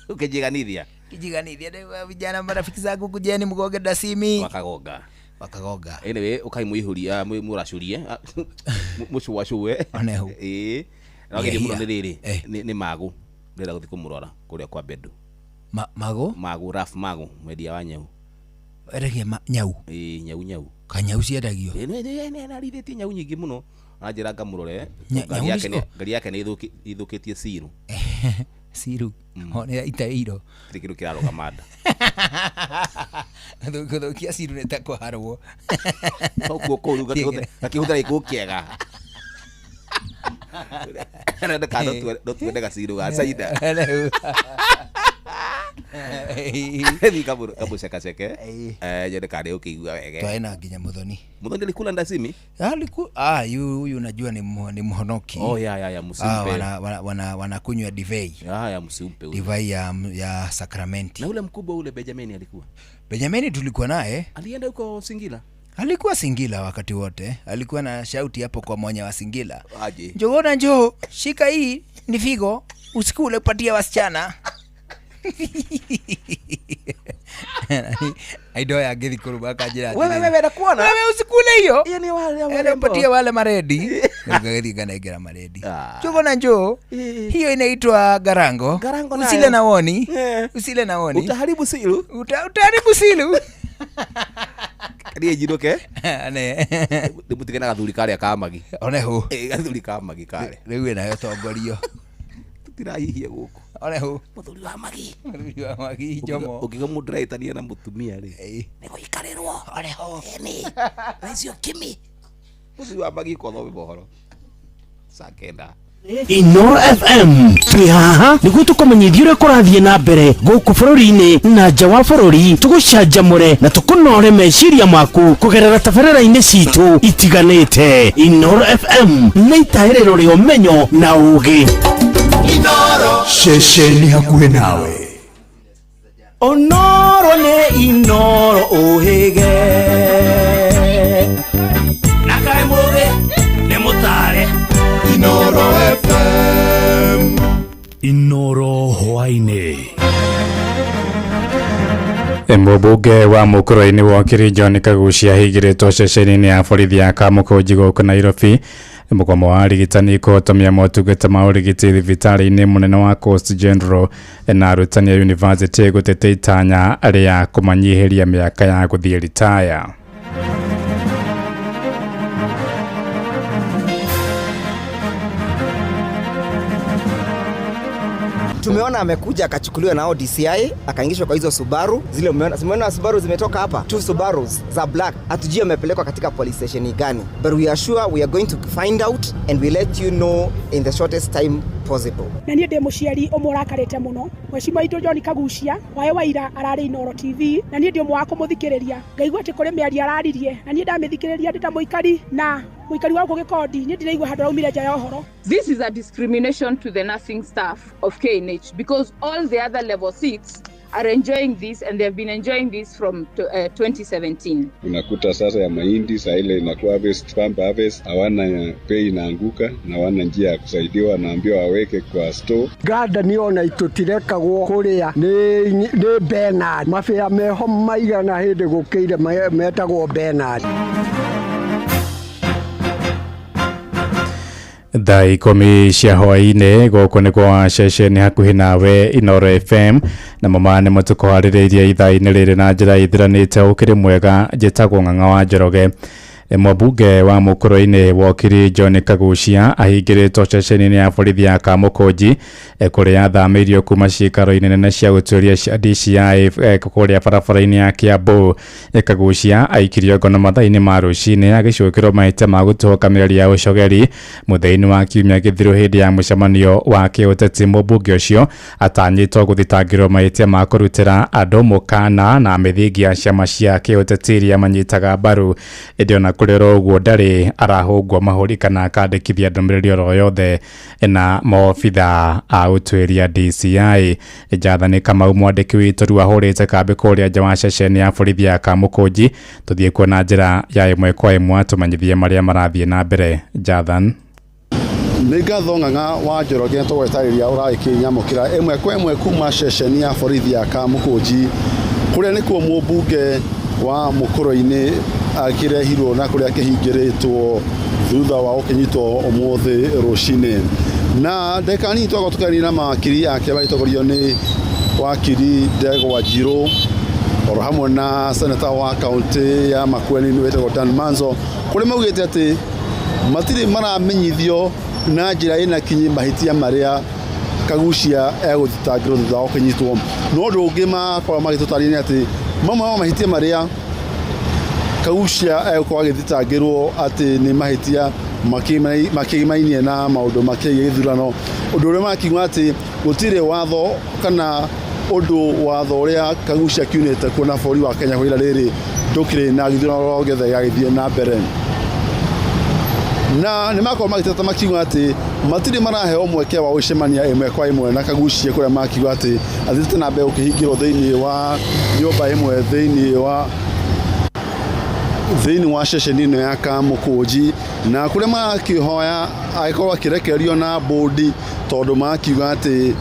Ukijiganithia. Kijiganithia vijana marafiki zangu kujeni mgoge dasimi. Wakagoga. Wakagoga. Anyway, ukai muihuria muracurie. Mucuacuwe. Onehu. Na githĩ mũno nĩ rĩrĩ nĩ magu ndĩrenda gũthiĩ kũmũrora kũrĩa kwa Bedu. Mago? Magu Raf Mago mwendia wa nyau. Endagia nyau? Nyau nyau. Kanyau ciendagio? Nĩ arĩithĩtie nyau nyingĩ mũno. Anjĩra ngamũrore. Ngari yake nĩ ithũkĩtie ciru. Ciru one itairo Gũtirĩ kĩndũ kĩrarũgama nda. Gũthũkia ciru nĩ ta kũharwo. Koguo kũu gakĩhũthĩra gĩkũũ kĩega. Ndaka ndũtuende gaciru ga caina. Thiĩ kamũcekaceke. Nyone kana nĩũkĩigua wega. Twaĩ na nginya Muthoni. Muthoni alikula ndasimi? Aliku, ah, yu huyu unajua ni mhonoki. Oh, ya ya ya msimpe. Ah, wanakunywa divei. Ah, ya msimpe huyu. Divai ya sakramenti. Na ule mkubwa ule Benjamin alikuwa? Benjamin tulikuwa naye. Alienda huko Singila? Alikuwa Singila wakati wote. Alikuwa na shauti hapo kwa mwenye wa Singila. Aje. Njoo njoo, shika hii ni figo, usikule patia wasichana. Aido ya ngithi kuruba kanjira. Wewe nakuona. Wewe usikule hiyo. Hiyo ni wale wale. Patia wale maredi. Ngagithi nganaingera maredi. Njoo na njoo. Hiyo inaitwa garango. Garango usile na woni. Usile na woni. Utaharibu silu. Utaharibu silu. Niĩ njinũke Ne. ndĩmũtige na gathuri karĩa ka magi. One hũ. Gathuri ka magi karĩa. Rĩu ĩnayo tongorio. Tũtirahihia gũkũ. One hũ. Mũthuri wa magi. Mũthuri wa magi Njomo. Ũngĩga mũndũ ndĩraĩtania na mũtumia rĩ. Nĩ gũikarĩrwo. One hũ. Ĩni. Na icio kimi. Mũthuri wa magi kothome mohoro. Saa kenda. Inoro FM twĩ haha nĩguo tũkũmenyithie ũrĩa kũrathiĩ na mbere gũkũ bũrũri-inĩ na nja wa bũrũri, tũgũcanjamũre na tũkũnore meciria maku kũgerera tabarĩra-inĩ citũ itiganĩte. Inoro FM nĩ itahĩrĩro rĩa ũmenyo na ũũgĩ. Inoro ceceni hakuhĩ nawe. Onoro nĩ Inoro ũhĩge na kaĩ mũgĩ nĩ mũtare. Inoro FM. Inoro hwainĩ. Mũmbunge wa Mũkũrwe-inĩ wa John Kaguchia ahingĩrĩtwo ceceni-inĩ ya borithi ya Kamũkũnji gũkũ Nairobi. Mũgomo wa arigitani kũhotomia motungata ma ũrigiti thibitarĩ-inĩ mũnene wa Coast General na arutani a yunivasĩtĩ gũtetea itanya rĩa kũmanyihĩria mĩaka ya gũthiĩ ritaya. Tumeona amekuja akachukuliwa na DCI akaingishwa kwa hizo Subaru zile. Umeona Subaru zimetoka hapa, 2 Subarus za black. Hatujui amepelekwa katika police station gani, but we are sure we are going to find out and we let you know in the shortest time possible. Na niĩ ndĩ mũciari ũmwe ũrakarĩte mũno mwecimwa witũ John Kaguchia wae waira ararĩ Inoro TV, na niĩ ndĩ ũmwe wa kũmũthikĩrĩria. Ngaigua atĩ kũrĩ mĩario araririe na niĩ ndamĩthikĩrĩria ndĩ ta mũikari na mũikari wa gũkũ Gĩkondi, niĩ ndiraigua handũ araumire nja ya ũhoro. This is a discrimination to the nursing staff of KNH because all the other level 6 are enjoying this and they have been enjoying this from 2017. Unakuta sasa ya mahindi saa ile inakuwa harvest, pump harvest, hawana pay inaanguka na hawana njia ya kusaidiwa, wanaambiwa waweke kwa store. Garden ona itutirekagwo kuria ni Bernard mabia meho maigana hindi gukire metagwo Bernard. Thaa 10 cia hwaĩ-inĩ gũkũ nĩ kwa ceceni hakuhĩ nawe Inoro FM, na mama nĩ mũtũkũharĩrĩirie ithaa-inĩ rĩrĩ na njĩra ĩthiranĩte. Ũkĩrĩ mwega, njĩtagwo Ng'ang'a wa Njoroge. Mũmbunge wa Mũkũrwe-inĩ Wokiri John Kaguchia ahingĩrĩtwo ceceni-inĩ ya borithi ya Kamũkũnji kũrĩa athamĩirio kuma ciikaro-inĩ nene cia gũtuĩria cia DCI kũrĩa barabara-inĩ ya Kiambu. Kaguchia aikirio ngono mathaa-inĩ ma rũcinĩ agĩcukĩrwo mahĩtia ma gũtũhũka mĩario ya ũcogeri mũthenya-inĩ wa kiumia gĩthiru hĩndĩ ya mũcemanio wa kĩũteti. Mũmbunge ũcio atanyĩtwo gũthitangĩrwo mahĩtia ma kũrutĩra andũ mũkana na mĩthingi ya ciama cia kĩũteti iria manyitaga mbaru, ĩndĩ ona kũrĩ oro ũguo ndarĩ arahũngwo mahũri kana akandĩkithia ndũmĩrĩri oro yothe na maobitha a ũtuĩria DCI. Jathani Kamau mwandĩki witũ rĩu ahũrĩte kambĩ kũrĩa nja wa ceceni ya borithi ya Kamũkũnji. Tũthiĩ kuo na njĩra ya ĩmwe kwa ĩmwe atũmenyithie marĩa marathiĩ na mbere. Jathan. Nĩ ngatho Ng'ang'a wa Njoroge tũgwetarĩria ũragĩkĩnyamũkĩra ĩmwe kwa ĩmwe kuma ceceni ya borithi ya Kamũkũnji kũrĩa nĩkuo mũmbunge wa Mũkũrwe-inĩ akĩrehirwo na kũrĩa akĩhingĩrĩtwo thutha wa gũkĩnyitwo ũmũthĩ rũcinĩ. Na ndagĩka nini twakorwo tũkĩaria na mawakiri ake magĩtongorio nĩ wakiri Ndegwa Njirũ oro hamwe na seneta wa kaunti ya Makueni wĩtagwo Dan Manzo, kũrĩa maugĩte atĩ matirĩ maramenyithio na njĩra ĩna kinyi mahĩtia marĩa Kaguchia egũthitangĩrwo thutha wa gũkĩnyitwo. No ũndũ ũngĩ makorwo magĩtũtarĩria nĩ atĩ mamwe ma mahĩtia marĩa Kaguchia egũkorwo agĩthitangĩrwo atĩ nĩ mahĩtia makĩgimainie na maũndũ makĩgiĩ gĩthurano, ũndũ ũrĩa makiuga atĩ gũtirĩ watho kana ũndũ watho ũrĩa Kaguchia kiunĩte kuona bũrũri wa Kenya kwa rĩrĩ ndũkĩrĩ na gĩthurano gĩothe gĩagĩthiĩ na mbere. Na nĩ makorwo magĩteta makiuga atĩ matirĩ maraheo mweke wa gũcemania ĩmwe kwa ĩmwe na Kaguchia, kũrĩa makiuga atĩ athiĩte na mbere gũkĩhingĩrwo thĩinĩ wa nyũmba ĩmwe thĩinĩ wa ceceni ĩno ya Kamũkũnji, na kũrĩa marakĩhoya agĩkorwo akĩrekererio na bũndi, tondũ makiuga atĩ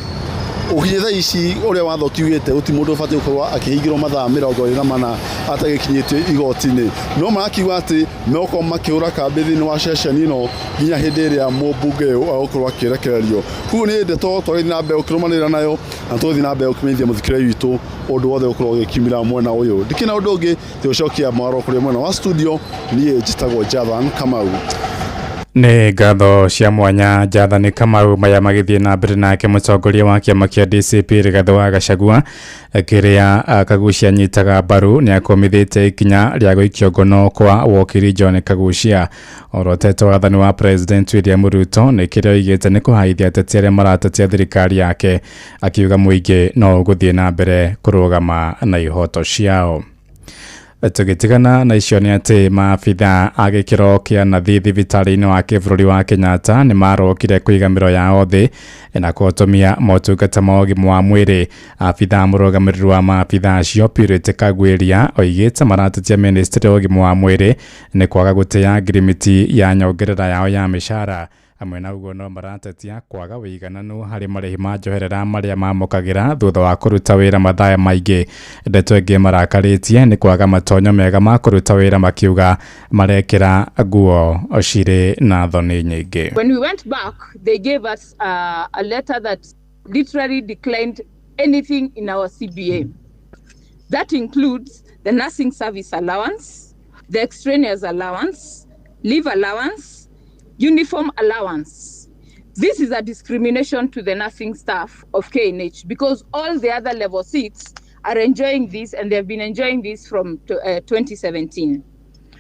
ũkinyĩ thaa ici ũrĩa watho kiugĩte gũtirĩ mũndũ ũbatiĩ gũkorwo akĩhingĩrwo mathaa 24 atagĩkinyĩtio igoti-inĩ. No marakiuga atĩ megũkorwo makĩhũra kambĩ thĩinĩ wa ceceni ĩno nginya hĩndĩ ĩrĩa mũmbunge ũyũ egũkorwo akĩrekererio. Koguo nĩ ndeto tũrathiĩ na mbere gũkĩrũmanĩrĩra nayo na tũgũthiĩ na mbere gũkĩmenyithia mũthikĩrĩria witũ ũndũ wothe ũgũkorwo ũgĩkiumĩra mwena ũyũ. Ndikĩrĩ na ũndũ ũngĩ tũgũcokia mwaro kũrĩ mwena wa studio. Niĩ njĩtagwo Jathan Kamau. Nĩ ngatho cia mwanya Jathani Kamau. Maya magĩthiĩ na mbere nake mũtongoria wa kĩama kĩa DCP Rigathĩ wa Gachagua kĩrĩa Kaguchia anyitaga mbaru nĩ akomithĩtie ikinya rĩa gũikio ngono kwa wokiri John Kaguchia. Orotete wathani wa President William Ruto nĩ kĩrĩa oigĩte nĩ kũhaithia ateti arĩa maratetia thirikari yake, akiuga mũingĩ no ũgũthiĩ na mbere kũrũgama na ihoto ciao. Tũgĩtigana na icio nĩ atĩ maabitha a gĩkĩro kĩa nathi thibitarĩ-inĩ wa kĩbũrũri wa Kenyatta nĩ marokire kũiga mĩro yao thĩ na kũhotomia motungata ma ũgima wa mwĩrĩ. Abitha mũrũgamĩrĩri wa maabitha acio Purity Kagwĩria oigĩte maratetia ministry ya ũgima wa mwĩrĩ nĩ kwaga gũtĩa ngirimiti ya nyongerera yao ya mĩcara. Hamwe na ũguo no maratetia kwaga ũigananu harĩ marĩhi ma njoherera marĩa mamũkagĩra thutha wa kũruta wĩra mathaa maingĩ. Ndeto ĩngĩ marakarĩtie nĩ kwaga matonyo mega ma kũruta wĩra, makiuga marekĩra nguo cirĩ na thoni nyingĩ. When we went back, they gave us a letter that literally declined anything in our CBA. That includes the nursing service allowance, the extraneous allowance, leave allowance, uniform allowance. This is a discrimination to the nursing staff of KNH because all the other level 6 are enjoying this and they have been enjoying this from 2017.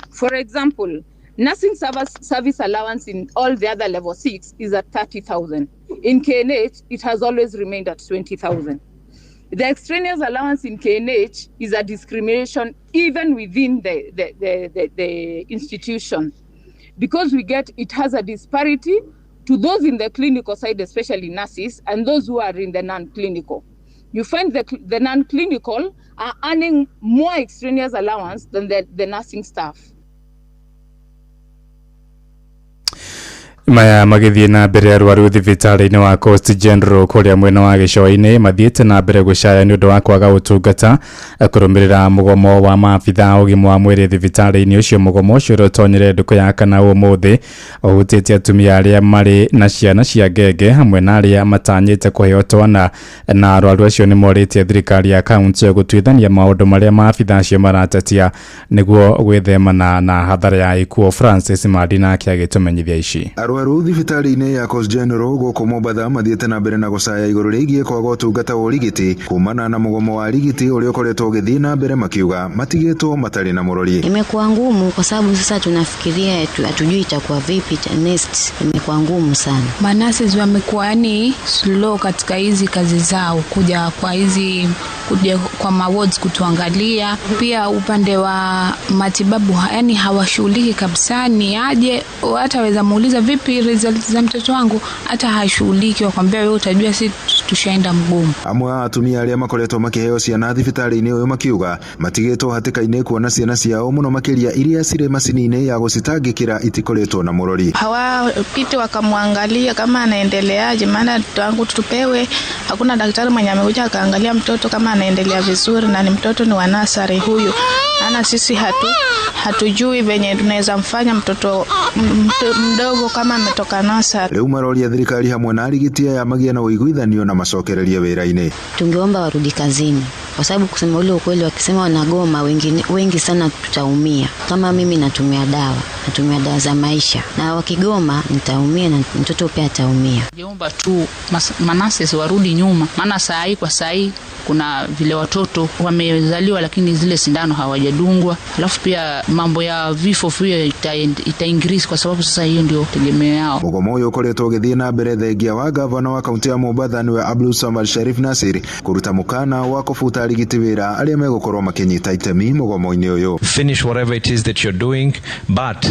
For example, nursing service allowance in all the other level 6 is at 30,000. In KNH, it has always remained at 20,000. The extraneous allowance in KNH is a discrimination even within the institution, because we get it has a disparity to those in the clinical side, especially nurses, and those who are in the non-clinical. You find the non-clinical are earning more extraneous allowance than the nursing staff. Maya magĩthiĩ na mbere arwaru thibitarĩ-inĩ wa Coast General kũrĩa mwena wa gĩcũa-inĩ mathiĩte na mbere gũcaya nĩ ũndũ wa kwaga ũtungata kũrũmĩrĩra mũgomo wa maabitha a ũgima wa mwĩrĩ thibitarĩ-inĩ ũcio. Mũgomo ũcio ũrĩa ũtonyere ndukũ ya kana ũmũthĩ ũhutĩtie atumia arĩa marĩ na ciana cia ngenge hamwe na arĩa matanyĩte kũheo twana, na arwaru acio nĩ morĩtie thirikari ya kaunti gũtuithania maũndũ marĩa maabitha acio maratetia nĩguo gwĩthemana na hathara ya ikuũ. Francis Madi nake agĩtũmenyithia ici. Arwaru thibitarĩ-inĩ ya Coast General gũkũ Mombatha mathiĩte na mbere na gũcaya igũrũ rĩgiĩ kwaga ũtungata wa ũrigiti kumana na mũgomo wa arigiti ũrĩa ũkoretwo ũgĩthiĩ na mbere, makiuga matigĩtwo matarĩ na mũrori. Imekuwa ngumu kwa sababu sasa tunafikiria hatujui itakuwa vipi next. Imekuwa ngumu sana. Manurses wamekuwa yani slow katika hizi kazi zao, kuja kwa hizi kuja kwa mawards kutuangalia. Pia upande wa matibabu yani hawashughuliki kabisa, ni aje hata waweza muuliza vipi results za mtoto wangu, hata hashughuliki, wakwambia wewe utajua, si tushaenda mgumu. Amwe a atumia arĩa makoretwo makĩheo ciana thibitarĩ-inĩ ũyũ makiuga matigĩtwo hatĩka-inĩ kuona ciana ciao mũno makĩria iria cirĩ macini-inĩ ya gũcitangĩkĩra itikoretwo na mũrori. Hawapiti wakamwangalia kama anaendeleaje, maana tangu tupewe hakuna daktari mwenye amekuja akaangalia mtoto kama anaendelea vizuri, na ni mtoto ni wa nasari huyu. Ana sisi Hatujui venye tunaweza mfanya mtoto mdogo kama ametoka nursery. Rĩu maroria thirikari hamwe na arigiti aya magĩe na ũiguithanio na macokererie wĩra-inĩ. Tungeomba warudi kazini kwa sababu kusema ule ukweli, wakisema wanagoma wengi sana tutaumia. Kama mimi natumia dawa za maisha, na wakigoma nitaumia na mtoto pia ataumia. Ningeomba tu manases warudi nyuma, maana saa hii kwa saa hii kuna vile watoto wamezaliwa lakini zile sindano hawajadungwa. Alafu pia mambo ya vifo pia ita increase kwa sababu sasa hiyo ndio tegemeo yao. Mũgomo ũyũ ũkoretwo ũgĩthiĩ na mbere thengia wa gavana wa kaunti ya Mombatha nĩwe Abdul Samad Sharif Nasir kũruta mũkana wa kũbuta arigiti wĩra arĩa megũkorwo makĩnyita itemi mũgomo-inĩ ũyũ. Finish whatever it is that you're doing, but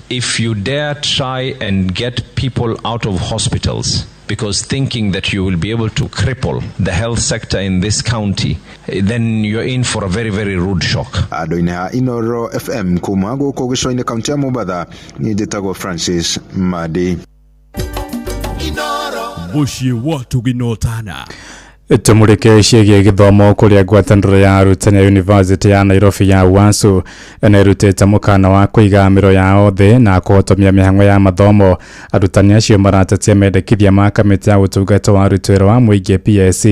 if you dare try and get people out of hospitals because thinking that you will be able to cripple the health sector in this county, then you're in for a very, very rude shock. Andũ-inĩ ha Inoro FM kuma gũkũ gĩcũa-inĩ kaunti ya Mombatha, niĩ njĩtagwo Francis Madi. Mũciĩ wa Tũginotana. Tumurike ciĩgiĩ gĩthomo kũrĩa ngwatanĩro ya arutani ya University ya Nairobi ya UASU nĩrutĩte mũkana wa kũiga mĩro yao thĩ na kũhotomia mĩhang'o ya mathomo. Arutani acio maratetia mendekithia ma kamĩtĩ ya ũtungata wa arutwo wa mũingĩ PSC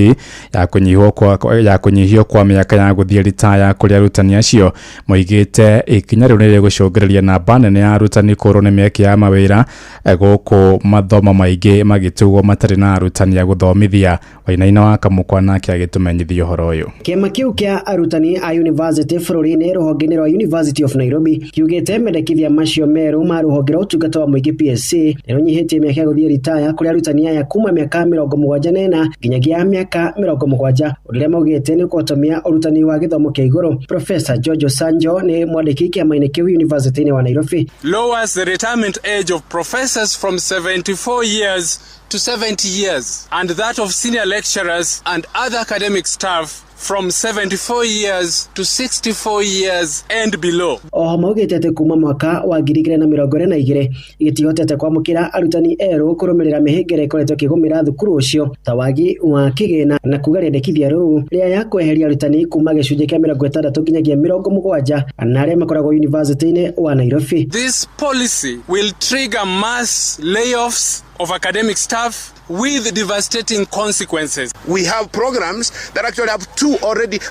ya kũnyihio kwa mĩaka ya gũthiĩ ritaya kũrĩ arutani acio. Moigĩte ikinya rĩu nĩrĩgũcũngĩrĩria namba nene ya arutani kũrwo nĩ mĩeke ya mawĩra gũkũ mathomo maingĩ magĩtugwo matarĩ na arutani a gũthomithia. Wainaina wa Kamũkwa nake agĩtũmenyithia ũhoro ũyũ. Kĩama kĩu kĩa arutani a university bũrũri-inĩ rũhonge-inĩ rwa University of Nairobi kiugĩte mendekithia macio merũ ma rũhonge rwa ũtungata wa mũingĩ PSC nĩrũnyihĩtie mĩaka ya gũthiĩ ritaya kũrĩ arutani aya kuma mĩaka 74 nginyagia mĩaka 70, ũndũ ũrĩa maugĩte nĩ kũhotomia ũrutani wa gĩthomo kĩa igũrũ. Professor George Osanjo nĩ mwandĩki kĩama-inĩ kĩu University-inĩ wa Nairobi. Lowers the retirement age of professors from 74 years to 70 years, and that of senior lecturers and other academic staff from 74 years to 64 years and below. Oho maugĩte atĩ kuma mwaka wa 2022 gĩtihotete kwamũkĩra arutani erũ kũrũmĩrĩra mĩhĩnga ĩrĩa ĩkoretwo ĩkĩgũmĩra thukuru ũcio ta wagi wa kĩgĩna, na kuga rĩendekithia rĩu rĩa ya kweheria arutani kuma gĩcunjĩ kĩa 60 nginyagia 70 na arĩa makoragwo university-inĩ wa Nairobi. This policy will trigger mass layoffs of academic staff with devastating consequences. We have programs that actually have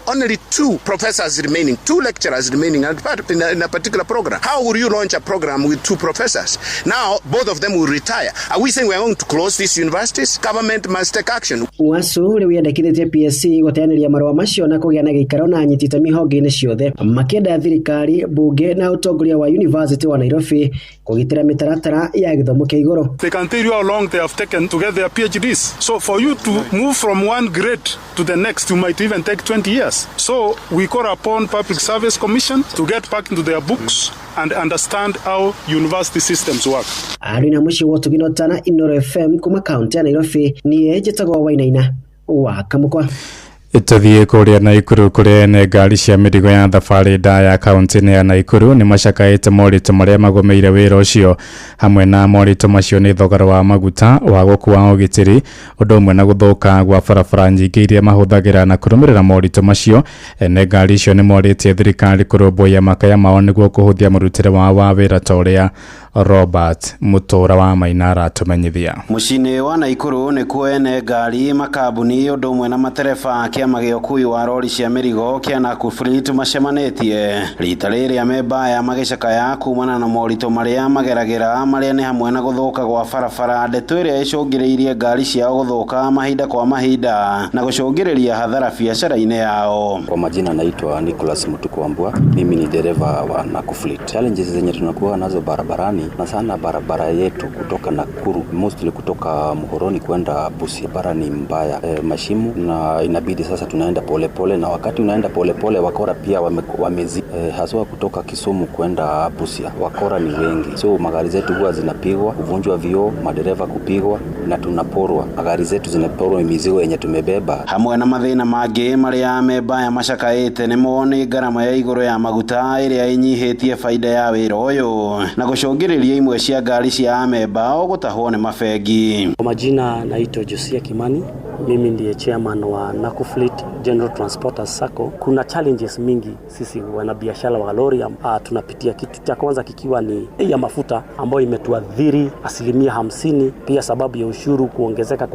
only two professors remaining, two lecturers remaining in a particular program. How would you launch a program with two professors? Now, both of them will retire. Are we saying we are going to close these universities? Government must take action. UASU rĩu yendekithĩtie PSC gũteanĩria marũa macio na kũgĩa na gĩikaro na anyiti itemi honge-inĩ ciothe, makĩenda thirikari, bunge na ũtongoria wa University wa Nairobi kũgitĩra mĩtaratara ya gĩthomo kĩa igũrũ. They can tell you how long they have taken to get their PhDs. So for you to move from one grade to the next, you might even take 20 years. So we call upon Public Service Commission to get back into their books and understand how university systems work. Arĩ na mũciĩ wa Tũginotana, Inoro FM kuma kaunti ya Nairobi, niĩ njĩtagwo Wainaina wa Kamũkwa. Tũthiĩ kũrĩa Naikuru kũrĩa ene ngari cia mĩrigo ya thabarĩ ndaya kaunti-inĩ ya Naikuru nĩ macakaĩte moritũ marĩa magũmĩire wĩra ũcio. Hamwe na moritũ macio nĩ thogora wa maguta wa gũkua ũgitĩri, ũndũ ũmwe na gũthũka gwa barabara nyingĩ iria mahũthagĩra. Na kũrũmĩrĩra moritũ macio, ene ngari icio nĩ morĩtie thirikari kũrũmbũiya makaya mao nĩguo kũhũthia mũrutĩre wao wa wĩra ta ũrĩa Robert Mutura wa Maina aratũmenyithia. Mũciĩ-inĩ wa Naikuru nĩkuo ene ngari, makambuni ũndũ ũmwe na matereba kĩama gĩa ũkui wa rori cia mĩrigo kĩa Nakuru Fleet macemanĩtie rita rĩrĩ amemba aya magĩcakaya kumana na moritũ marĩa mageragĩra marĩa nĩ hamwe na gũthũka gwa barabara, ndeto ĩrĩa ĩcũngĩrĩirie ngari ciao gũthũka mahinda kwa mahinda na gũcũngĩrĩria hathara biacara-inĩ yao. Kwa majina naitwa Nicholas Mutuku Wambua, mimi ni dereva wa Nakuru Fleet. Challenges zenye tunakuwa nazo barabarani na sana barabara yetu kutoka Nakuru, mostly kutoka Muhoroni kwenda Busia, bara ni mbaya, mashimu na inabidi sasa tunaenda polepole, na wakati unaenda polepole wakora pia wamezi, haswa kutoka Kisumu kwenda Busia wakora ni wengi, so magari zetu huwa zinapigwa, kuvunjwa vioo, madereva kupigwa na tunaporwa, magari zetu zinaporwa mizigo yenye tumebeba. Hamwe na mathina mangĩ marĩa amemba aya macakaĩte nĩmo nĩ ngarama ya igũrũ ya maguta ĩrĩa ĩnyihĩtie baida ya wĩra ũyũ na gũcũngĩrĩria imwe cia ngari cia amemba o gũtahwo nĩ mabengi. Kwa majina naitwa Josia Kimani, mimi ndiye chairman wa Nakuru Fleet General Transporters Sacco. Kuna challenges mingi sisi wana wafanyabiashara wa lori tunapitia kitu cha kwanza kikiwa ni bei ya mafuta ambayo imetuadhiri 50%, pia sababu ya ushuru kuongezeka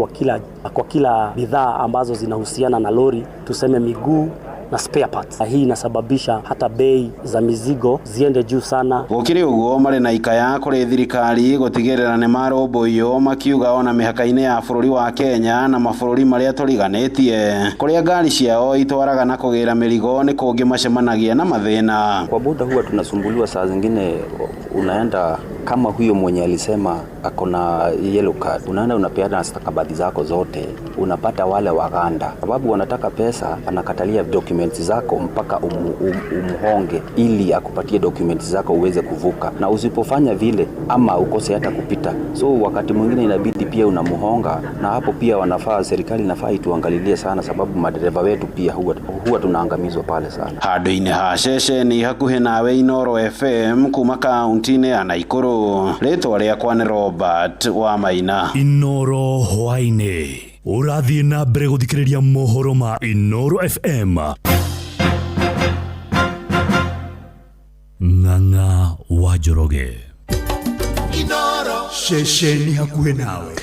kwa kila bidhaa ambazo zinahusiana na lori, tuseme miguu na spare parts. Hii inasababisha hata bei za mizigo ziende juu sana. Gũkĩrĩ ũguo marĩ na ikaya kũrĩ thirikari gũtigĩrĩra nĩ marũmbũiyo makiuga ona mĩhaka-inĩ ya bũrũri wa Kenya na mabũrũri marĩa tũriganĩtie kũrĩa ngari ciao itwaraga na kũgĩra mĩrigo nĩ kũngĩ macemanagia na mathĩna. Kwa boda huwa tunasumbuliwa saa zingine, unaenda kama huyo mwenye alisema ako na yellow card, unaenda unapeana stakabadhi zako zote, unapata wale Waganda sababu wanataka pesa, anakatalia documents zako mpaka umhonge ili akupatie documents zako uweze kuvuka, na usipofanya vile ama ukose hata kupita. So wakati mwingine inabidi pia unamuhonga, na hapo pia wanafaa, serikali inafaa ituangalilie sana, sababu madereva wetu pia huwa tunaangamizwa pale sana. Handũ-inĩ ha ceceni hakuhĩ nawe Inoro FM kuma kaunti-inĩ ya Nakuru, rĩtwa rĩakwa nĩ Robert wa Maina. Inoro hwaĩ-inĩ ũrathiĩ na mbere gũthikĩrĩria mohoro ma Inoro FM. Ng'ang'a wa Njoroge. Inoro ceceni hakuhĩ nawe.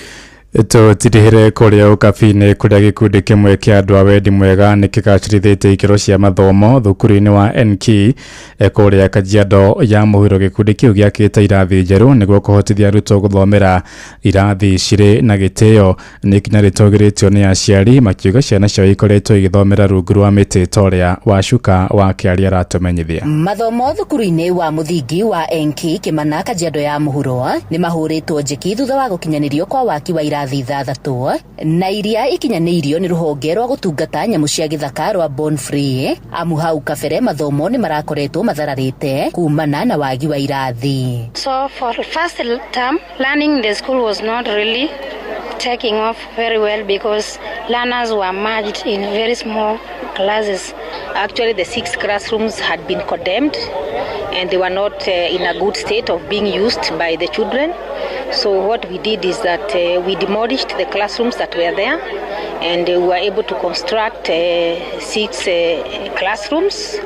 Tũtirihĩre kũrĩa ũkabi-inĩ kũrĩa gĩkundi kĩmwe kĩa andũ a wendi mwega nĩ kĩgacĩrithĩtie ikĩro cia mathomo thukuru-inĩ wa NK kũrĩa Kajiado ya mũhuro. Gĩkundi kĩu gĩakĩte irathi njerũ nĩguo kũhotithia arutwo gũthomera irathi cirĩ na gĩtĩo. Nĩ ikinya rĩtũgĩrĩtio nĩ aciari makiuga ciana ciao ikoretwo igĩthomera rungu rwa mĩtĩ ta ũrĩa Wacuka wa Kĩaria aratũmenyithia. Mathomo thukuru-inĩ wa mũthingi wa NK Kĩmana Kajiado ya mũhuro nĩ mahũrĩtwo njeki thutha wa gũkinyanĩrio kwa waki wa irathi 6 na iria ikinyanĩirio nĩ rũhonge rwa gũtungata nyamũ cia gĩthaka rwa Born Free, amu hau kabere mathomo nĩ marakoretwo mathararĩte kumana na wagi wa irathi. So for first term, learning in the school was not really taking off very well because learners were merged in very small classes. Actually, the 6 classrooms had been condemned and they were not in a good state of being used by the children. So what we did is that we demolished the classrooms that were there, and we were able to construct 6 classrooms,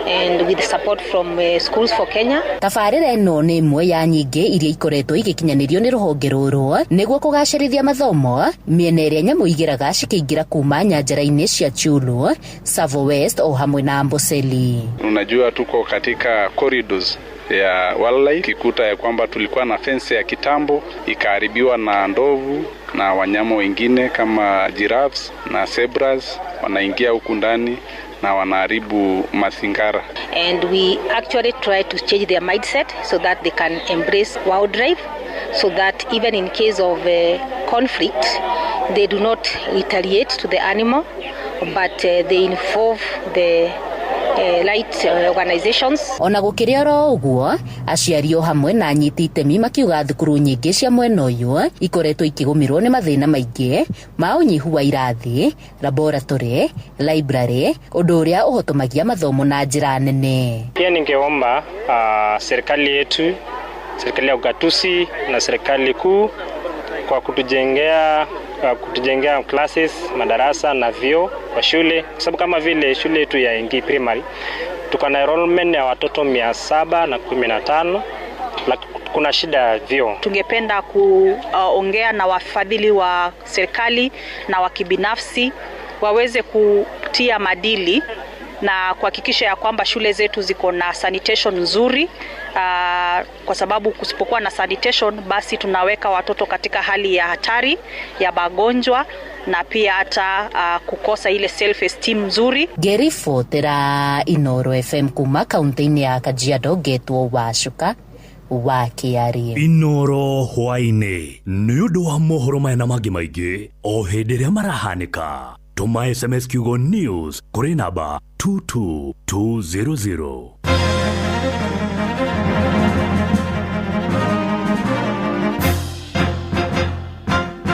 and with support from Schools for Kenya. Tabarĩra ĩno nĩ ĩmwe ya nyingĩ iria ikoretwo igĩkinyanĩrio nĩ rũhonge rũrũ nĩguo kũgacĩrithia mathomo mĩena ĩrĩa nyamũ igeraga cikĩingĩra kuma nyanjara-inĩ cia Chyulu, Tsavo West o hamwe na Amboseli. Unajua tuko katika corridors ya wildlife, kikuta ya kwamba tulikuwa na fence ya kitambo ikaharibiwa na ndovu na wanyama wengine kama giraffes na zebras, wanaingia huku ndani na wanaharibu mazingara. And we actually try to change their mindset so that they can embrace wildlife, so that even in case of conflict they do not retaliate to the animal, but they involve the light organizations. Ona gũkĩrĩ oro ũguo, aciari o hamwe na anyiti itemi makiuga thukuru nyingĩ cia mwena ũyũ ikoretwo ikĩgũmĩrwo nĩ mathĩna maingĩ ma ũnyihu wa irathi, laboratory, library, ũndũ ũrĩa ũhotomagia mathomo na njĩra nene. Pia ningeomba serikali yetu, serikali ya ugatuzi na serikali kuu kwa kutujengea classes, madarasa na vyoo kwa shule, kwa sababu kama vile shule yetu ya Engi Primary tuko na enrollment ya watoto 715, kuna shida ya vyoo. Tungependa kuongea na wafadhili wa serikali na wa kibinafsi waweze kutia madili na kuhakikisha ya kwamba shule zetu ziko na sanitation nzuri, kwa sababu kusipokuwa na sanitation basi tunaweka watoto katika hali ya hatari ya magonjwa na pia hata kukosa ile self esteem nzuri. Ngeribotera Inoro FM kuma kaunti-inĩ ya Kajiado, ngetwo Wacuka wa Kĩarie. Inoro hwaĩ-inĩ nĩ ũndũ wa mohoro maya na mangĩ maingĩ o hĩndĩ ĩrĩa marahanĩka. Tũma SMS kiugo news kũrĩ namba 22200.